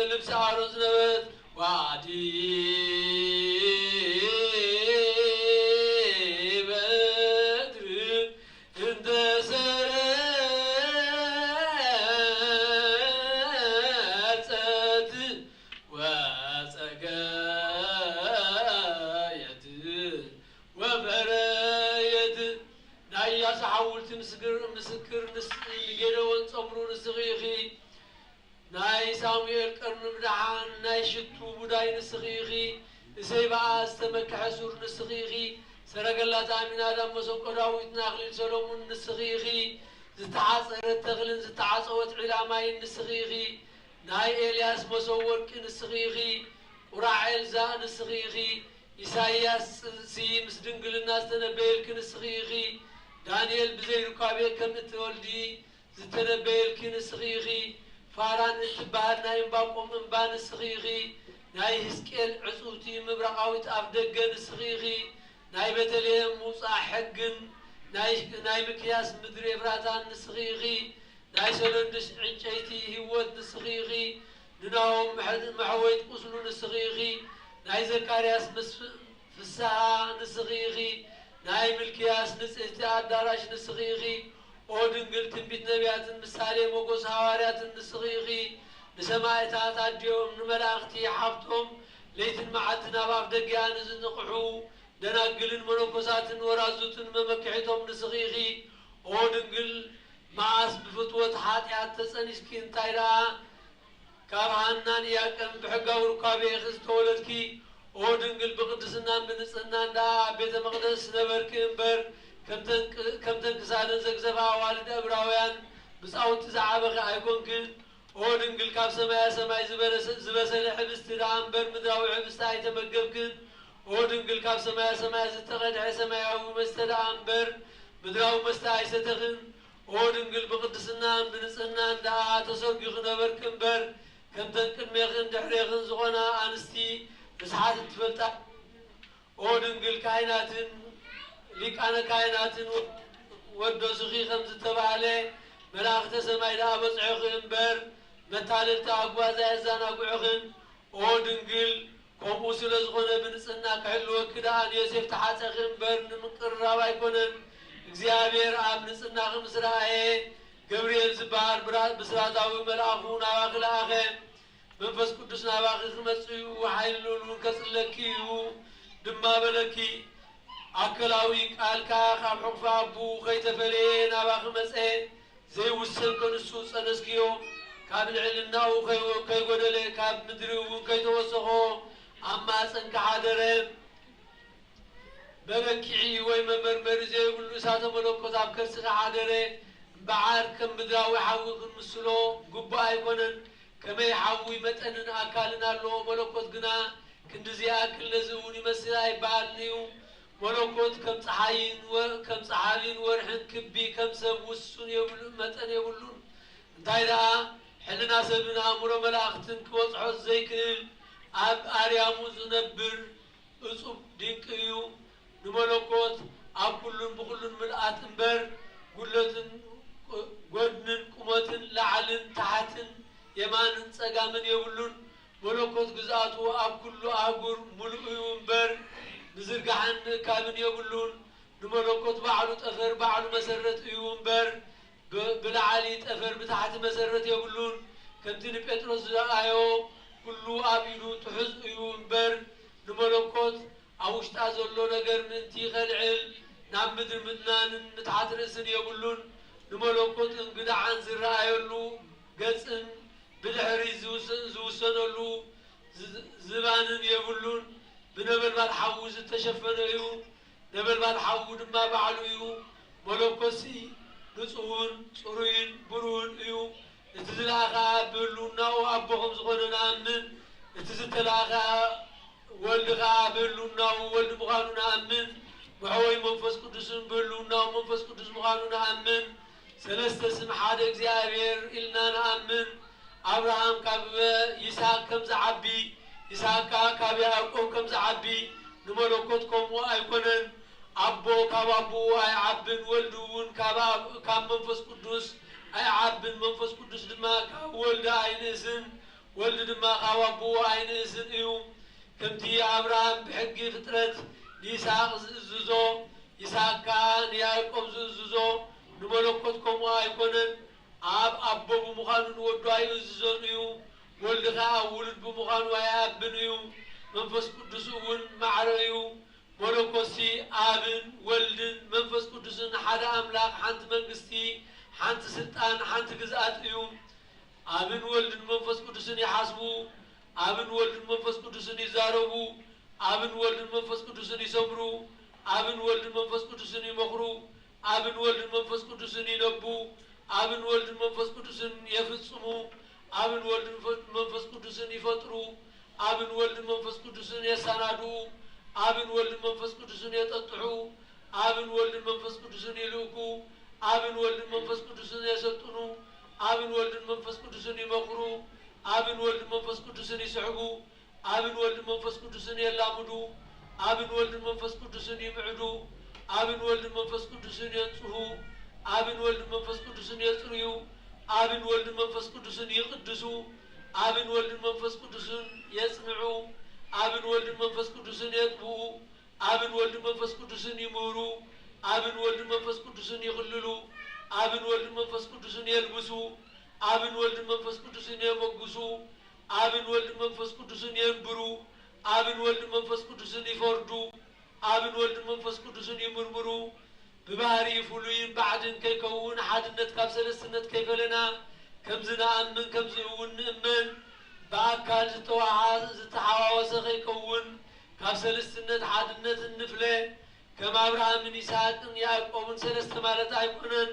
ልብሲ ኣሮን ዝነበረት ዋዲ በትር እንተ ሰርጸት ወጸገየት ወፈረየት። ናይ ኢያሱ ሓውልቲ ምስግር-፣ ምስክር ንስ-፣ ንጌደዎን ጸምሩ ንስኺ ኢኺ። ናይ ሳሙኤል ቀርኒ ምድሓን፣ ናይ ሽቱ ቡዳይ ንስኺ ኢኺ። እሰይ በኣ ዝተመክሐ ሱር ንስኺ ኢኺ። ሰረገላት ኣሚናዳብ መሰንቆ ዳዊት ንኣኽሊል ሰሎሙን ንስኺ ኢኺ። ዝተሓጸረት ተኽልን ዝተዓጸወት ዒላ ማይን ንስኺ ኢኺ። ናይ ኤልያስ መሶብ ወርቂ ንስኺ ኢኺ። ቁራዕ ኤልዛእ ንስኺ ኢኺ። ኢሳይያስ ጽንሲ ምስ ድንግልና ዝተነበየልኪ ንስኺ ኢኺ። ዳንኤል ብዘይ ሩካቤ ከም እትወልዲ ዝተነበየልኪ ንስኺ ኢኺ። ፋራን እትበሃል ናይ እምባቆም እምባ ንስኺ ኢኺ። ናይ ህዝቅኤል ዕጽውቲ ምብራቓዊት ኣፍ ደገ ንስኺ ኢኺ። ናይ ቤተልሔም ምውጻእ ሕግን ናይ፣ ናይ ምክያስ ምድሪ ኤፍራታን ንስኺ ኢኺ። ናይ ሰሎንድስ ዕንጨይቲ ህይወት ንስኺ ኢኺ። ንናሆም መሐ-፣ መሐወይት ቁስሉ ንስኺ ኢኺ። ናይ ዘካርያስ መስፍ-፣ ፍስሓ ንስኺ ኢኺ። ናይ ምልክያስ ንጽህቲ ኣዳራሽ ንስኺ ኢኺ። ኦ ድንግል፣ ትንቢት ነቢያትን ምሳሌ ሞጎስ ሃዋርያትን ንስኺ ኢኺ። ንሰማዕታት ኣዲኦም፣ ንመላእኽቲ ሓብቶም፣ ለይትን መዓልትን ኣብ ኣፍ ደጊኣ ንዝንቕሑ ደናግልን መነኮሳትን ወራዙትን መመክሒቶም ንስኺ ኢኺ። ኦ ድንግል፣ መዓስ ብፍትወት ሓጢኣት ተጸኒስኪ፣ እንታይ ደኣ ካብ ሃናን ኢያቄም ብሕጋዊ ሩካቤ ኢኺ ዝተወለድኪ። ኦ ድንግል፣ ብቅድስናን ብንጽህናን ደኣ ኣብ ቤተ መቕደስ ነበርኪ እምበር፣ ከምተን ቅ-፣ ከምተን ክሳደን ዘግዘፋ ኣዋልድ እብራውያን ብጻውቲ ዝዓበኺ ኣይኮንክን። ኦ ድንግል፣ ካብ ሰማያ ሰማይ ዝበረሰ-፣ ዝበሰለ ሕብስቲ ደኣ እምበር ምድራዊ ሕብስቲ ኣይተመገብክን። ኦ ድንግል፣ ካብ ሰማያ ሰማያት ዝተቐድሐ ሰማያዊ መስተ ደኣ እምበር ምድራዊ መስተ ኣይሰተኽን። ኦ ድንግል፣ ብቕድስናን ብንጽህናን ደኣ ተሰርጊኺ ነበርኪ እምበር፣ ከምተን ቅድሜኽን ድሕሬኽን ዝኾና ኣንስቲ ርስሓት እትፈልጣ። ኦ ድንግል፣ ካህናትን ሊቃነ ካህናትን ወደሱኺ ከም ዝተባህለ፣ መላእኽተ ሰማይ ደኣ በጽሑኺ እምበር፣ መታለልቲ ኣጓዛ ኣየዛናግዑኽን። ኦ ድንግል፣ ከምኡ ስለ ዝኾነ ብንጽህና ክሕልወኪ ደኣ ንዮሴፍ ተሓጸኺ እምበር ንምቅርራብ ኣይኮነን። እግዚኣብሔር ኣብ ንጽህናኺ ምስ ረኣየ፣ ገብርኤል ዝበሃል ብራ-፣ ብስራታዊ መልኣኹ ናባኺ ለኣኸ። መንፈስ ቅዱስ ናባኺ ክመጽእ እዩ፣ ሓይሊ ልዑል እውን ከጽለኪ እዩ ድማ በለኪ። ኣከላዊ ቃል ከኣ ካብ ሕቑፊ ኣቦኡ ከይተፈለየ ናባኺ መጸ። ዘይውሰን ከንሱ ጸነስክዮ፣ ካብ ልዕልናኡ ከይ-፣ ከይጎደለ ኣብ ምድሪ እውን ከይተወሰኾ ኣብ ማፀንካ ሓደረ። መለክዒ ወይ መመርመሪ ዘይብሉ እሳተ መለኮት ኣብ ከርስኻ ሓደረ። እምበዓር ከም ምድራዊ ሓዊ ክንምስሎ ግቡእ ኣይኮነን። ከመይ ሓዊ መጠንን ኣካልን ኣለዎ፣ መለኮት ግና ክንድዚ ይኣክል፣ ነዚ እውን ይመስል ኣይበሃልን እዩ። መለኮት ከም ጸሓይን ወ-፣ ከም ጸሓይን ወርሕን ክቢ፣ ከም ሰብ ውሱን የብሉ-፣ መጠን የብሉን። እንታይ ደኣ ሕልና ሰብን ኣእምሮ መላእኽትን ክበጽሖ ዘይክእል፣ ኣብ ኣርያሙ ዝነብር እጹብ ድንቂ እዩ። ንመለኮት ኣብ ኩሉን ብኹሉን ምልኣት እምበር፣ ጉድለትን ጎድንን ቁመትን ላዕልን ታሕትን የማንን ጸጋምን የብሉን። መለኮት ግዝኣቱ ኣብ ኩሉ ኣህጉር ምሉእ እዩ እምበር፣ ምዝርጋሕን ምእካብን የብሉን። ንመለኮት ባዕሉ ጠፈር ባዕሉ መሰረት እዩ እምበር፣ ብ-፣ ብላዕሊ ጠፈር ብታሕቲ መሰረት የብሉን። ከምቲ ንጴጥሮስ ዝረኣዮ ኩሉ ኣብ ኢዱ ትሑዝ እዩ እምበር፣ ንመለኮት ኣብ ውሽጣ ዘሎ ነገር ምእንቲ ኸልዕል ናብ ምድሪ ምድናንን ምትሓት ርእስን የብሉን። ንመለኮት እንግድዓን ዝረኣየሉ ገጽን ብድሕሪ ዝውስ-፣ ዝውሰነሉ ዝ-፣ ዝባንን የብሉን። ብነበልባል ሓዊ ዝተሸፈነ እዩ። ነበልባል ሓዊ ድማ ባዕሉ እዩ። መለኮሲ ንጹህን ጽሩይን ብሩህን እዩ። እቲ ዝለኣኸ ኣብ ብህልውናኡ ኣቦ ከም ዝኾነ ንኣምን። እቲ ዝተለኣኸ ወልድ ኸኣ ብህልውናኡ ወልድ ምዃኑ ንኣምን። መሕወይ መንፈስ ቅዱስን ብህልውናኡ መንፈስ ቅዱስ ምዃኑ ንኣምን። ሰለስተ ስም ሓደ እግዚኣብሔር ኢልና ንኣምን። ኣብርሃም ካብ ይስሐቅ ከም ዝዓቢ፣ ይስሐቅ ከኣ ካብ ያዕቆብ ከም ዝዓቢ፣ ንመለኮት ከምኡ ኣይኮነን። ኣቦ ካብ ኣቦኡ ኣይዓብን፣ ወልድ እውን ካብ ኣብ-፣ ካብ መንፈስ ቅዱስ ኣይዓብን፣ መንፈስ ቅዱስ ድማ ካብ ወልድ ኣይንእስን፣ ወልድ ድማ ካብ ኣቦኡ ኣይንእስን እዩ። ከምቲ ኣብርሃም ብሕጊ ፍጥረት ንይስሐቅ ዝእዝዞ፣ ይስሐቅ ከኣ ንያዕቆብ ዝእዝዞ፣ ንመለኮት ከምኡ ኣይኮነን። ኣብ ኣቦ ብምዃኑ ንወዱ ኣይእዝዞን እዩ። ወልድ ኸኣ ውሉድ ብምዃኑ ኣይዓብን እዩ። መንፈስ ቅዱስ እውን ማዕረ እዩ። መለኮሲ ኣብን ወልድን መንፈስ ቅዱስን ሓደ ኣምላኽ፣ ሓንቲ መንግስቲ፣ ሓንቲ ስልጣን፣ ሓንቲ ግዝኣት እዩ። ኣብን ወልድን መንፈስ ቅዱስን ይሓስቡ፣ ኣብን ወልድን መንፈስ ቅዱስን ይዛረቡ፣ ኣብን ወልድን መንፈስ ቅዱስን ይሰምሩ፣ ኣብን ወልድን መንፈስ ቅዱስን ይመኽሩ፣ ኣብን ወልድን መንፈስ ቅዱስን ይነቡ፣ ኣብን ወልድን መንፈስ ቅዱስን የፍጽሙ፣ ኣብን ወልድን ፈ-፣ መንፈስ ቅዱስን ይፈጥሩ፣ ኣብን ወልድን መንፈስ ቅዱስን የሰናድኡ፣ ኣብን ወልድን መንፈስ ቅዱስን የጠጥሑ፣ ኣብን ወልድን መንፈስ ቅዱስን ይልእኩ፣ ኣብን ወልድን መንፈስ ቅዱስን የሰልጥኑ፣ ኣብን ወልድን መንፈስ ቅዱስን ይመኽሩ፣ ኣብን ወልድን መንፈስ ቅዱስን ይስሕቡ፣ ኣብን ወልድን መንፈስ ቅዱስን የላምዱ፣ ኣብን ወልድን መንፈስ ቅዱስን ይምዕዱ፣ ኣብን ወልድን መንፈስ ቅዱስን የንጽሁ፣ ኣብን ወልድን መንፈስ ቅዱስን የጽርዩ፣ ኣብን ወልድን መንፈስ ቅዱስን ይቕድሱ፣ ኣብን ወልድን መንፈስ ቅዱስን የጽንዑ፣ ኣብን ወልድን መንፈስ ቅዱስን የጥብኡ፣ ኣብን ወልድን መንፈስ ቅዱስን ይምህሩ፣ ኣብን ወልድን መንፈስ ቅዱስን ይኽልሉ፣ ኣብን ወልድን መንፈስ ቅዱስን የልብሱ፣ ኣብን ወልድን መንፈስ ቅዱስን የመጉሱ፣ ኣብን ወልድን መንፈስ ቅዱስን የንብሩ፣ ኣብን ወልድን መንፈስ ቅዱስን ይፈርዱ፣ ኣብን ወልድን መንፈስ ቅዱስን ይምርምሩ። ብባህሪ ፍሉይን ባዕድን ከይከውን ሓድነት ካብ ሰለስትነት ከይፈለና ከምዚ ንኣምን ከምዚ እውን ንእመን። ብኣካል ዝተዋሃ-፣ ዝተሓዋወሰ ከይከውን ካብ ሰለስትነት ሓድነት እንፍለ። ከም ኣብርሃምን ይስሐቅን ያዕቆብን ሰለስተ ማለት ኣይኮነን።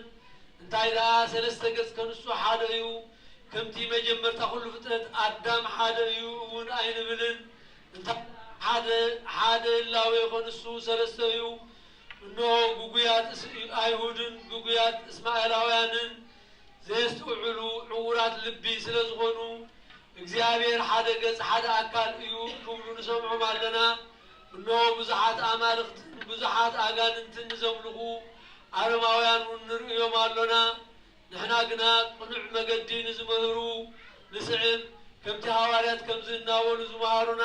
እንታይ ደኣ ሰለስተ ገጽ ከንሱ ሓደ እዩ። ከምቲ መጀመርታ ኩሉ ፍጥረት ኣዳም ሓደ እዩ እውን ኣይንብልን። እንታይ ሓደ፣ ሓደ ህላዌ ከንሱ ሰለስተ እዩ። እነሆ ግጉያት እስ-፣ ኣይሁድን ግጉያት እስማኤላውያንን ዘየስተውዕሉ ዕዉራት ልቢ ስለ ዝኾኑ፣ እግዚኣብሔር ሓደ ገጽ ሓደ ኣካል እዩ ክብሉ ንሰምዖም ኣለና። እነሆ ብዙሓት ኣማልኽትን ብዙሓት ኣጋንንትን ንዘምልኹ ኣረማውያን እውን ንርእዮም ኣሎና። ንሕና ግና ቅኑዕ መገዲ ንዝምህሩ ንስዕብ፣ ከምቲ ሃዋርያት ከምዚ እናበሉ ዝመሃሩና፣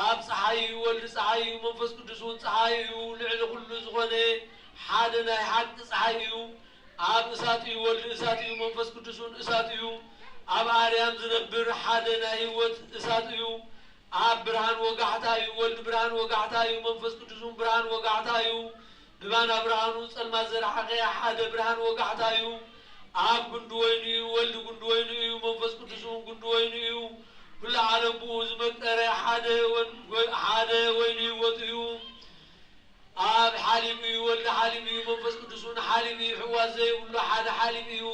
ኣብ ጸሓይ እዩ፣ ወልድ ጸሓይ እዩ፣ መንፈስ ቅዱስ እውን ጸሓይ እዩ፣ ልዕሊ ኩሉ ዝኾነ ሓደ ናይ ሓቂ ጸሓይ እዩ። ኣብ እሳት እዩ፣ ወልድ እሳት እዩ፣ መንፈስ ቅዱስ እውን እሳት እዩ። ኣብ ኣርያም ዝነብር ሓደ ናይ ህይወት እሳት እዩ። ኣብ ብርሃን ወጋሕታ እዩ፣ ወልድ ብርሃን ወጋሕታ እዩ፣ መንፈስ ቅዱስ እውን ብርሃን ወጋሕታ እዩ። ብባና ብርሃኑ ጸልማት ዘርሓቐ ሓደ ብርሃን ወጋሕታ እዩ። ኣብ ጉንዲ ወይኑ እዩ፣ ወልድ ጉንዲ ወይኑ እዩ፣ መንፈስ ቅዱስ እውን ጉንዲ ወይኑ እዩ። ኩሉ ብኡ ዝመቀረ ሓደ ወን-፣ ጎ-፣ ሓደ ወይኒ ህይወት እዩ። ኣብ ሓሊብ እዩ፣ ወልድ ሓሊብ እዩ፣ መንፈስ ቅዱስ እውን ሓሊብ እዩ። ሕዋስ ዘይብሉ ሓደ ሓሊብ እዩ።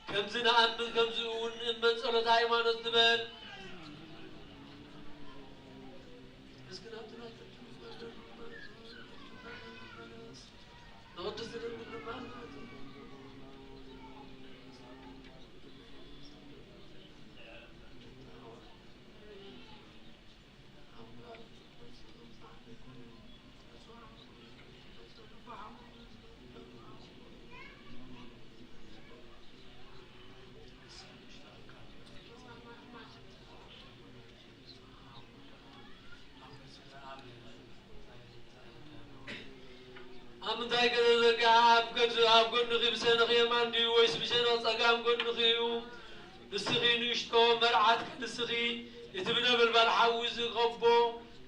ከምዚ ንኣምን፣ ከምዚ እውን ንእመን። ጸሎተ ሃይማኖት ንበል። እስኪ ናብቲ ናትካ ንቕድስቲ ድንግል ድማ ኣብ ምንታይ ገለ ዘርግሐ ኣብ ገድ-፣ ኣብ ጎንኺ ብሸነኽ የማን ድዩ ወይስ ብሸነኽ ጸጋም ጎንኺ እዩ? ንስኺ ንእሽቶ መርዓት ንስኺ እቲ ብነበልባል ሓዊ ዝኸቦ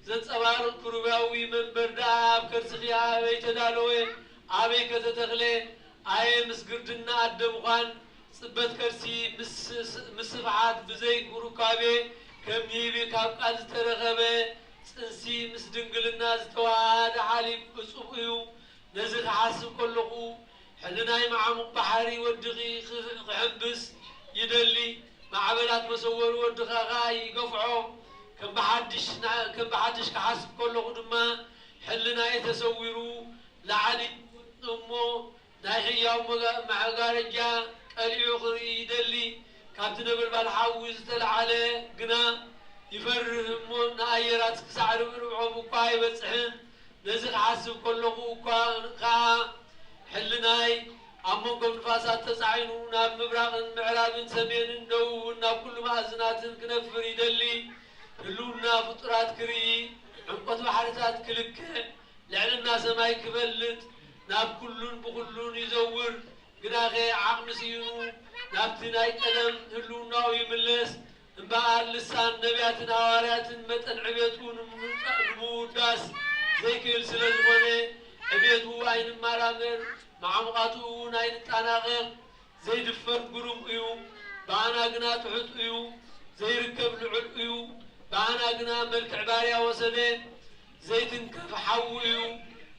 ዘንጸባርቕ ክሩባዊ መንበር ደኣ ኣብ ከርስኺ ኣበይ ተዳለወ? ኣበይ ከ ተተኽለ? ኣየ ምስ ግርድና ኣደ ምዃን ጽበት ከርሲ ምስ፣ ምስ ስፍሓት ብዘይ ሩካቤ ከም ንህቢ ካብ ቃል ዝተረኸበ ጽንሲ ምስ ድንግልና ዝተዋሃሃደ ሓሊብ እጹብ እዩ። ነዚ ክሓስብ ከለኹ፣ ሕልናይ መዓሙቕ ባሕሪ ወድኺ ክሕ-፣ ክሕምብስ ይደሊ፣ ማዕበላት መሰወሪ ወድኻ ኸኣ ይገፍዖ። ከም ብሓድሽ ና-፣ ከም ብሓድሽ ክሓስብ ከለኹ ድማ፣ ሕልናይ ተሰዊሩ ላዕሊ እሞ፣ ናይ ህያው መጋ-፣ መጋረጃ ቀሊዑ ክርኢ ይደሊ። ካብቲ ነበልባል ሓዊ ዝተለዓለ ግና ይፈርህ እሞ፣ ንኣየራት ክሳዕ ርብርብዖም እኳ ኣይበጽሕን። ነዚ ክሓስብ ከለኹ እኳ ኸኣ፣ ሕልናይ ኣብ መንጎ ንፋሳት ተጻዒኑ፣ ናብ ምብራቕን ምዕራብን ሰሜንን ደቡብን ናብ ኩሉ መኣዝናትን ክነፍር ይደሊ። ህልውና ፍጡራት ክርኢ፣ ዕምቆት ባሕርታት ክልክዕ፣ ልዕልና ሰማይ ክፈልጥ፣ ናብ ኩሉን ብኹሉን ይዘውር። ግናኸ ዓቕሚ ስኢኑ፣ ናብቲ ናይ ቀደም ህልውናኡ ይምለስ። እምበኣር ልሳን ነቢያትን ሃዋርያትን መጠን ዕቤቱ ንምውጻእ፣ ንምውዳስ ዘይክእል ስለ ዝኾነ፣ ዕቤቱ ኣይንመራመር፣ መዓሙቓቱ እውን ኣይንጠናቐቕ። ዘይድፈር ግሩም እዩ፣ ብኣና ግና ትሑት እዩ። ዘይርከብ ልዑል እዩ፣ ብኣና ግና መልክዕ ባርያ ወሰደ። ዘይትንከፍ ሓዊ እዩ።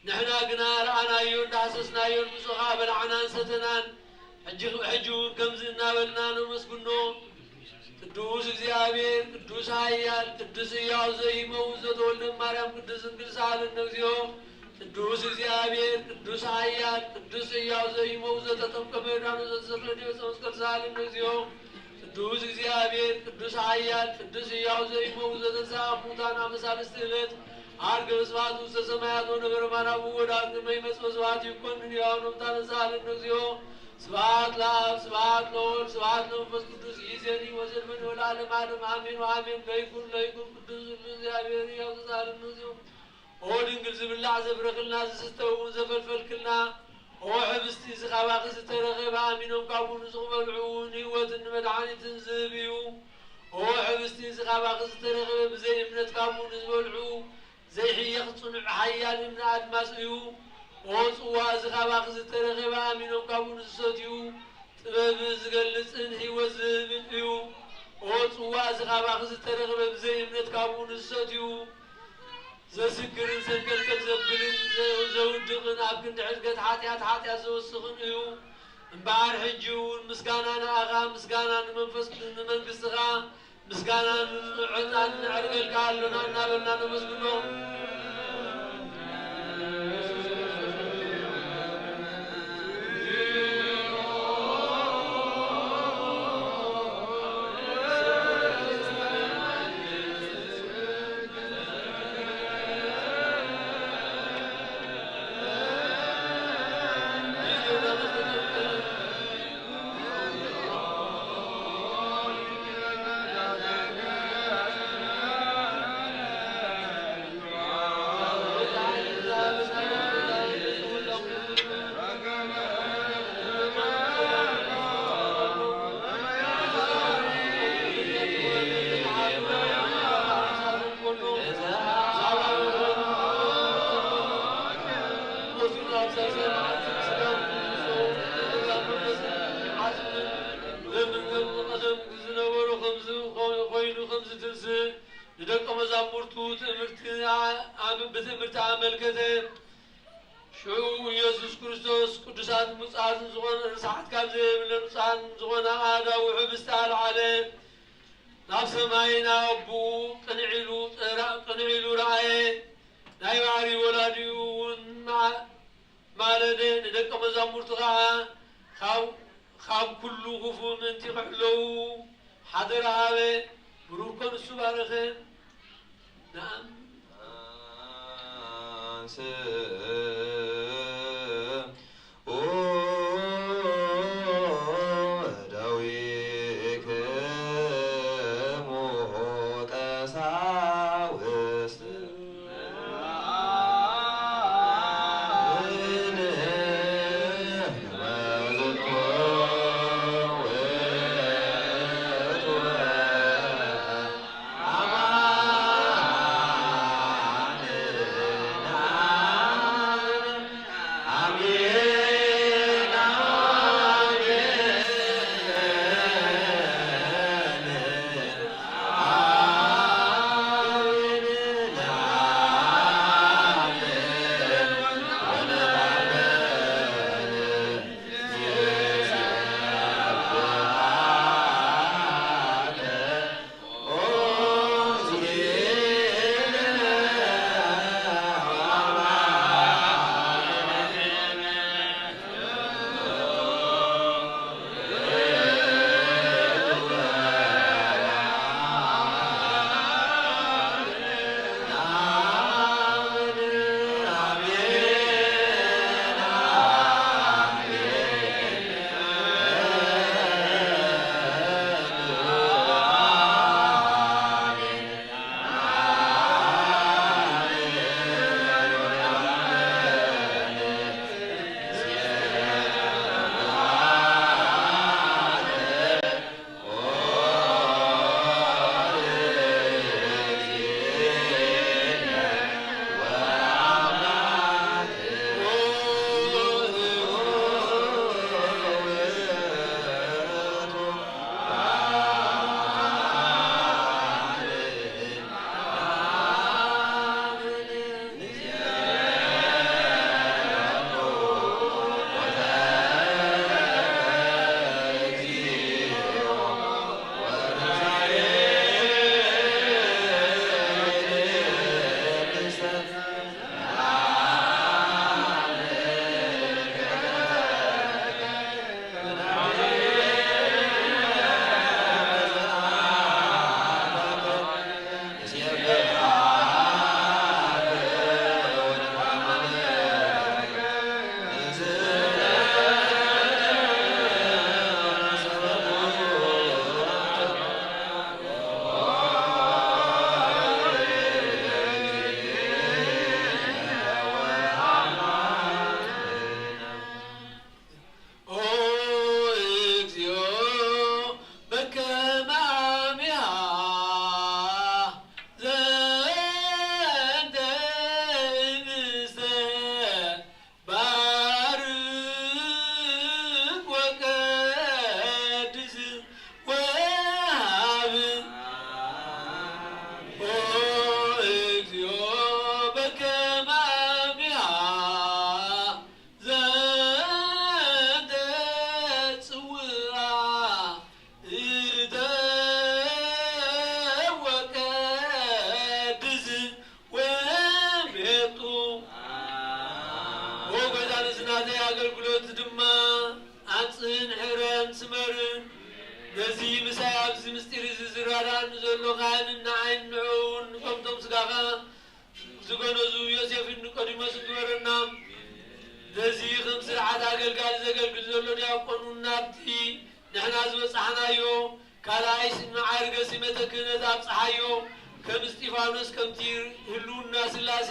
ንሕና ግና ረኣናዮን ዳህሰስናዮን፣ ምስኡ ኸኣ በላዕናን ሰተናን። ሕጂ፣ ሕጂ እውን ከምዚ እናበልና ነመስግኖ። ቅዱስ እግዚኣብሔር፣ ቅዱስ ኃያል፣ ቅዱስ ሕያው ዘይመውት ዘተወልደ ማርያም ቅዱስ ድንግል ሳለነ እግዚኦ። ቅዱስ እግዚኣብሔር፣ ቅዱስ ኃያል፣ ቅዱስ ሕያው ዘይመውት ዘተጠምቀ በዮርዳኖስ ዘተሰቅለ ዲበ ዕፀ መስቀል ሳለነ እግዚኦ። ቅዱስ እግዚኣብሔር፣ ቅዱስ ኃያል፣ ቅዱስ ሕያው ዘይመውት ዘተንሥአ እሙታን አመ ሳልስቲ ዕለት ዐርገ በስብሐት ውስተ ሰማያት ወነበረ ማናቡ ወዳግመ ይመጽእ በስብሐት ይኮንን ሕያው ነሙታን ሳለነ እግዚኦ። ስብሐት ለአብ ስብሐት ለወልድ ስብሐት ለመንፈስ ቅዱስ ይእዜኒ ወዘልፈኒ ወለዓለመ ዓለም አሜን ወአሜን። ለይኩን ለይኩን ቅዱስ ሁሉ እግዚአብሔር ሕያው ተሳለነ እግዚኦ። ኦ ድንግል ዝብላዕ ዘፍረኽልና ዝስተ እውን ዘፈልፈልክልና። ኦ ሕብስቲ እዚ ካባኺ ዝተረኸበ ኣሚኖም ካብኡ ንዝበልዑ እውን ህይወትን መድሓኒትን ዝህብ እዩ። ኦ ሕብስቲ እዚ ካባኺ ዝተረኸበ ብዘይ እምነት ካብኡ ንዝበልዑ ዘይሕየኽ ጽኑዕ ሓያል እምኒ ኣድማስ እዩ። ኦ ጽዋ እዚ ካባኺ ዝተረኸበ ኣሚኖም ካብኡ ንዝሰትዩ ጥበብ ዝገልጽን ህይወት ዝህብን እዩ። ኦ ጽዋ እዚ ካባኺ ዝተረኸበ ብዘይ እምነት ካብኡ ንዝሰትዩ ዘስክርን ሰንከልከል ዘብልን ዘ-፣ ዘውድቕን ኣብ ክንዲ ሕድገት ሓጢኣት ሓጢኣት ዘወስኽን እዩ። እምበኣር ሕጂ እውን ምስጋና ንኣኻ፣ ምስጋና ንመንፈስ፣ ንመንግስትኻ፣ ምስጋና ንንጹህ ዕጣን ነዕርገልካ ኣሎና እናበልና ነመስግኖ። ንደቀ መዛሙርቱ ትእምርቲ ኣ-፣ ኣብ-፣ ብትእምርቲ ኣመልከተ። ሽዑ ኢየሱስ ክርስቶስ ቅዱሳት ምጽኣትን ዝኾነ ርስሓት ካብ ዘይብለን ጻን ዝኾነ ኣእዳው ሕብስቲ ኣልዓለ። ናብ ሰማይ ናብ ኣቦኡ ቅንዕ ኢሉ ጥራ-፣ ቅንዕ ኢሉ ረኣየ። ናይ ባሕሪ ወላዲኡ እውን ማ-፣ ማለደ። ንደቀ መዛሙርቱ ኸዓ ካብ፣ ካብ ኩሉ ክፉእ ምእንቲ ክሕለዉ ሓደራ ሃበ። ብሩክ ኮን እሱ ባረኸ። ንኣም-፣ ኦ እግዚኦ በከመ አሚሃ ዘንተ ህብስተ ባርክ ወቀድስ ወሃብ። ኦ እግዚኦ በከመ አሚሃ ዘንተ ጽውዓ እተወ ቀድስ ወሜጡ። ኦ ጎይታ፣ ነዚ ናተይ ኣገልግሎት ድማ ኣንጽህን ሕረን ስመርን። ነዚ ምሳይ ኣብዚ ምስጢር እዚ ዝረዳእኒ ዘሎ ካህንን ንዓይን ንዕኡን ከምቶም ስጋኻ ዝገነዙ ዮሴፍን ኒቆዲሞስን ግበረና። ነዚ ከም ስርዓት ኣገልጋሊ ዘገልግል ዘሎ ዲያቆን እውን ናብቲ ንሕና ዝበጻሕናዮ ካልኣይ ሲ-፣ መዓርገ ሲመተ ክህነት ኣብጽሓዮ። ከም እስጢፋኖስ ከምቲ ህልውና ሥላሴ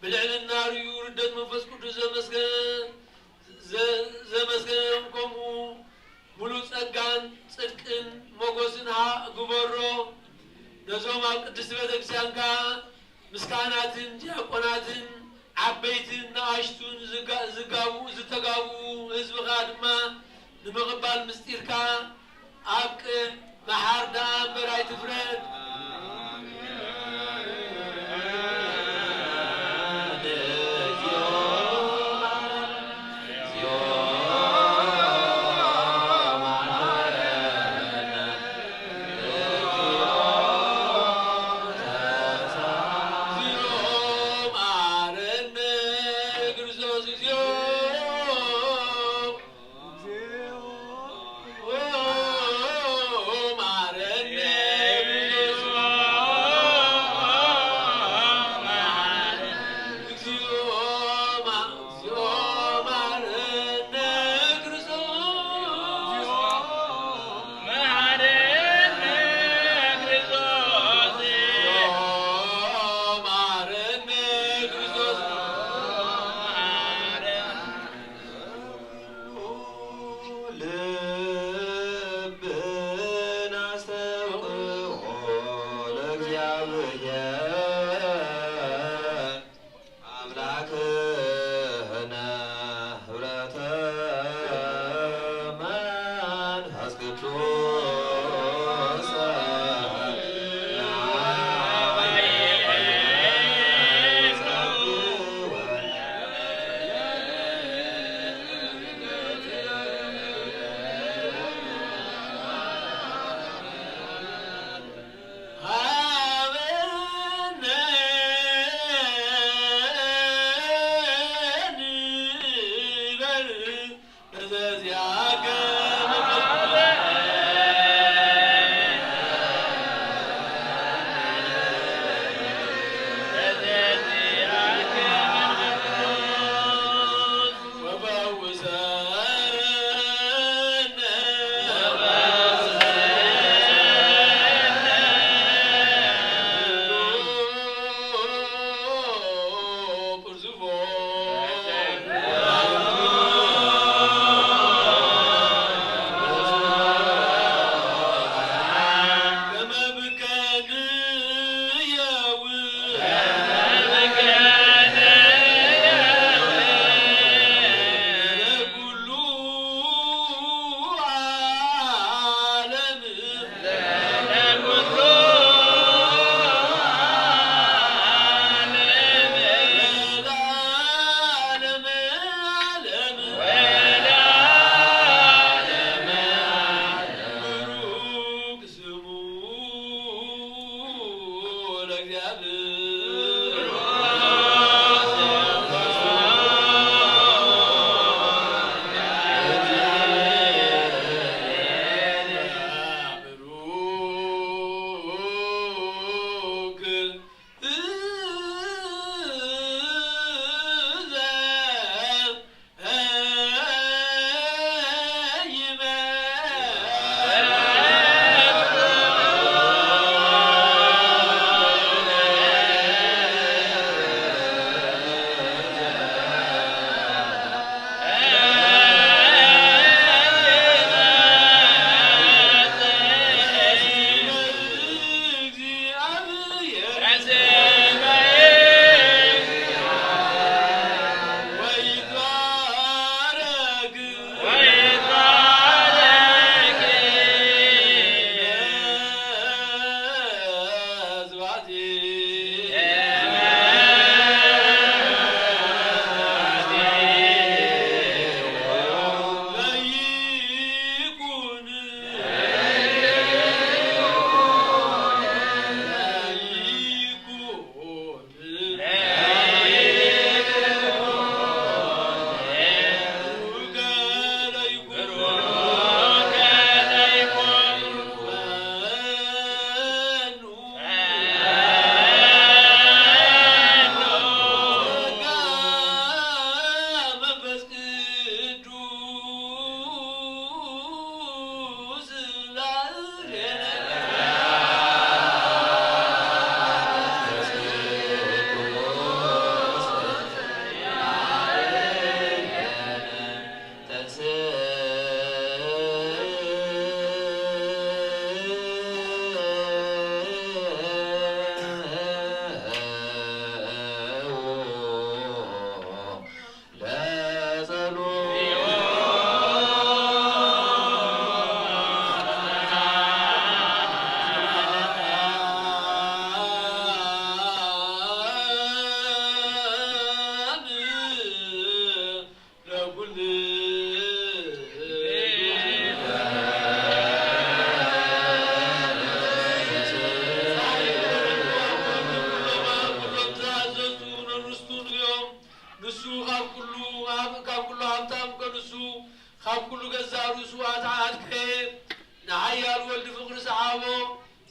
ብልዕልና ርእዩ ርደት መንፈስ ቅዱስ ዘመስገ-፣ ዘ-፣ ዘመስገነም ከምኡ ምሉእ ጸጋን ጽድቅን ሞገስን ሃ-፣ ግበሮ። ነዞም ኣብ ቅድስቲ ቤተክርስትያንካ ምስ ካህናትን ዲያቆናትን ዓበይትን ንኣሽቱን ዝጋ-፣ ዝጋቡ-፣ ዝተጋብኡ ህዝብኻ ድማ ንምቕባል ምስጢርካ ኣብ ቅን መሓር ደኣ እምበር ኣይትፍረድ። ንሱ ካብ ኩሉ፣ ካብ፣ ካብ ኩሉ ሃብታም ከንሱ፣ ካብ ኩሉ ገዛእ ርእሱ ኣትሓትከ። ንሓያል ወልድ ፍቕሪ ሰዓቦ፣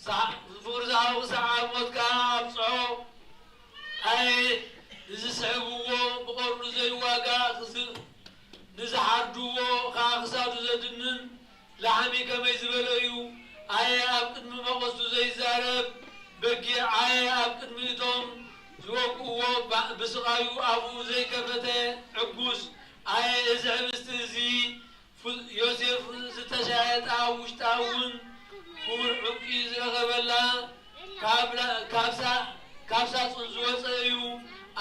ሰዓ-፣ ፍቕሪ ሰዓቦ ክሳዕ ኣብ ሞት ከኣ ኣብጽሖ። ኣየ ንዝስሕብዎ፣ ብቐርኑ ዘይዋጋእ፣ ክዝ-፣ ንዝሓርድዎ ከኣ ክሳዱ ዘድንን፣ ላሕሚ ከመይ ዝበለ እዩ? ኣየ ኣብ ቅድሚ መቐስቱ ዘይዛረብ በጊዕ፣ ኣየ ኣብ ቅድሚ እቶም ዝወግእዎ ባ-፣ ብስቓዩ ኣፉ ዘይከፈተ ዕጉስ፣ ኣየ እዚ ሕብስቲ እዚ ፍ-፣ ዮሴፍ ዝተሻየጣ፣ ኣብ ውሽጣ እውን ክቡር ዕንቂ ዝረኸበላ፣ ካብ ላ-፣ ካብ ሳ-፣ ካብ ሳጹን ዝወጸ እዩ።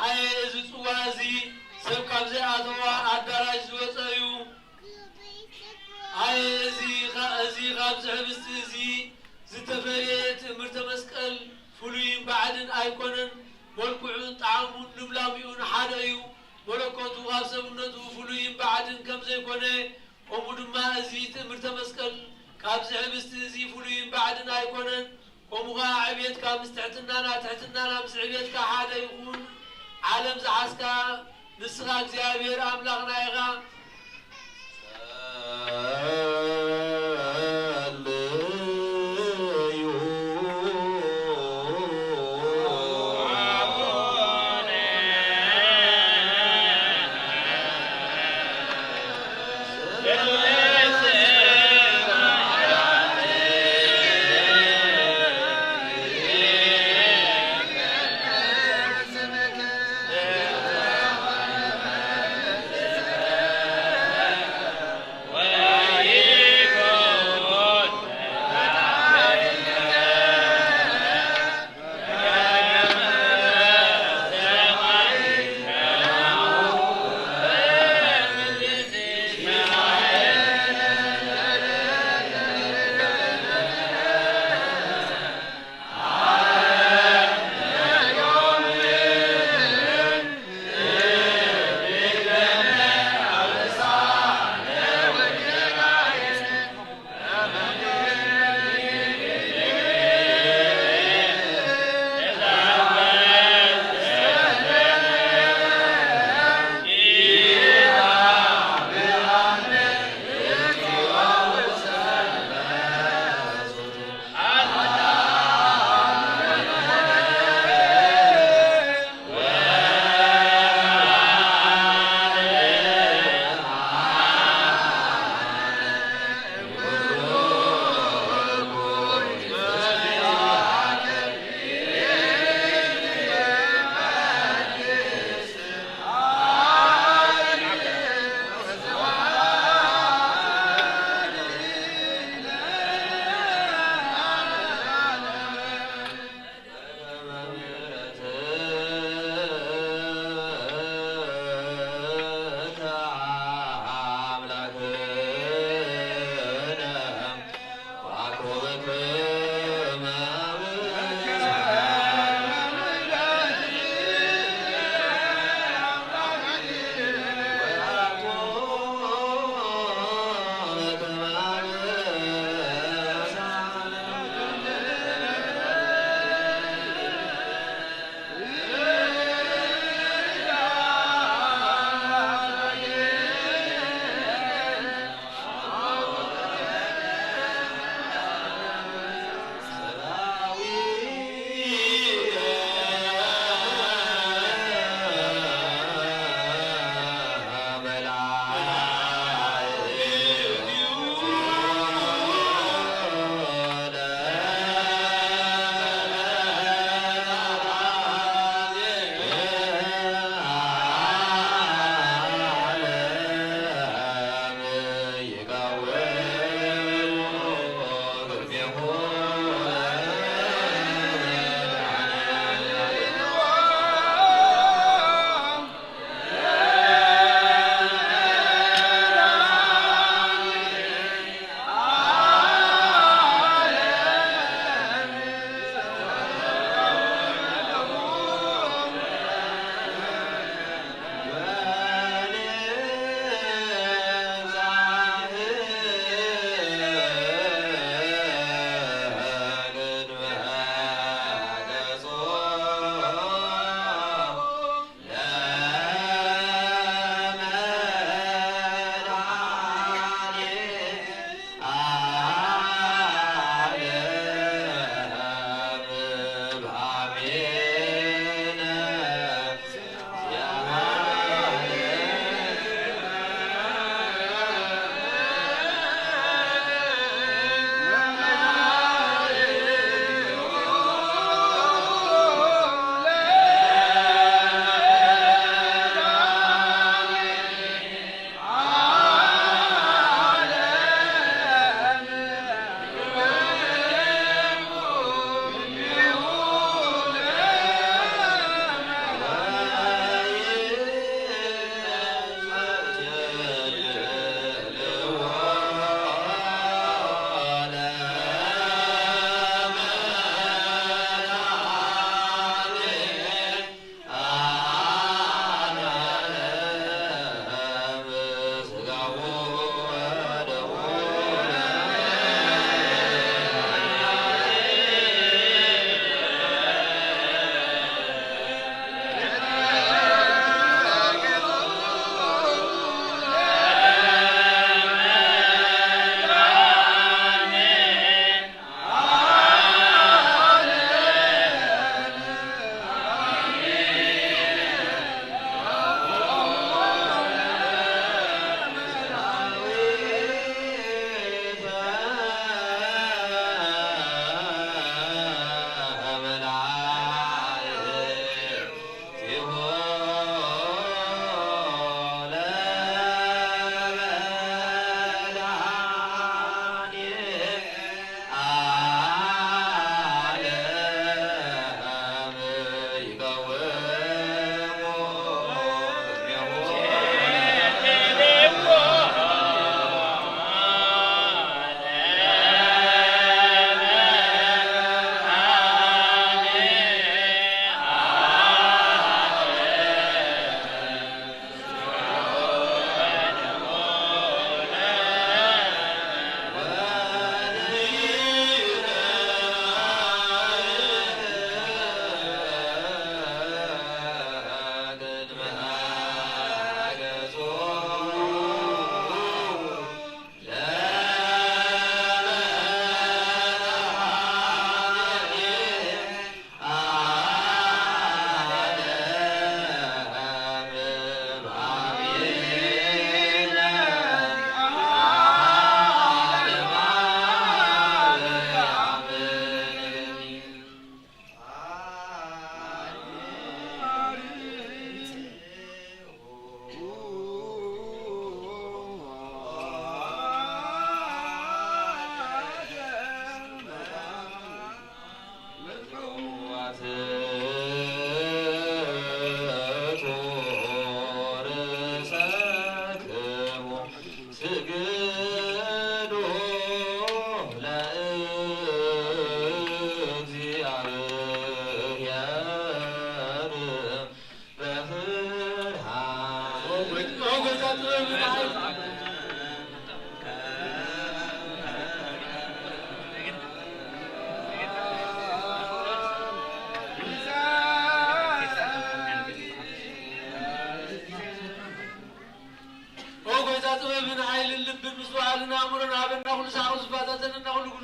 ኣየ እዚ ጽዋ እዚ ሰብ ካብ ዘይኣተዋ ኣዳራሽ ዝወጸ እዩ። ኣየ እዚ ኸ-፣ እዚ ካብዚ ሕብስቲ እዚ ዝተፈልየ ትእምርተ መስቀል ፍሉይን ባዕድን ኣይኮነን። መልክዑን ጣዕሙን ልምላሜኡን ሓደ እዩ። መለኮቱ ካብ ሰብነቱ ፍሉይን ባዕድን ከም ዘይኮነ፣ ከምኡ ድማ እዚ ትእምርተ መስቀል ካብዚ ሕብስቲ እዚ ፍሉይን ባዕድን ኣይኮነን። ከምኡ ኸዓ ዕቤትካ ምስ ትሕትናና፣ ትሕትናና ምስ ዕቤትካ ሓደ ይኹን። ዓለም ዝሓዝካ ንስኻ እግዚኣብሔር ኣምላኽና ኢኻ።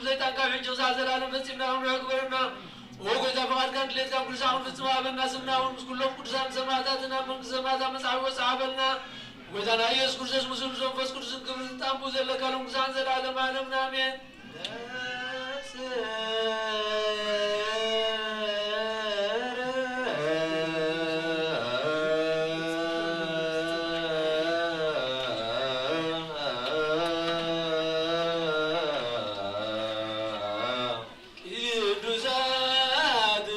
ሰይጣን ካብ ሕጂ ክሳዕ ዘላለም ፈጺምና ክንርሕቕ ግበረና። ኦ ጎይታ፣ ፍቓድካን ድሌትካን ኩሉ ሳዕ ክንፍጽም ሃበና። ስምና እውን ምስ ኩሎም ቅዱሳን ሰማዕታትን ኣብ መንግስቲ ሰማያት ኣብ መጽሓፍ ወጽዓ በልና። ጎይታና ኢየሱስ ክርስቶስ፣ ምስሉ መንፈስ ቅዱስን ክብርን ስልጣን ብኡ ዘለካ ሎም ክሳዕ ዘላለም ዓለምና፣ ኣሜን። ቅዱሳት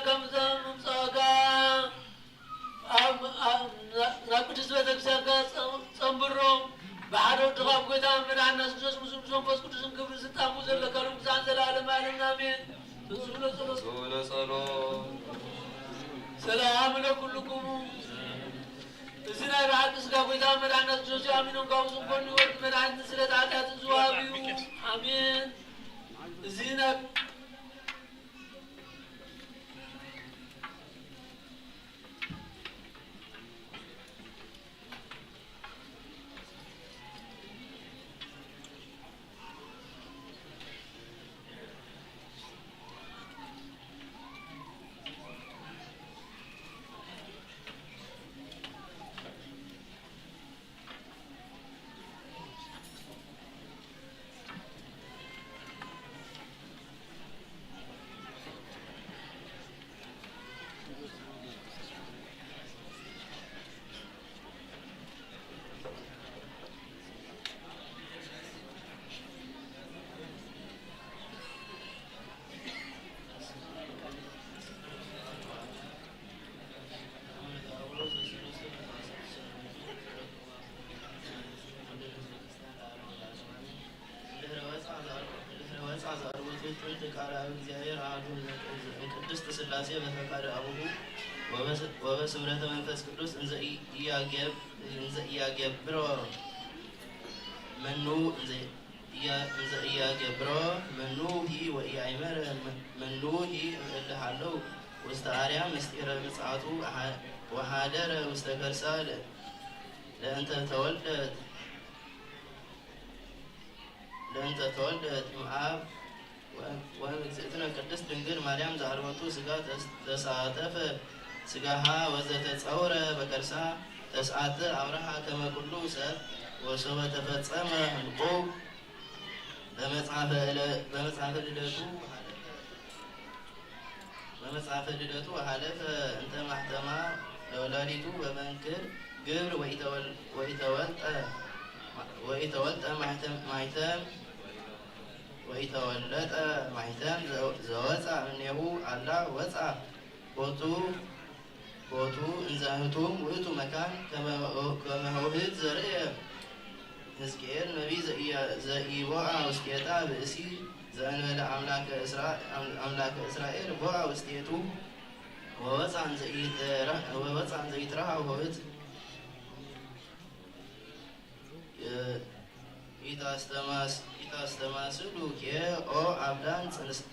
ካብ ምምጻእካ ኣብ ኣብ ናብ ቅድስት ቤተክርስትያንካ ጸ- ጸንብሮ። ብሓደ ወድኻ ኣብ ጎይታ መድሓንና የሱስ ክርስቶስ ምስኡ ምስ መንፈስ ቅዱስን ክብርን ስልጣን ዘለካ ሎሚ ክሳዕ ዘላለም ዓለም ኣሜን። ብዝብሎ ጸሎት ብዝብሎ ጸሎት ሰላም ለኩልኩሙ። እዚ ናይ ብሓቂ ስጋ ጎይታ መድሓንና የሱስ ክርስቶስ እዩ። ኣሚኖም ካብኡ ዝንኮኒ ወዲ መድሓኒት ስለት ሓጢኣት ዝዋሃብ እዩ። ኣሜን። እዚ ናይ ድህረ ወፃ ዘአርወቱ ጥንት ቃል ኣብ እግዚኣብሔር ኣሐዱ እምቅድስት ሥላሴ በፈቃድ አቡሁ ወበስምረተ መንፈስ ቅዱስ እንዘ ኢያገብሮ መኑ እንዘ ኢያገብሮ መኑ ሂ ወኢአይመረ መኑ ሂ እምእለ ሃለው ውስተ አርያም ምስጢረ ምጽአቱ ወሃደረ ውስተ ከርሳ ለእንተ ተወልደት ለእንተ ተወልደት እምአብ ወእምእግዝእትነ ቅድስት ድንግል ማርያም ዘአልወቱ ሥጋ ተሳተፈ ሥጋሃ ወዘተጸውረ በከርሳ ተስዓተ አብርሃ ከመ ኩሉ ሰብ ወሶበ ተፈጸመ ህልቁ በመጽሐፈ ልደቱ በመጽሐፈ ልደቱ ወሃለፈ እንተ ማሕተማ ለወላዲቱ በመንክር ግብር ወኢተወልጠ ወኢተወልጠ ማሕተም ወኢተወለጠ ማሕተም ዘወፃ እምኔሁ አላ ወፃ ቦቱ ቦቱ እንዘ ህቱም ውእቱ መካን ከመ ኆህት ዘርእየ ሕዝቅኤል ነቢይ ዘኢቦአ ውስቴታ ብእሲ ዘእንበለ አምላከ እስራኤል ቦአ ውስቴቱ ወወፃ እንዘ ኢትረሃው ኆህት ኢታስተማስሉ ኬ ኦ አብዳን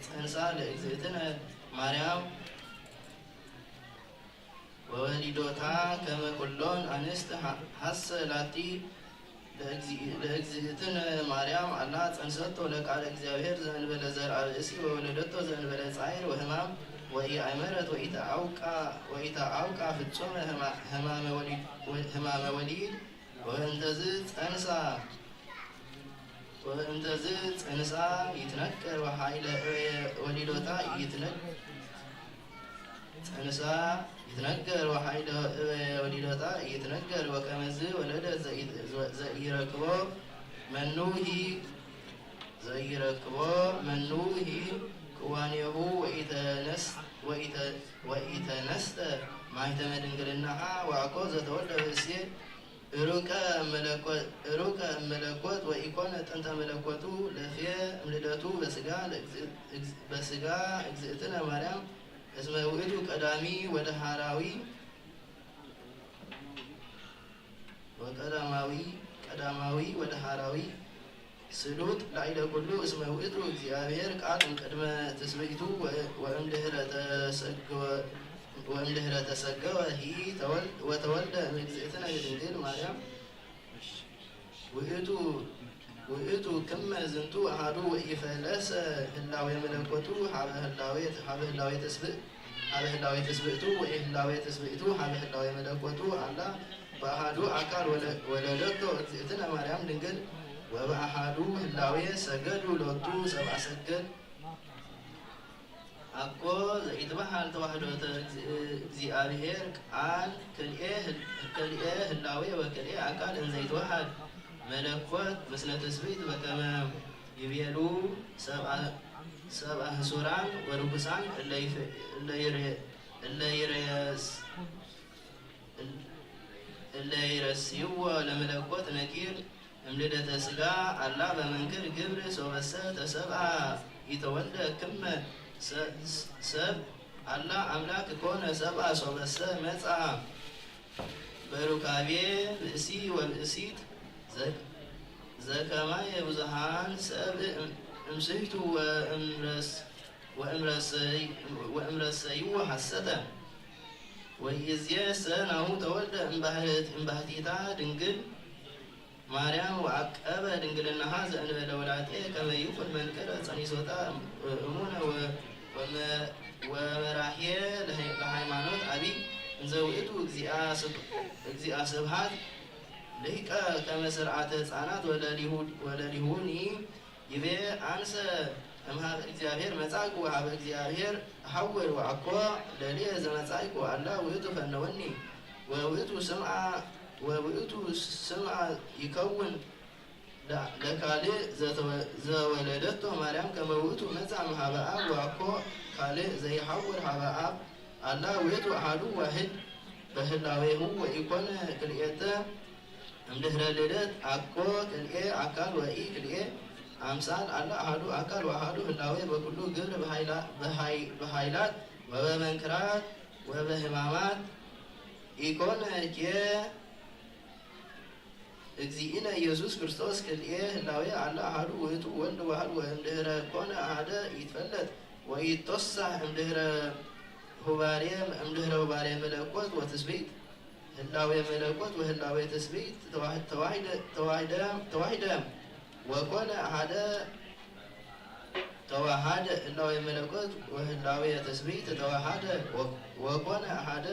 ፀንሳ ለእግዝእትነ ማርያም ወወሊዶታ ከመ ኩሎን አንስት ሐሰ ላቲ ለእግዝእትነ ማርያም አላ ጸንሰቶ ለቃለ እግዚአብሔር ዘእንበለ ዘርአ ብእሲ ወወለደቶ ዘእንበለ ጻይር ወህማም ወኢአእመረት ወኢተአውቃ ፍጹመ ህማመ ወሊድ ወእንተዝ ጸንሳ ወእንተዝ ጸንሳ ይትነገር ወኃይለ ወሊዶታ ይትነገር ጸንሳ ይትነገር ወኃይለ ወሊዶታ ይትነገር ወከመዝ ወለደ ዘኢረክቦ መኑ ሂ ዘኢረክቦ መኑ ሂ ክዋኔሁ ወኢተነስተ ማይተመ ድንግልናሃ ወአኮ ዘተወልደ ብእሴ ሩቀ እመለኮት ወኢኮነ ጥንተ መለኮቱ ለፌ እምልደቱ በስጋ እግዝእትነ ማርያም እስመ ውእቱ ቀዳሚ ወደሃራዊ ወቀዳማዊ ቀዳማዊ ወደሃራዊ ስሉጥ ላዕለ ኩሉ እስመ ውእቱ እግዚአብሔር ቃል እምቅድመ ትስብእቱ ወእምድህረ ተሰገወ ሂ ወተወልደ እምእግዝእትነ ድንግል ማርያም ውእቱ ውእቱ ክመ ዝንቱ አሐዱ ወኢፈለሰ ህላዌ መለኮቱ ሀበ ህላዌ ሀበ ህላዌ ተስብእ ሀበ ህላዌ ተስብእቱ ወኢህላዌ ተስብእቱ ሀበ ህላዌ መለኮቱ አላ በአሐዱ አካል ወለደቶ እግዝእትነ ማርያም ድንግል ወበአሐዱ ህላዌ ሰገዱ ሎቱ ሰብአ ሰገል። አኮ ዘኢትበሃል ተዋህዶተ እግዚአብሔር ቃል ክልኤ ህላዌ ወክልኤ አካል እንዘይትወሃድ መለኮት ምስለ ትስብእት በከመ ይቤሉ ሰብአ ሰብአ ህሱራን ወርኩሳን እለ ይፍ-፣ እለ ይሬ-፣ እለ ይሬስ-፣ እለ ይረስይዎ ለመለኮት ነኪር እምልደተ ሥጋ አላ በመንክር ግብር ሶበሰ ተሰብአ ኢተወልደ ክመ ሰ-፣ ሰብ አላ አምላክ ኮነ ሰብአ ሶበሰ መጽአ በሩካቤ ብእሲ ወብእሲት ዘ-፣ ዘከማየ ብዙሃን ሰብ እም-፣ እምስሕቱ ወእምረስ-፣ ወእምረሰይ-፣ ወእምረሰይዎ ሐሰተ። ወይእዜሰ ናሁ ተወልደ እምባህት-፣ እምባህቲታ ድንግል ማርያም ወዐቀበ ድንግልናሃ ዘእንበለ ውላጤ ከመ ይኩን መንክረ ጸኒሶታ እሙነ ወ-፣ ወመ-፣ ወመራህየ ለሃይ-፣ ለሃይማኖት አቢይ እንዘ ውእቱ እግዚአ ስብ-፣ እግዚአ ስብሐት ልሂቀ ከመ ስርዓተ ሕፃናት ወለሊሁ-፣ ወለሊሁኒ ይቤ አንሰ እምሃበ እግዚአብሔር መጻእኩ ወሃበ እግዚአብሔር እሐውር ወአኮ ለልየ ዘመጻእኩ አላ ውእቱ ፈነወኒ ወውእቱ ስምዓ ወውእቱ ስምዓ ይከውን ለ-፣ ለካልእ ዘተወ-፣ ዘወለደቶ ማርያም ከመ ውእቱ መጻ እምሃበ አብ ወአኮ ካልእ ዘይሐውር ሀበ አብ አላ ውእቱ አሐዱ ዋህድ በህላዌሁ ወኢኮነ ክልኤተ እምድህረ ልደት አኮ ክልኤ አካል ወኢ ክልኤ አምሳል አላ አሐዱ አካል ወአሐዱ ህላዌ በኩሉ ግብር በሃይላ-፣ በሃይ-፣ በሃይላት ወበመንክራት ወበህማማት ኢኮነ ኬ እግዚእነ ኢየሱስ ክርስቶስ ክልኤ ህላዌ አላ አሐዱ ውእቱ ወልድ ዋህድ ወእምድህረ ኮነ አሐደ ይትፈለጥ ወይትቶሳህ እምድህረ ሁባሬ እምድህረ ሁባሬ መለኮት ወትስብእት ህላዌ መለኮት ወህላዌ ትስብእት ተዋህ-፣ ተዋሂደ፣ ተዋሂደ፣ ተዋሂደ ወኮነ አሐደ ተዋሃደ ህላዌ መለኮት ወህላዌ ትስብእት ተዋሃደ ወ-፣ ወኮነ አሐደ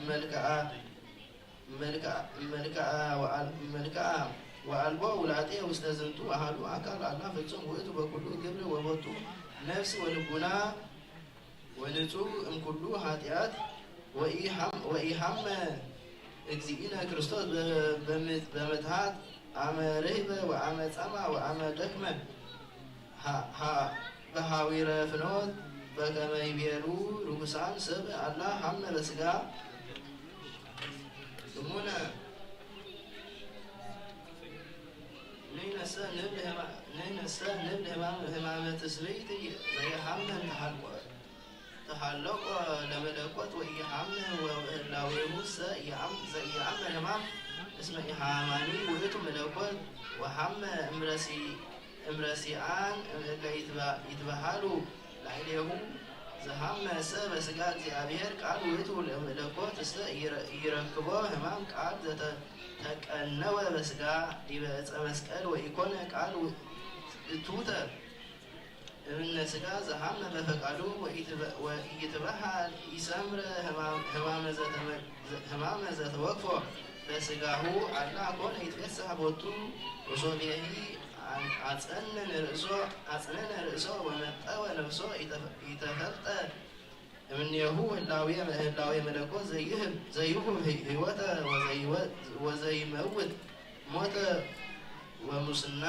መልክዓ መልክዓ፣ መልክዓ ወአል-፣ መልክዓ ወአልቦ ውላጤ ውስተ ዝንቱ አሐዱ አካል አላ ፍጹም ውእቱ በኩሉ ግብር ወቦቱ ነፍስ ወልቡና ወንጹህ እምኩሉ ኃጢአት ወኢሐም-፣ ወኢሐመ እግዚእነ ክርስቶስ በ-፣ በምት-፣ በምትሃት አመ ርህበ ወአመ ጸማ ወአመ ደክመ ሀ-፣ ሀ-፣ በሐዊረ ፍኖት በከመ ይቤሉ ርኩሳን ሰብ አላ ሐመ በስጋ እሙነ ንሕነሰ ንብል ህማ-፣ ንሕነሰ ንብል ህማም-፣ ህማመ ትስብእት ዘይሐመ ተሐልቆ ተሐለቆ ለመለኮት ወኢሐመ ወህላዌሁሰ ኢአም-፣ ዘኢአምር ህማም እስመ ኢሐማኒ ውእቱ መለኮት ወሐመ እምረሲ-፣ እምረሲአን እለ ይትበ-፣ ይትበሃሉ ላዕሌሁ ዘሐመ ሰ በስጋ እግዚአብሔር ቃል ውእቱ ለመለኮት እስተ ኢረ-፣ ኢረክቦ ህማም ቃል ዘተ-፣ ተቀነወ በስጋ ዲበ ዕፀ መስቀል ወኢኮነ ቃል ው-፣ እቱተ እምነ ስጋ ዘሐመ በፈቃዱ ወኢትበ-፣ ወኢይትበሃል ኢሰምረ ህማም-፣ ህማመ ዘተመ-፣ ዘ-፣ ህማመ ዘተወክፎ በስጋሁ አላ ኮነ ይትፌሳህ ቦቱ ወሶቤሂ አን-፣ አጸነነ ርእሶ፣ አጽነነ ርእሶ ወመጠወ ነፍሶ ኢተፈ-፣ ኢተፈልጠ እምኔሁ ህላዌ፣ ህላዌ መለኮት ዘይህብ፣ ዘይሁብ ህይ-፣ ህይወተ ወዘይወ-፣ ወዘይመውት ሞተ ወሙስና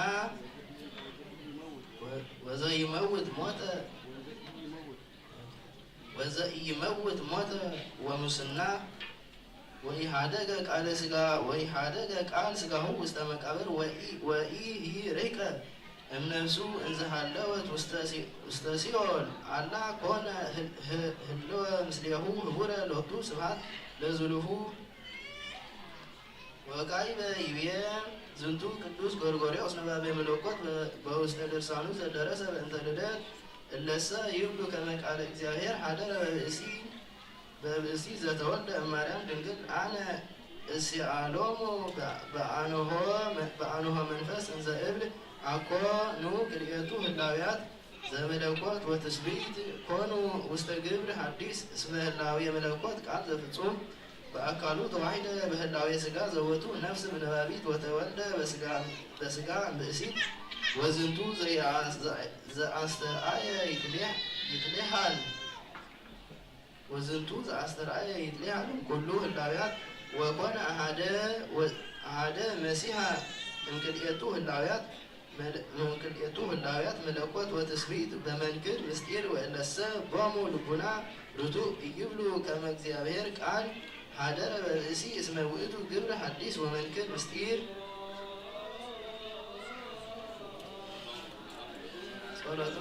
ወ-፣ ወዘይመውት ሞተ ወዘኢይመውት ሞተ ወሙስና ወኢሃደገ ቃለ ስጋ ወኢሃደገ ቃል ስጋሁ ውስተ መቃብር ወኢ-፣ ወኢይርሕቀ እምነፍሱ እንዘሃለወት ውስተ ሲ-፣ ውስተ ሲኦል አላ ኮነ ህል-፣ ህ-፣ ህልወ ምስሌሁ ህቡረ ሎቱ ስብሐት ለዝሉፉ ወካዕበ ይቤ ዝንቱ ቅዱስ ጎርጎርዮስ ነባቤ መለኮት በ-፣ በውስተ ድርሳኑ ዘደረሰ በእንተ ልደት እለሰ ይብሉ ከመ ቃለ እግዚአብሔር ሐደረ በብእሲ በብእሲ ዘተወልደ እማርያም ድንግል አነ እስአሎሙ በአንሆ መ-፣ በአንሆ መንፈስ እንዘ እብል አኮ ኑ ክልኤቱ ህላውያት ዘመለኮት ወትስብእት ኮኑ ውስተ ግብር ሐዲስ እስመ ህላዌ መለኮት ቃል ዘፍጹም በአካሉ ተዋሂደ በህላዌ ሥጋ ዘቦቱ ነፍስ ብነባቢት ወተወልደ በሥጋ፣ በሥጋ እምብእሲት ወዝንቱ ዘአ-፣ ዘአስተርአየ ይትሌ-፣ ይትሌሃል። ወዝንቱ ዘአስተርአየ ይትሌሃልም ኩሉ ህላውያት ወኮነ አሃደ ወ-፣ አሃደ መሲሐ እምክልኤቱ ህላውያት መል-፣ እምክልኤቱ ህላውያት መለኮት ወትስብእት በመንክር ምስጢር ወእለሰ ቦሙ ልቡና ርቱዕ ኢይብሉ ከመ እግዚኣብሔር ቃል ሀደረ በርእሲ እስመ ውእቱ ግብር ሐዲስ ወመንክር ምስጢር። ጸሎቱ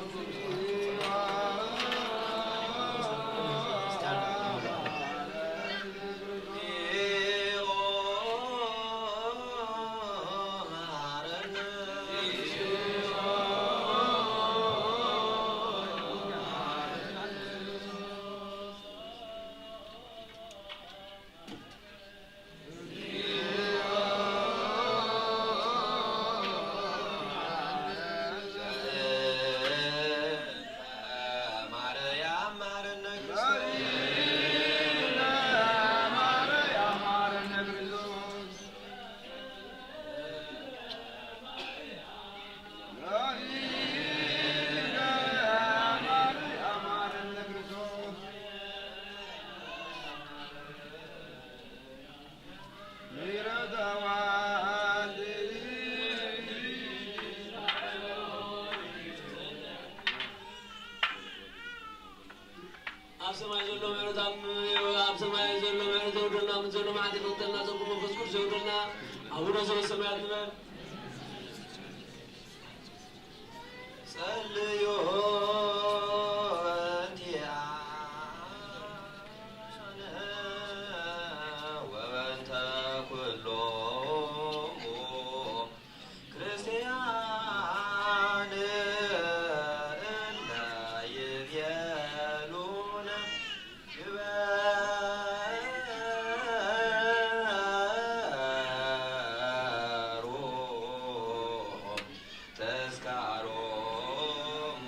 ኣብ ሰማይ ዘሎ ምሕረት ኣብ፣ ኣብ ሰማይ ዘሎ ምሕረት ዘውርደልና፣ ኣብ ምድሪ ዘሎ መዓት ይፈተልና፣ ጸጉ መንፈስ ቅዱስ ዘውርደልና። ኣቡነ ዘበሰማያት ንበል። ጸልዩ በእንቲአነ ወበእንተ ኩሎሙ ክርስቲያን እለ ይቤሉነ ግበሩ ተስካሮሙ።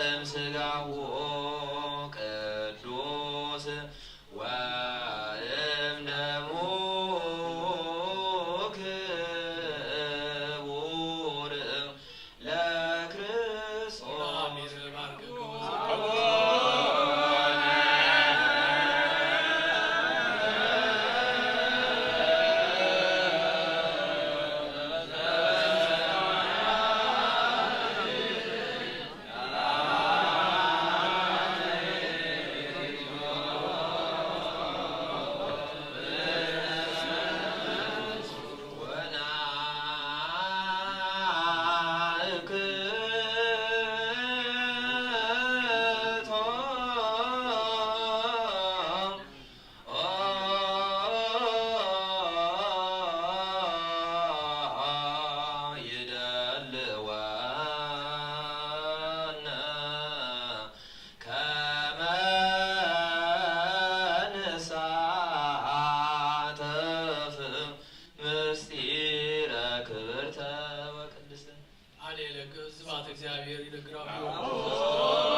እምስጋሁ ቅዱስ ወእምደሙ ክቡር ለክርስቶስ። ይደልወነ ከመ ንሳተፍ ምስጢረ ክብርተ ወቅድስተ። ሃሌሉያ። ስብሐት እግዚአብሔር ይነግራችሁ።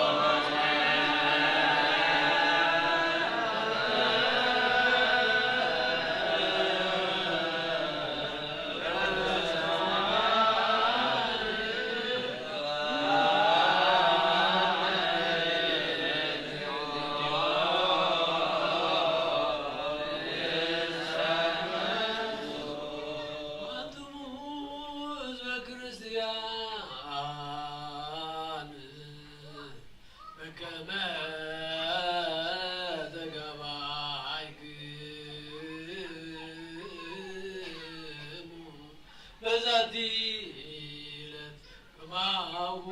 በዛቲ ዕለት ከማሁ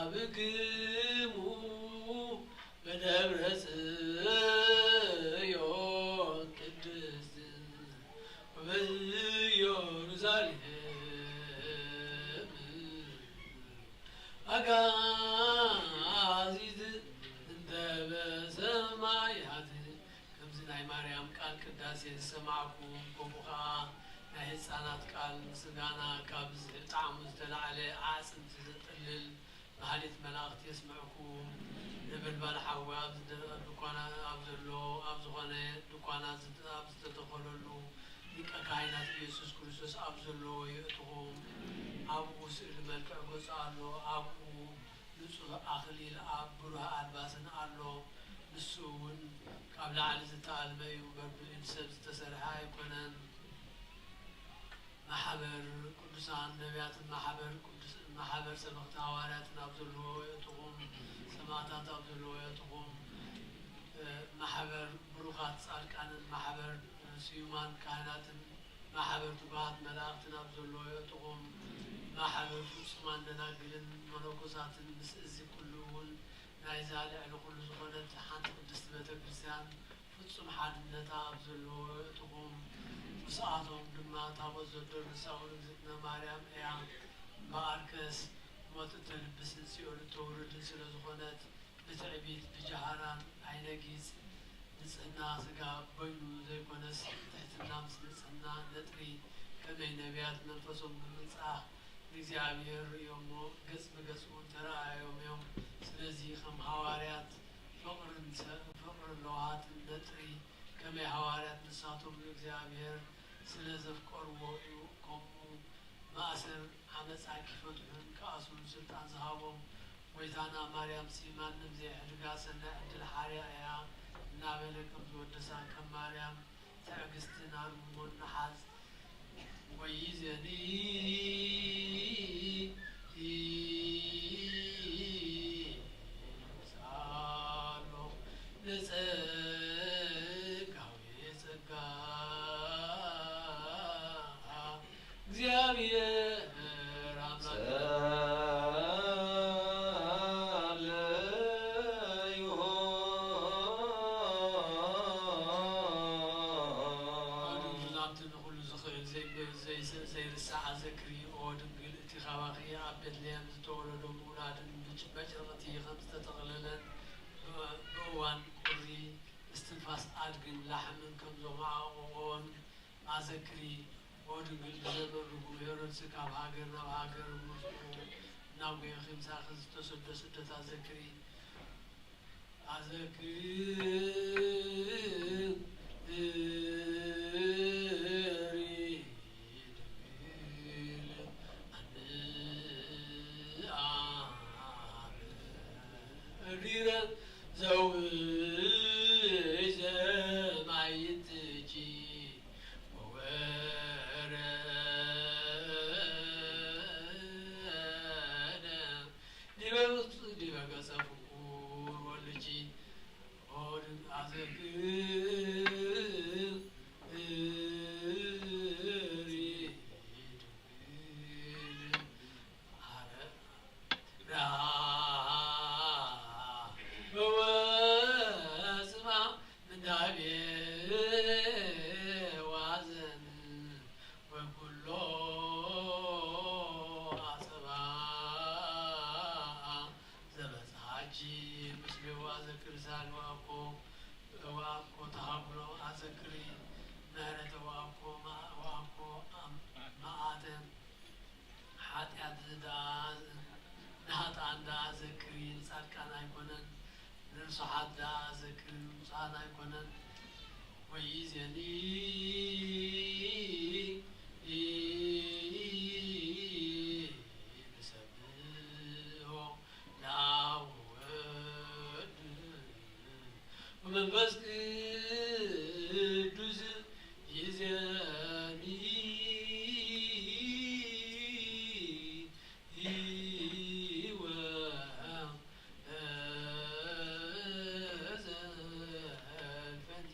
ያስተጋብክሙ በደብረ ጽዮን ቅድስት ወበኢየሩሳሌም አጋዚት እንተ በሰማያት። ከምዚ ናይ ማርያም ቃል ቅዳሴ ዝሰማዕኩ፣ ከምኡ ኸዓ ናይ ህፃናት ቃል ምስጋና ካብ ጣዕሙ ዝተላዕለ ኣዕፅምቲ ዘጥልል ማህሌት መላእክት የስምዕኩ። ነበልባል ሓዊ ኣብ ዝደረቐ ድኳና ኣብ ዘሎ፣ ኣብ ዝኾነ ድኳና ዝት-፣ ኣብ ዝተተኸለሉ ሊቀ ካህናት ኢየሱስ ክርስቶስ ኣብ ዘለዎ የእትኹም። ኣብኡ ስእሊ መልክዕ ገጹ ኣሎ። ኣብኡ ንጹህ ኣኽሊል ኣብ ብሩህ ኣልባስን ኣሎ። ንሱ እውን ካብ ላዕሊ ዝተኣልመ እዩ፣ እምበር ብኢድ ሰብ ዝተሰርሐ ኣይኮነን። ማሕበር ቅዱሳን ነቢያትን ማሕበር ቅዱስ-፣ ማሕበር ሰበኽቲ ሃዋርያትን ኣብ ዘለዎ የእትኹም፣ ሰማዕታት ኣብ ዘለዎ የእትኹም። እ፣ ማሕበር ብሩኻት ጻድቃንን ማሕበር ስዩማን ካህናትን ማሕበር ትጉሃት መላእኽትን ኣብ ዘለዎ የእትኹም። ማሕበር ፍጹማን ደናግልን መነኮሳትን ምስ እዚ ኩሉ እውን ናይዛ ልዕሊ ኩሉ ዝኾነት ሓንቲ ቅድስቲ ቤተ ክርስቲያን ፍጹም ሓድነታ ኣብ ዘለዎ የእትኹም። ምስኣቶም ድማ ታቦት ዘደርሳ እግዝእትነ ማርያም እያ። እምበኣርከስ ሞት እተልብስን ሲኦል እተውርድን ስለ ዝኾነት፣ ብትዕቢት ብጀሃራን ኣይነጊጽ። ንጽህና ስጋ በይኑ ዘይኮነስ፣ ትሕትና ምስ ንጽህና ነጥሪ። ከመይ ነቢያት መንፈሶም ብምንጻህ ንእግዚኣብሔር ርእዮሞ፣ ገጽ ብገጽ እውን ተረኣዮም እዮም። ስለዚ ከም ሃዋርያት ፍቕርን ሰ-፣ ፍቕርን ለውሃትን ነጥሪ። ከመይ ሃዋርያት ንሳቶም ንእግዚኣብሔር ስለ ዘፍቀርዎ እዩ ከምኡ። ማእሰር ዓመጻ ኪፈትሑን ክኣስሩን ስልጣን ዝሃቦም ጎይታና፣ ማርያምሲ ማንም ዘየሕድጋ ሰናይ ዕድል ሓርያ እያ እናበለ ከም ዝወደሳ፣ ከም ማርያም ትዕግስትን ኣርምሞን ንሓዝ። ወይዘኒ እዚኣን ዝተወለዶም ውላድን ብጭ-፣ በጨርቅቲ ከም ዝተጠቕለለን ብ-፣ ብእዋን ቁሪ እስትንፋስ ኣድግን ላሕምን ከም ዘማዕቆቖን ኣዘክሪ። ኦ ድንግል ብዘመን ርጉም ሄሮድስ ካብ ሃገር ናብ ሃገር ምስኡ እናጎየ ኺምሳኺ ዝተሰዶ ስደት ኣዘክሪ። ኣዘክሪ ድንግል ኣንብኣ ምድረ ዘውእዘ ማይትጂ ወወረደ ዲበ ውስጥ ዲበ ገጸ ፍቁር ወልጂ ኦድ ኣዘክሪ ድንግል ኣረ ዳ በወጽማ ምንዳቤ ዋዘን ወኩሎ ኣጸባ ዘበጽሓኪ ምስሌዋ ዘክርሳን ወኣኮ ወኣኮ ተሃብሎ ኣዘክሪ ምህረተ ወኣኮ ማ-፣ ወኣኮ ኣም-፣ መዓተ ሓጢኣት ዝዳ-፣ ንሃጥኣን ደኣ ዘክሪ ንጻድቃን ኣይኮነን፣ ንርሱሓት ደኣ ዘክሪ ንብጹዓን ኣይኮነን። ወይእዜኒ ንሰብሖ ለአብ ወወልድ ወመንፈስ ቅዱስ ይእዜኒ ወዘልፈኒ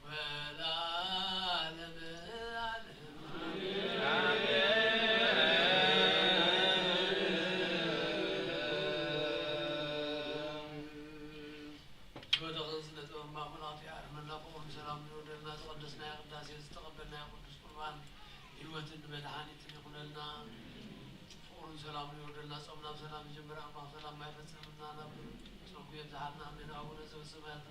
ወለዓለመ ዓለም። ዝወደቐን ዝነጠበን ኣምላኽ ይኣርመና፣ ፍቕሩን ሰላሙን ይወርደልና። ዝቐደስናዮ ቅዳሴ ዝተቐበልናዮ ቅዱስ ቁርባን ህይወትን መድሓኒትን ይኹነልና። ፍቕሩን ሰላሙን ይወርደልና። ጾምና ብሰላም ይጀምር፣ ኣምላኽ ሰላም የፈጽመና። ናብ ጾምኩም የብዝሓልና። ኣሜን። ኣቡነ ዘበሰማያት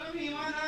ይትቀደስ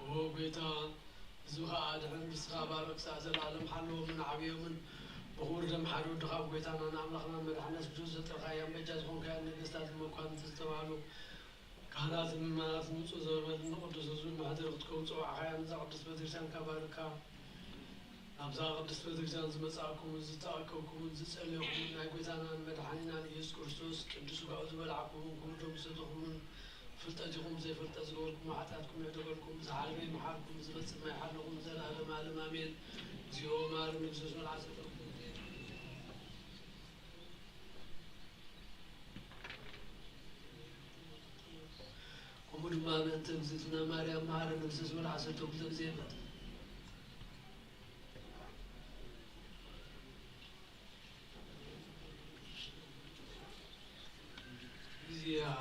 ኦ ጎይታ፣ ህዝብኻ ኣድሕን፣ ርስኻ ባርኽ፣ ክሳዕ ዘለኣለም ሓልዎምን ዓብዮምን። ብኽቡር ደም ሓደ ወድኻ፣ ብጎይታናን ኣምላኽናን መድሓኒና የሱስ ክርስቶስ ዘጥረኻያን በጃ ዝኾንካያን ነገስታትን መኳንንትን ዝተባህሉ ካህናትን ምእመናትን ምጹ ዘበል ንቕዱስ ህዝቢ መሕደሪ ክትከውን ጸዋዕኻያን ነዛ ቅድስት ቤተክርስትያን ካባርካ ናብዛ ቅድስት ቤተክርስትያን ዝመጻእኩምን ዝተኣከብኩምን ዝጸለኹምን ናይ ጎይታናን መድሓኒናን ኢየሱስ ክርስቶስ ቅዱስ ሥጋኡ ዝበላዕኩምን ክቡር ደሙ ዝሰተኹምን ፍልጠት ይኹን ብዘይፍልጠት ዝገበርኩሞ ሓጢኣትኩም ይዕደገልኩም፣ ዝሓለፈ ይምሓርኩም፣ ዝመጽእ ድማ ይሓልኹም፣ ንዘለኣለመ ዓለም ኣሜን። እግዚኦ መሐረነ ክርስቶስ መልዓ ሰጠኩም። ከምኡ ድማ ምእንቲ እግዝእትና ማርያም መሐረነ ክርስቶስ መልዓ ሰጠኩም።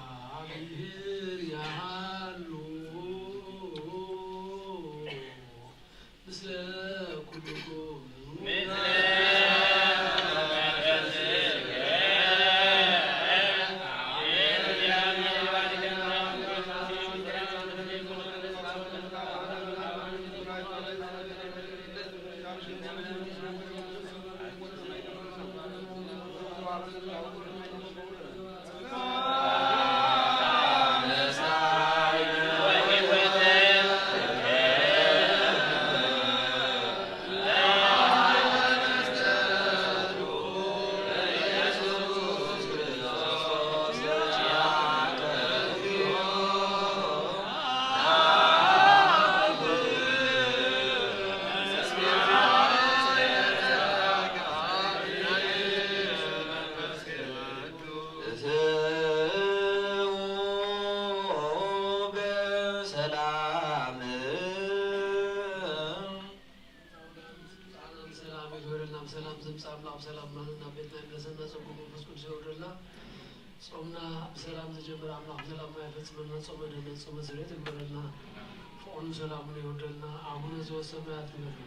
እግዚአብሔር ያሉ ምስለ ኩልኩም። ሰላም ይግበረልና። ብሰላም ዘምጽእ ኣምላኽ ብሰላም ማንና ቤትና ይምለሰና። ጸጉ መንፈስ ቅዱስ የውርደልና። ጾምና ብሰላም ዝጀመረ ኣምላኽ ብሰላም የፈጽመና። ጾመ ድህነት ጾመ ስርየት ይግበረልና። ፍቕሩን ሰላሙን የውርደልና። ኣቡነ ዘበሰማያት ይበል።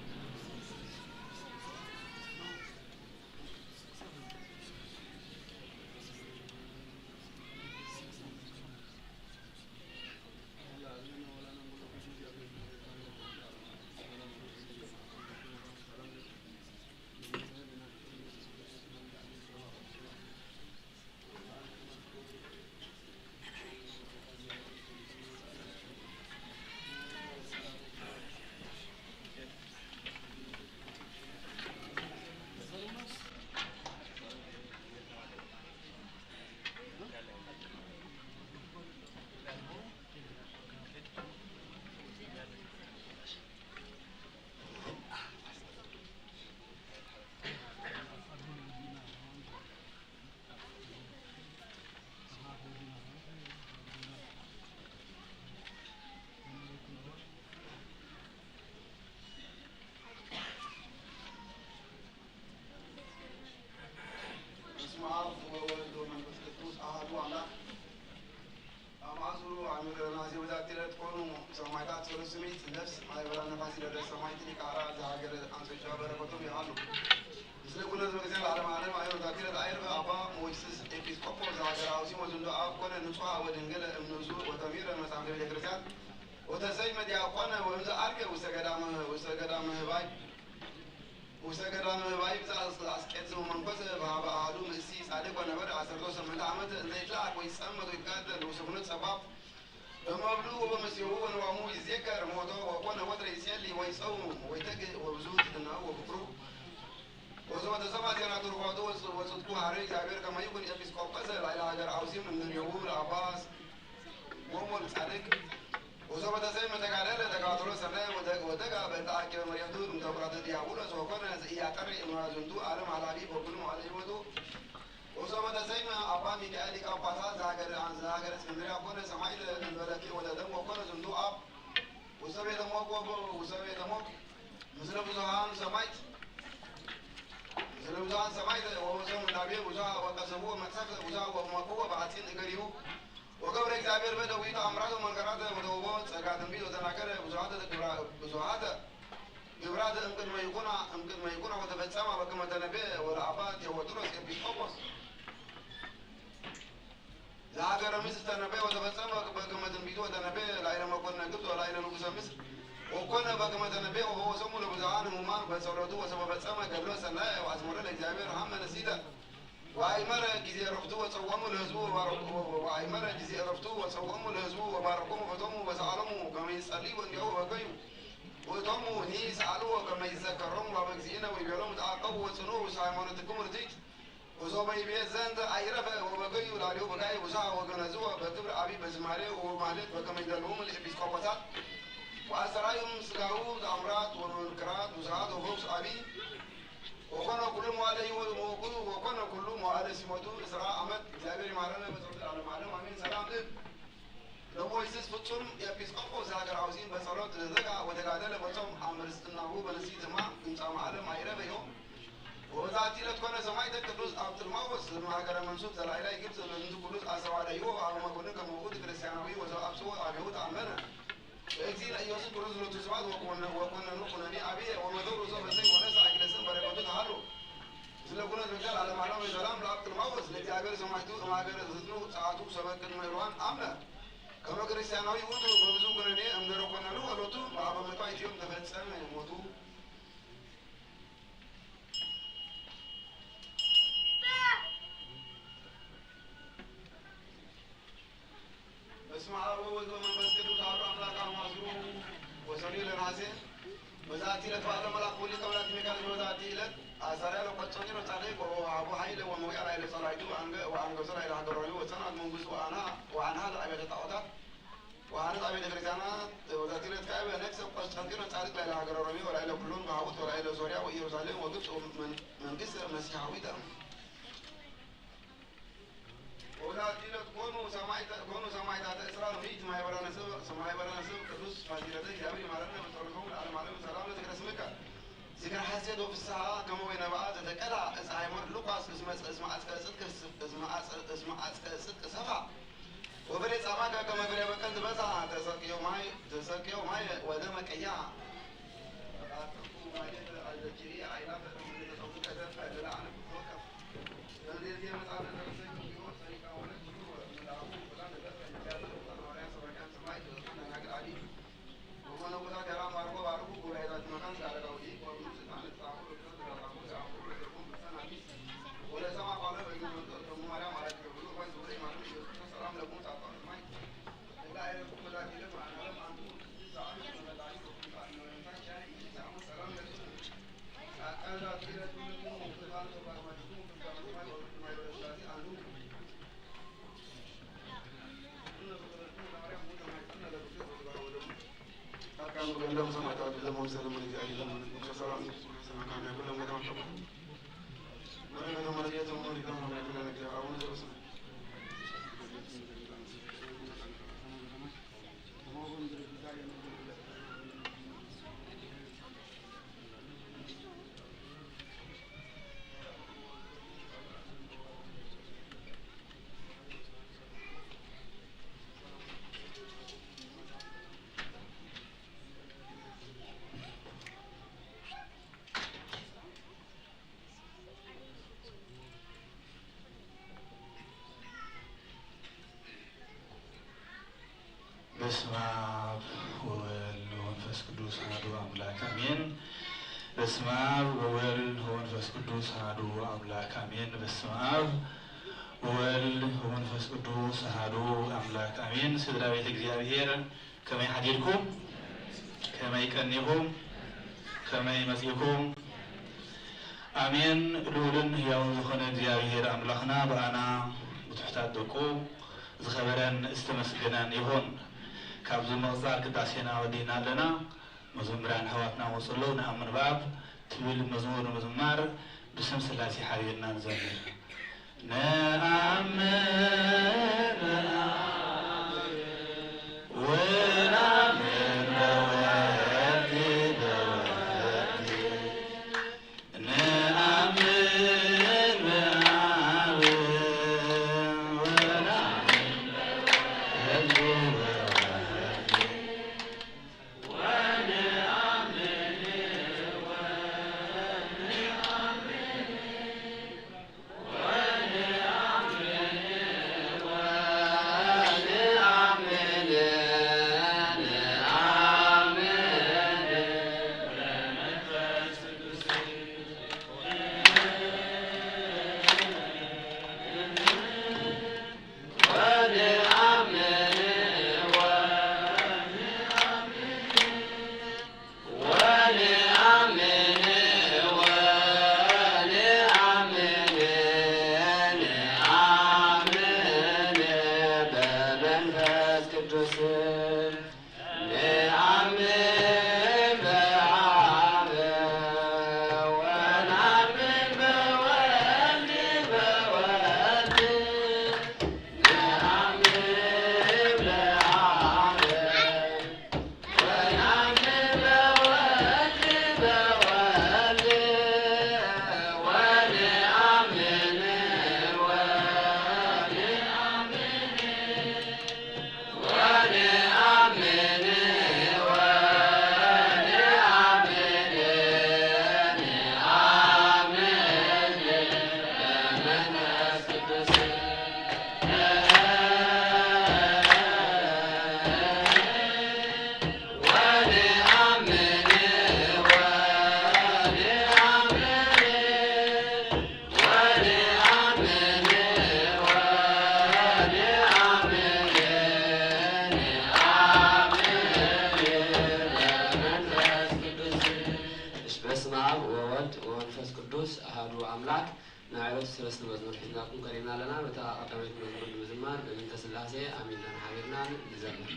በስመ አብ ወወልድ ወመንፈስ ቅዱስ አሐዱ አምላክ። አማስሩ አሚረና ዜብዛቲ ለትኮኑ ሰማዕታት ጸሎት ስምዒት ነፍስ ማይበራ ነፋስ ይደረስ ሰማዕት ሊቃራ ዘሀገረ አንጾኪያ በረከቶም ይሃሉ። ምስለ ኩነ ህዝበ ክርስቲያን ለዓለመ ዓለም። አዮ ዛቲ ለተአይርበ አባ ሞይስስ ኤጲስቆጶስ ዘሀገረ አውሲሞ ዝንዶ አብ ኮነ ንጹሐ ወድንግለ እምንእሱ ወተሚረ መጻሕፍተ ቤተ ክርስቲያን ወተሰይመ ዲያቆነ ወእምዘ አርገ ውስተ ገዳመ ውስተ ገዳመ ህባይ ውስተ ገዳመ ህባይ ብዛ አስቄጥስ ወመንኮስ በሃበ አሐዱ ምእሲ ጻድቅ ወነበረ ዐሰርተ ወሰመንተ ዓመት እንዘ ይትለአክ ወይጸመድ ወይትጋደል ንኡሰ ኩነት ጸባብ በመብሉ ወበመሲሁ ወንዋሙ ይዜከር ሞቶ ወኮነ ወትረ ይጼሊ ወይጸውም ወይተግእ ወብዙ ትሕትናሁ ወፍቅሩ ወዘወተሰማ ዜና ትሩፋቱ ወጽ- ወጽድቁ ሀረ እግዚአብሔር ከመ ይኩን ኤጲስቆጶሰ ላዕለ ሀገር አውሲም እምኔሁ ለአባስ ወሞል ጻድቅ ወዘወተሰይመ ተጋደለ ተጋድሎ ሰናይ ወደ- ወደጋ በእንተ አኪበ መሬቱ እምተኩራተ ዲያብሎስ ወኮነ ዘኢያጠሪ እምዝንቱ ዓለም ሀላፊ በኩሉ መዋዕለ ሕይወቱ። ወዘወተሰይመ አባ ሚካኤል ሊቀ ጳጳሳት ዘሀገረ ዘሀገረ እስክንድርያ ኮነ ሰማዕተ እንበለኪ ወለደም ወኮነ ዝንቱ አብ ውሰቤ ተሞክ ወቦ ውሰቤ ተሞክ ምስለ ብዙሃን ሰማይት ምስለ ብዙሃን ሰማይት ወወሰኑ ናቤ ብዙሃ ወቀሰቡ ወመቅሰፍተ ብዙሃ ወመክዎ በሐፂን እገሪሁ ወገብረ እግዚአብሔር በደዊ ተአምራት ወመንከራት ወተውቦ ጸጋ ትንቢት ወተናገረ ብዙሃተ ግብራ ብዙሃተ ግብራት እምቅድመ ይኩና እምቅድመ ይኩና ወተፈጸማ በከመ ተነበየ ወለአባ ቴዎድሮስ ኤጲስቆጶስ ለሀገረ ምስር ተነበየ ወተፈጸመ በከመ ትንቢቱ ወተነበየ ላዕለ መኮንነ ግብጽ ወላዕለ ንጉሰ ምስር ወኮነ በከመ ተነበየ ወፈወሶሙ ለብዙኃን ሕሙማን በጸሎቱ ወሰበ ፈጸመ ገድሎ ሰናየ ወአዝመሮ ለእግዚአብሔር ሀመ ነሲተ። ወአእመረ ጊዜ ዕረፍቱ ወጸወሙ ለሕዝቡ ወባረኮ። ወአእመረ ጊዜ ዕረፍቱ ወጸወሙ ለሕዝቡ ወባረኮሙ ፈቶሙ ወሰአሎሙ ከመ ይጸልዩ እንዲሁ ወበከዩ። ውእቶሙ ንስአልዎ ከመ ይዘከሮሙ ባበ እግዚእነ ወይቤሎሙ ተአቀቡ ወጽንኡ ውስተ ሃይማኖትክሙ ርትዕት። ወሶበ ይቤ ዘንተ አይረፈ ወበከዩ ላዕሌሁ በካይ ብዙኃ ወገነዝዎ በክብር አቢይ በዝማሬ ወማህሌት በከመ ይደልዎሙ ለኤጲስቆጶሳት ወአስተርአዩ ምስጋሁ ተአምራት ወመንክራት ብዙኃት ወፈውስ አቢይ። ወኮነ ኩሉ መዋዕለ ሕይወቱ ወኩሉ ወኮነ ኩሉ መዋዕለ ሲመቱ ዕስራ ዓመት። እግዚአብሔር ይማረነ በጸሎተ ለዓለመ ዓለም አሜን። ሰላም ልብ ለሞይስስ ፍጹም ኤጲስቆጶስ ዘሀገረ አውሲን በጸሎት ዘተጋ ወተጋደለ በጾም አመ ርስትናሁ በንስቲት ሕማም እምጻ መዓለም አይረፈ ዮም። ወበዛቲ ዕለት ኮነ ሰማዕተ ቅዱስ አብጥልማዎስ እምሀገረ መንሱብ ዘላዕላይ ግብጽ ለዝንቱ ቅዱስ አስተብአለይዎ አበ መኮንን ከመ ውእቱ ክርስቲያናዊ ወዘአብጽሖ አብሁ ተአመነ። እግዚእነ ኢየሱስ ክርስቶስ ሎቱ ስብሐት ወኮነ-፣ ወኮነኑ ኩነኔ አብየ ወመተው ርእሶ በሰይፍ ወነሳ አክሊለ ስም በረከቱ ተሃሉ። ምስለ ኩነ ዘገር ዓለም ዓለም ሰላም ለአብ ጥልማዎስ ለእግዚአብሔር ሰማዕቱ እምሀገረ ዘትኑ ጸአቱ ሰበ ቅድመ ዮሐን አምነ ከመ ክርስቲያናዊ ውእቱ በብዙ ኩነኔ እምድረ ኮነኑ ወሎቱ በአበ መቶ ኢትዮም ተፈጸመ ሞቱ። በስመ አብ ወወልድ ወመንፈስ ቅዱስ አሐዱ አምላክ። አማስሩ ወሰኑይ ለነሐሴ በዛቲ ዕለት በዓለ መልአኩ ሊቀ መላእክት ሚካኤል። በዛቲ ዕለት አሰረ ለቆስጠንጢኖስ ጻድቅ ወወሀቦ ኃይለ ወመውያ ላዕለ ጸላእቱ ወአንገ-፣ ወአንገሶ ላዕለ ሀገሮሙ ወጸንዐት መንግስቱ ወአንሃ፣ ወአንሃ ለአብያተ ጣዖታት ወአንሃ ለአብያተ ክርስቲያናት። በዛቲ ዕለት ካዕበ ነግሰ ቆስጠንጢኖስ ጻድቅ ላዕለ ሀገረ ሮሜ ወላዕለ ኩሎን በሃቡት ወላዕለ ሶርያ ወኢየሩሳሌም ወግብጽ ወመን-፣ መንግስተ መሲሐዊተ። ወበዛቲ ዕለት ኮኑ ሰማዕተ-፣ ኮኑ ሰማዕታተ ዕስራ ወምእቲ ማሕበረ ነስብ፣ ማሕበረ ነስብ ቅዱስ ፋሲለደስ። እግዚአብሔር ይማረነ በጸሎቶሙ ለዓለመ ዓለም። ሰላም ለዝክረ ስምከ ዝክረ ሐሴት ወፍስሐ ከመ ወይነ በአ ዘተቀዳ ዕፀ ሃይማኖት ሉቃስ እስመ ጽ-፣ እስመ አጽቀ ጽድቅ ስ-፣ እስመ አጽ-፣ እስመ አጽቀ ጽድቅ ሰፋ ወፍሬ ጻማከ ከመ ፍሬ በቀል ትበዛ። ተሰቅዮ ማይ፣ ተሰቅዮ ማይ ወደመ ቀያ። በስመ አብ ወወልድ ወመንፈስ ቅዱስ አሐዱ አምላክ አሜን። በስመ አብ ወወልድ ወመንፈስ ቅዱስ አሐዱ አምላክ አሜን። በስመ አብ ወወልድ ወመንፈስ ቅዱስ አሐዱ አምላክ አሜን። ስድራ ቤተ እግዚአብሔር ከመይ ሓዲርኩም? ከመይ ቀኒኹም? ከመይ መጺእኩም? ኣሜን። ልዑልን ህያውን ዝኾነ እግዚኣብሔር ኣምላኽና ብኣና ብትሑታት ደቁ ዝኸበረን ዝተመስገነን ይኹን። ካብዚ ምቕጻል ቅዳሴና ወዲእና ኣለና። መዘምራን ኣሕዋትና ወጽሎ ንኣምን ብኣብ ትብል መዝሙር ንምዝማር ብስም ሥላሴ ሓቢርና ንዘምር። ነአምን በአብ ወነአምን በወልድ በወልድ። ነአምን በአብ ወነአምን በወልድ በወልድ። ኣሐዱ ኣምላክ ንዓይረቱ ሰለስተ መዝሙር ሒዝናኩም ቀሪብና ኣለና። በታ ቀዳመይቲ መዝሙር ንምዝማር በምንተ ስላሴ ኣሚንናን ሓቢርናን ንዘምር።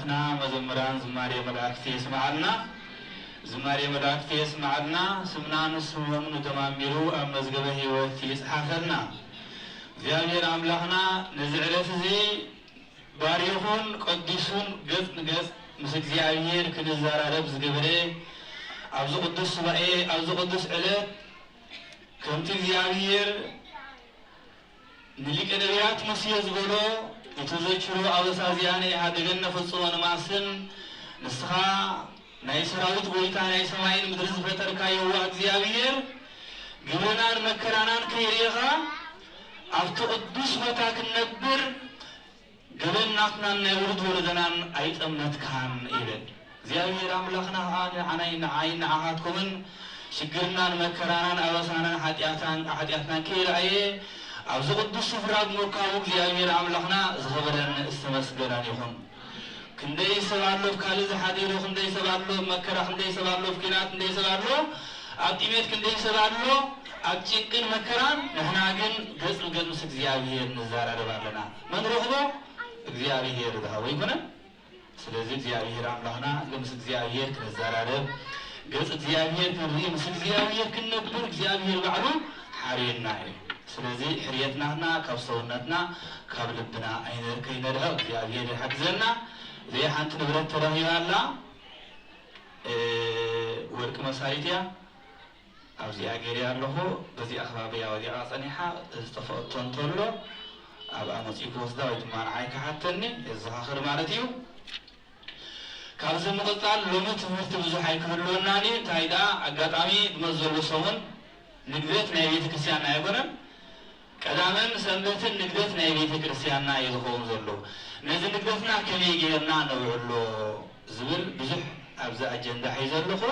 ኣምላኽና መዘምራን ዝማሬ መላእክቲ የስምዓልና። ዝማሬ መላእክቲ የስምዓልና። ስምና ንስሞም ንቶም ኣንቢሩ ኣብ መዝገበ ሕይወት ይጽሓፈልና። እግዚኣብሔር ኣምላኽና ነዚ ዕለት እዚ ባሪኹን ቀዲሱን ገጽ ንገጽ ምስ እግዚኣብሔር ክንዘራረብ ዝገበረ፣ ኣብዚ ቅዱስ ሱባኤ፣ ኣብዚ ቅዱስ ዕለት ከምቲ እግዚኣብሔር ንሊቀ ነቢያት ሙሴ ዝበሎ፣ "ኢትዘክሩ ኣበሳዚያነ ኢሃድገነ ፍጹመ ንማስን"፣ ንስኻ ናይ ሰራዊት ጐይታ ናይ ሰማይን ምድሪ ዝፈጠርካ የዋህ እግዚኣብሔር፣ ግብርናን መከራናን ከይርኤኻ ኣብቲ ቅዱስ ቦታ ክንነብር ገበን ናትናን ናይ ውሉድ ወለዶናን ኣይጠመትካን ይብል። እግዚኣብሔር ኣምላኽና ኸዓ ንዓናይ፣ ንዓይን ንዓኻትኩምን ሽግርናን መከራናን ኣበሳናን ሓጢኣታን፣ ሓጢኣትናን ከይረኣየ ኣብዚ ቅዱስ ስፍራ ብምርካቡ እግዚኣብሔር ኣምላኽና ዝኸበረን ዝተመስገነን ይኹን። ክንደይ ሰብ ኣሎ ኣብ ካልእ ዝሓዲሩ፣ ክንደይ ሰብ ኣሎ ኣብ መከራ፣ ክንደይ ሰብ ኣሎ ኣብ ኲናት፣ ክንደይ ሰብ ኣሎ ኣብ ጥሜት፣ ክንደይ ሰብ ኣሎ ኣብ ጭንቅን መከራን። ንሕና ግን ገጽ ንገጽ ምስ እግዚኣብሔር ንዘራረብ ኣለና። መን ረኽቦ? እግዚኣብሔር ዝሃቦ ኣይኮነን? ስለዚ እግዚኣብሔር ኣምላኽና ምስ እግዚኣብሔር ክንዘራረብ፣ ገጽ እግዚኣብሔር ክንርኢ፣ ምስ እግዚኣብሔር ክንነብር እግዚኣብሔር ባዕሉ ሓርየና እዩ። ስለዚ ሕርየት ናትና ካብ ሰውነትና፣ ካብ ልብና ኣይነ-፣ ከይነርሕቕ እግዚኣብሔር ይሓግዘና። እዚኣ ሓንቲ ንብረት ተረኺባ ኣላ። እ፣ ወርቂ መሳሪት እያ። ኣብዚኣ ገይረያ ኣለኹ። በዚኣ ከባቢ እያ ወዲቓ ጸኒሓ። ዝጠፍአቶ እንተሎ ኣብኣ መጺኡ ክወስዳ ወይ ድማ ንዓይ ክሓተኒ የዘኻኽር ማለት እዩ። ካብዚ ምቕጻል ሎሚ ትምህርቲ ብዙሕ ኣይክህልወናን እዩ። እንታይ ደኣ ኣጋጣሚ ዝመጽእ ዘሎ ሰሙን ንግደት ናይ ቤተ ክርስቲያንና ኣይኮነን። ቀዳምን ሰንበትን ንግደት ናይ ቤተ ክርስቲያንና እዩ ዝኸውን ዘሎ። ነዚ ንግደትና ከመይ ጌርና ነውዕሎ ዝብል ብዙሕ ኣብዚ ኣጀንዳ ሒዘ ኣለኹ።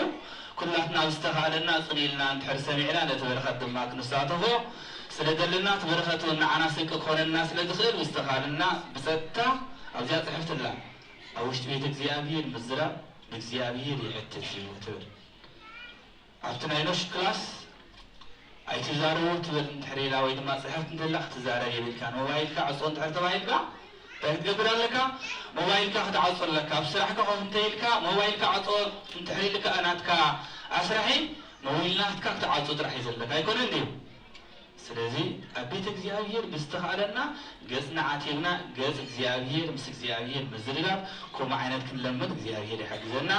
ኩላትና ዝተኻእለና ጽን ኢልና እንድሕር ሰሚዕና ነቲ በረኸት ድማ ክንሳተፎ ስለ ዘለና፣ እቲ በረኸት እውን ንዓና ስንቂ ክኾነና ስለ ዝኽእል፣ ዝተኻእለና ብጸጥታ ኣብዚኣ ጽሕፍቲ ኣላ። ኣብ ውሽጢ ቤተ እግዚኣብሔር ምዝራብ ንእግዚኣብሔር የሕትት እዩ ትብል። ኣብቲ ናይ ኖሽ ክላስ ኣይትዛረቡ ትብል እንድሕር ኢላ ወይ ድማ ጽሕፍቲ እንተላ ክትዛረብ የብልካን። ሞባይልካ ዕጾ እንድሕር ተባሂልካ እንታይ ክትገብር ኣለካ? ሞባይልካ ክትዓጾ ኣለካ። ኣብ ስራሕካ ኮፍ እንተኢልካ ሞባይልካ ዕጾ እንድሕር ኢልካ ናትካ ኣስራሒ ሞባይል ናትካ ክትዓጹ ጥራሕ እዩ ዘለካ። ኣይኮነን ድዩ? ስለዚ ኣብ ቤተ እግዚኣብሔር ብዝተኻእለና ገጽና ዓቲርና ገጽ እግዚኣብሔር ምስ እግዚኣብሔር ምዝርራብ ከምኡ ዓይነት ክንለምድ እግዚኣብሔር ይሓግዘና።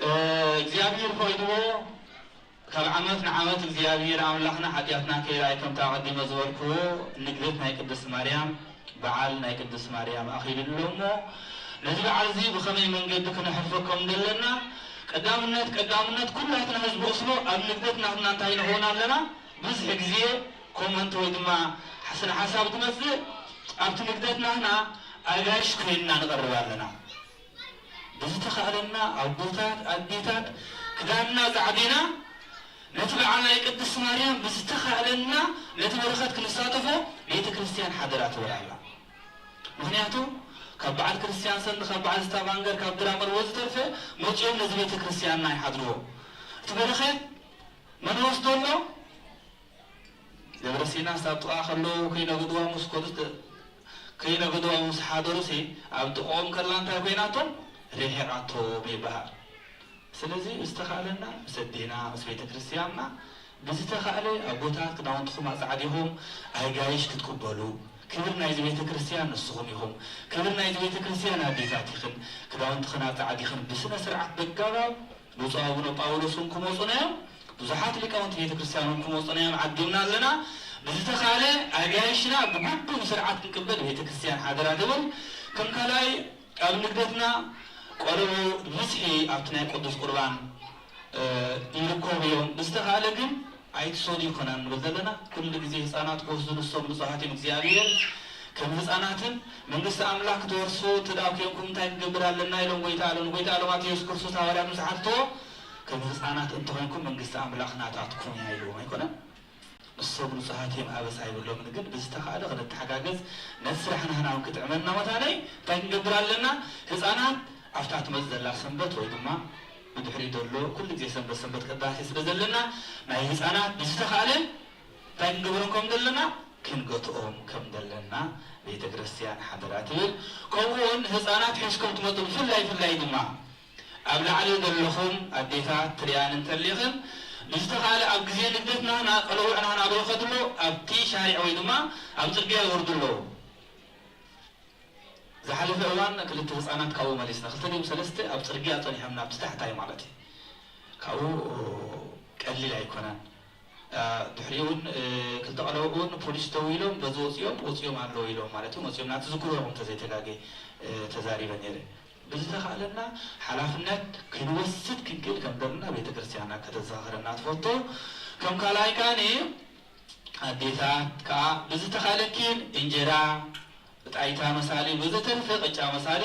እ፣ እግዚኣብሔር ፈቒድዎ ካብ ዓመት ንዓመት እግዚኣብሔር ኣምላኽና ሓጢኣትና ከይረኣይ ከምቲ ኣቐዲመ ዝበልክዎ ንግደት ናይ ቅድስት ማርያም በዓል ናይ ቅድስት ማርያም ኣኺሉ ኣሎ እሞ ነዚ በዓል እዚ ብኸመይ መንገዲ ክነሕልፎ ከም ዘለና ቀዳምነት ቀዳምነት ኩላትና ህዝቢ ኦስሎ ኣብ ንግደት ናትና እንታይ ንኸውን ኣለና? ብዙሕ ግዜ ኮመንት ወይ ድማ ስነ ሓሳብ ትመጽእ ኣብቲ ንግደት ናትና ኣጋይሽ ኮይንና ንቐርብ ኣለና። ብዝተኻእለና ኣቦታት ኣዴታት ክዳንና ጻዕዲና ነቲ በዓል ናይ ቅድስት ማርያም ብዝተኻእለና ነቲ በረኸት ክንሳተፎ ቤተ ክርስቲያን ሓደራ ትብል ኣላ። ምኽንያቱ ካብ በዓል ክርስቲያን ሰንዲ፣ ካብ በዓል ስታቫንገር፣ ካብ ድራመር ወዘተርፈ መጺኦም ነዚ ቤተ ክርስቲያንና ይሓድርዎ። እቲ በረኸት መን ወስዶ ኣሎ? ደብረ ሲናስ ኣብ ጥቓ ከለዉ ከይነገድዋ ምስ ከዱ፣ ከይነገድዋ ምስ ሓደሩሲ ኣብ ጥቕኦም ከላ እንታይ ኮይናቶም? ርሒቓቶም ይበሃል። ስለዚ ዝተኻእለና ምስ ኣዴና፣ ምስ ቤተ ክርስቲያንና ብዝተኻእለ ኣቦታት ክዳውንትኹም ኣጻዕዲኹም ኣጋይሽ ክትቅበሉ፣ ክብሪ ናይዚ ቤተ ክርስቲያን ንስኹም ኢኹም። ክብሪ ናይዚ ቤተ ክርስቲያን ኣዴታት ኢኽን። ክዳውንትኽን ኣጻዕዲኽን ብስነ ስርዓት በጋባብ ብፁዕ ኣቡነ ጳውሎስ እውን ክመጹ እዮም። ብዙሓት ሊቃውንቲ ቤተ ክርስቲያን እውን ክመጹ እዮም። ዓዲምና ኣለና። ብዝተኻእለ ኣጋይሽና ብግቡእ ስርዓት ክንቅበል ቤተ ክርስቲያን ሓደራ ትብል። ከም ካልኣይ ኣብ ንግደትና ቆልዑ ብብዝሒ ኣብቲ ናይ ቅዱስ ቁርባን፣ እ፣ ይርከቡ እዮም። ብዝተኻእለ ግን ኣይትሰዱ ይኾና ንብል ዘለና። ኩሉ ግዜ ህፃናት ክወስዱ ንሶም ንጹሃት እዮም። እግዚኣብሔር ከም ህፃናትን መንግስቲ ኣምላኽ ክትወርሱ እንተ ደኣ ኬንኩም እንታይ ክንገብር ኣለና ኢሎም ጎይታ ኣሎም። ጎይታ ኣሎም ኣቲ የሱስ ክርስቶስ ሃዋርያት ምስ ሓትትዎ ከም ህፃናት እንተኾንኩም መንግስቲ ኣምላኽ ናታትኩም እያ ኢልዎም ኣይኮነን? ንሶም ንጹሃት እዮም፣ ኣበሳ ኣይብሎምን። ግን ብዝተኻእለ ክንተሓጋገዝ፣ ነቲ ስራሕ ናህና እውን ክጥዕመና መታነይ እንታይ ክንገብር ኣለና? ህፃናት ኣብታ ትመጽእ ዘላ ሰንበት ወይ ድማ ብድሕሪኡ ዘሎ ኩሉ ግዜ ሰንበት ሰንበት ቅዳሴ ስለ ዘለና፣ ናይ ህፃናት ብዝተኻእለ እንታይ ክንገብሮም ከም ዘለና ክንገትኦም ከም ዘለና ቤተ ክርስቲያን ሓደራ ትብል። ከምኡውን ህፃናት ሒዝኩም ትመጡ፣ ብፍላይ ፍላይ ድማ ኣብ ላዕሊ ዘለኹም ኣዴታት ትሪኣን እንተሊኽን፣ ብዝተኻለ ኣብ ግዜ ንግደት ናህና ቀለውዕ ናህና ኣበይ ከድሎ ኣብቲ ሻሪዕ ወይ ድማ ኣብ ፅርግያ ይወርዱ ኣለዉ። ዝሓለፈ እዋን ክልተ ህፃናት ካብኡ መሊስና፣ ክልተ ድም ሰለስተ ኣብ ፅርግያ ፀኒሖምና፣ ኣብቲ ታሕታይ ማለት እዩ። ካብኡ ቀሊል ኣይኮነን። ድሕሪኡ እውን ክልተ ቆልዑ እውን ፖሊስ ደው ኢሎም በዚ ወፂኦም ወፂኦም ኣለዉ ኢሎም ማለት እዩ። ወፂኦም ናቲ ዝክሮ ኢኹም ተዘይተጋገ ተዛሪበ ነይረ። ብዝተኻእለና ሓላፍነት ክንወስድ ክንክእል ከም ዘለና ቤተክርስትያና ከተዘኻኽረና ትፈቱ። ከም ካልኣይ ከዓኒ ኣዴታት ከዓ ብዝተኻለኪን እንጀራ ብጣይታ መሳሊ ብዘተርፈ ቅጫ መሳሊ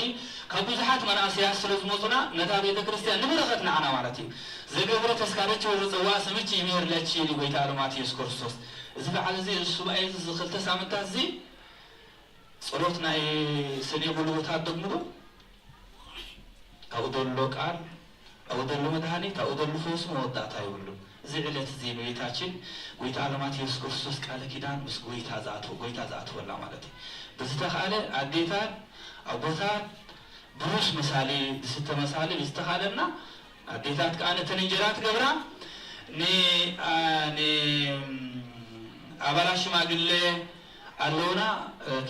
ካብ ብዙሓት መናእሰያት ስለ ዝመፁና ነታ ቤተ ክርስቲያን ንበረኸት ንዓና ማለት እዩ። ዘገብረ ተስካረች ወዘፀዋ ስምች ይምህር ለች ኢሉ ጎይታ ኣሎ ማቴዎስ ክርስቶስ። እዚ በዓል እዚ እዚ ሱባኤ እዚ እዚ ክልተ ሳምንታት እዚ ጸሎት ናይ ሰኔ ጉልበታት ደግምሉ ኣብኡ ዘሎ ቃል ኣብኡ ዘሎ መድሃኒት ኣብኡ ዘሎ ፈውሲ መወዳእታ ይብሉ። እዚ ዕለት እዚ እመቤታችን ጎይታ ዓለማት ኢየሱስ ክርስቶስ ቃለ ኪዳን ምስ ጎይታ ዝኣትወ ጎይታ ዝኣትወላ ማለት እዩ። ብዝተኻለ ኣዴታት ኣቦታት ብሩስ መሳሊ ዝስተ መሳሊ ብዝተኻለና ኣዴታት ከዓ ነተን እንጀራ ትገብራ ን- ን- ኣባላት ሽማግሌ ኣለውና።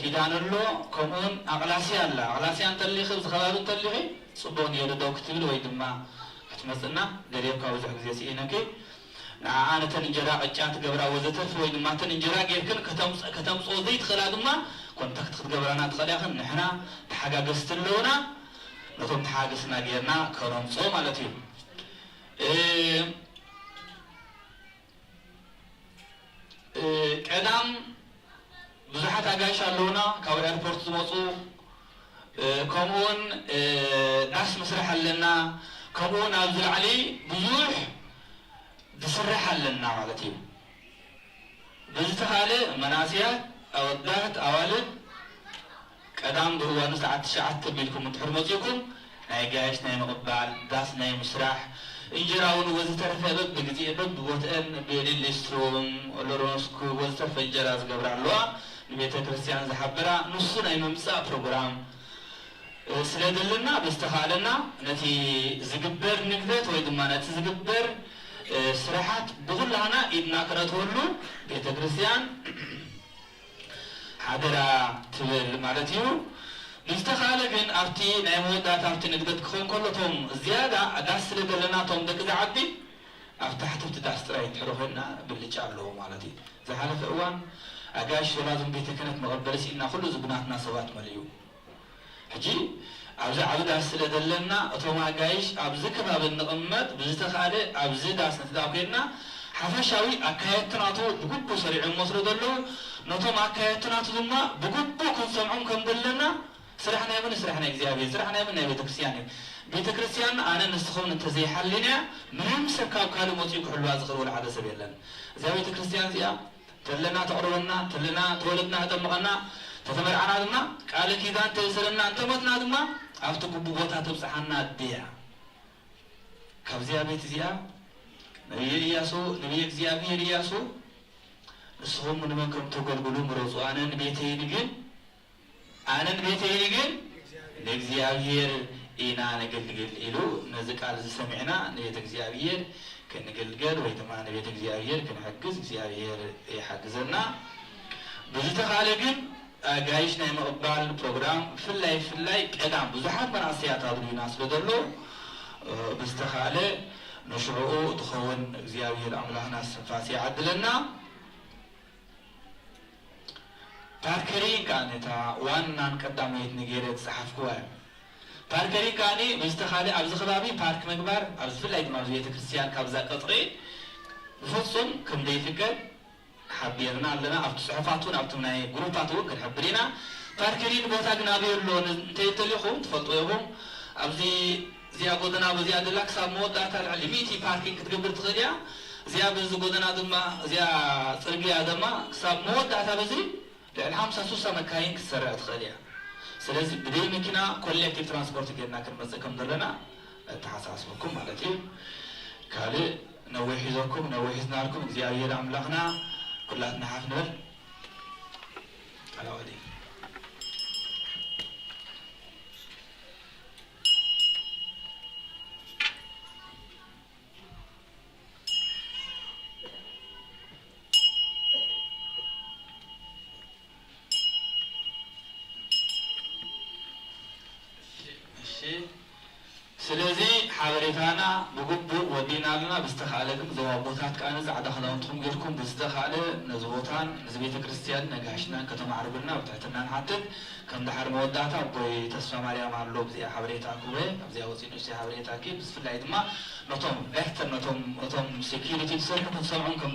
ኪዳን ኣሎ። ከምኡውን ኣቕላስያ ኣላ። ኣቕላስያ እንተሊኺ ኣብዚ ከባቢ እንተሊኺ ፅቡቕ ገይሩ ደው ክትብል ወይ ድማ ክትመፅና ገሊኦም ካብ ብዙሕ ግዜ ስኢነኪ ንዓኣ ነተን እንጀራ ቅጫ ትገብራ ወዘተርፈ ወይ ድማ እተን እንጀራ ጌርክን ከተምፅኦ ዘይትኽእላ ድማ ኮንታክት ክትገብራና ትኽእላ ኢኽን። ንሕና ተሓጋገዝቲ ኣለውና። ነቶም ተሓጋገዝትና ጌርና ከነምፅኦ ማለት እዩ። ቀዳም ብዙሓት ኣጋይሽ ኣለውና ካብ ኤርፖርት ዝመፁ። ከምኡውን ዳስ ምስራሕ ኣለና። ከምኡውን ኣብዚ ላዕሊ ብዙሕ ዝስራሕ ኣለና ማለት እዩ። ብዝተኻለ መናእሰያት ኣወዳት ኣዋልድ ቀዳም ብእዋኑ ሰዓት ትሽዓተ ቢልኩም እንድሕር መፂእኩም ናይ ጋያሽ ናይ ምቕባል ዳስ ናይ ምስራሕ እንጀራ እውን ወዘተረፈ በብግዜ በብቦትአን ብሊስትሮም ሎሮንስኩ ወዘተረፈ እንጀራ ዝገብራ ኣለዋ። ንቤተ ክርስቲያን ዝሓብራ ንሱ ናይ ምምፃእ ፕሮግራም ስለ ዘለና ብዝተኻለና ነቲ ዝግበር ንግደት ወይ ድማ ነቲ ዝግበር ስራሓት ብኩላህና ኢድና ክነእትወሉ ቤተ ክርስቲያን ሓደራ ትብል ማለት እዩ። ብዝተኻለ ግን ኣብቲ ናይ መወዳእታ ኣብቲ ንግደት ክኸውን ከሎ እቶም ዝያዳ ዳስ ስለ ዘለና እቶም ደቂ ዝዓዲ ኣብ ታሕቲ ኣብቲ ዳስ ጥራይ እንድሕር ኮይንና ብልጫ ኣለዎ ማለት እዩ። ዝሓለፈ እዋን ኣጋይሽ ወላ እዞም ቤተ ክህነት መቐበሊ ስኢንና ኩሉ ዝብናትና ሰባት መሊኡ። ሕጂ ኣብዚ ዓቢ ዳስ ስለ ዘለና እቶም ኣጋይሽ ኣብዚ ከባቢ እንቕመጥ ብዝተኻለ ኣብዚ ዳስ እንተ ኮይንና ሓፈሻዊ ኣካየድቲ ናቱ ብግቡእ ሰሪዖሞ ስለ ዘለዉ ነቶም ኣካየድቲ ናቱ ድማ ብግቡእ ክንሰምዖም ከም ዘለና ስራሕ ናይ መን? ስራሕ ናይ እግዚኣብሔር። ስራሕ ናይ መን? ናይ ቤተክርስትያን እዩ። ቤተክርስትያን ኣነ ንስኹም እንተዘይሓሊናያ ምንም ሰብ ካብ ካልእ መፂኡ ክሕልዋ ዝኽእል ወላ ሓደ ሰብ የለን። እዚኣ ቤተክርስትያን እዚኣ ተለና ተቕርበና ተለና ተወለድና ተጠምቐና ተተመርዓና ድማ ቃለ ኪዳን ተእስረና እንተሞትና ድማ ኣብቲ ግቡ ቦታ ተብፅሓና ኣድያ። ካብዚኣ ቤት እዚኣ ነቢየ ኢያሱ ነቢየ እግዚኣብሔር ኢያሱ ንስኹም ንመን ከም ተገልግሉ ምረፁ ኣነ ንቤተይን ግን ኣነ ንቤተይን ግን ንእግዚኣብሔር ኢና ነገልግል ኢሉ ነዚ ቃል እዚ ሰሚዕና ንቤተ እግዚኣብሔር ክንግልገል ወይ ድማ ንቤተ እግዚኣብሔር ክንሕግዝ እግዚኣብሔር ይሓግዘና። ብዝተኻለ ግን ኣጋይሽ ናይ ምቕባል ፕሮግራም ብፍላይ ብፍላይ ቀዳም ብዙሓት መናእሰያት ኣድልዩና ስለ ዘሎ ብዝተኻለ ንሽዕኡ ትኸውን እግዚኣብሔር ኣምላኽና ስንፋስ ይዓድለና። ፓርከሪን ከኣ ነታ ዋናን ቀዳመይት ንጌረ ዝጸሓፍኩዋ እያ። ፓርከሪን ከኣ ብዝተኻለ ኣብዚ ከባቢ ፓርክ ምግባር ኣብዚ ብፍላይ ድማ ኣብዚ ቤተ ክርስቲያን ካብዛ ቀጽሪ ብፍጹም ከም ዘይፍቀድ ሓቢርና ኣለና። ኣብቲ ጽሑፋት እውን ኣብቶም ናይ ግሩፓት እውን ክንሕብር ኢና። ፓርከሪን ቦታ ግን ኣበይ ኣሎ እንተይተሊኹም ትፈልጡ ኢኹም። ኣብዚ እዚኣ ጎደና በዚኣ ደላ ክሳብ መወዳእታ ልዕሊ ሚእቲ ፓርኪንግ ክትገብር ትኽእል እያ። እዚኣ በዚ ጎደና ድማ እዚኣ ጽርግያ ድማ ክሳብ መወዳእታ በዚ ልዕሊ ሓምሳ ሱሳ መካይን ክትሰርዕ ትኽእል እያ። ስለዚ ብደይ መኪና ኮሌክቲቭ ትራንስፖርት ጌርና ክንመጽእ ከም ዘለና እተሓሳስበኩም ማለት እዩ። ካልእ ነዊሕ ሒዘኩም ነዊሕ ዝናርኩም እግዚኣብሔር ኣምላኽና ኩላትና ሓፍ ንበል። ይኸውል እዩ። እሺ፣ ስለዚ ሓበሬታና ብግቡእ ወዲእና ኣለና። ብዝተኻእለ ግን እዞም ኣቦታት ከኣ ጻዕዳ ክዳውንትኩም ጌርኩም ብዝተኻእለ ነዚ ቦታን ነዚ ቤተ ክርስቲያን ነጋሽናን ከተማዕርጉልና ብትሕትና ንሓትት። ከም ደሓር መወዳእታ ኣቦይ ተስፋ ማርያም ኣሎ፣ ብዚኣ ሓበሬታ ክህበ፣ ኣብዚኣ ወፂኡ ንእሽተይ ሓበሬታ ክህብ፣ ብፍላይ ድማ ነቶም ቬክተር፣ ነቶም፣ እቶም ሴኪሪቲ ዝሰርሑ ክንሰምዖም ከም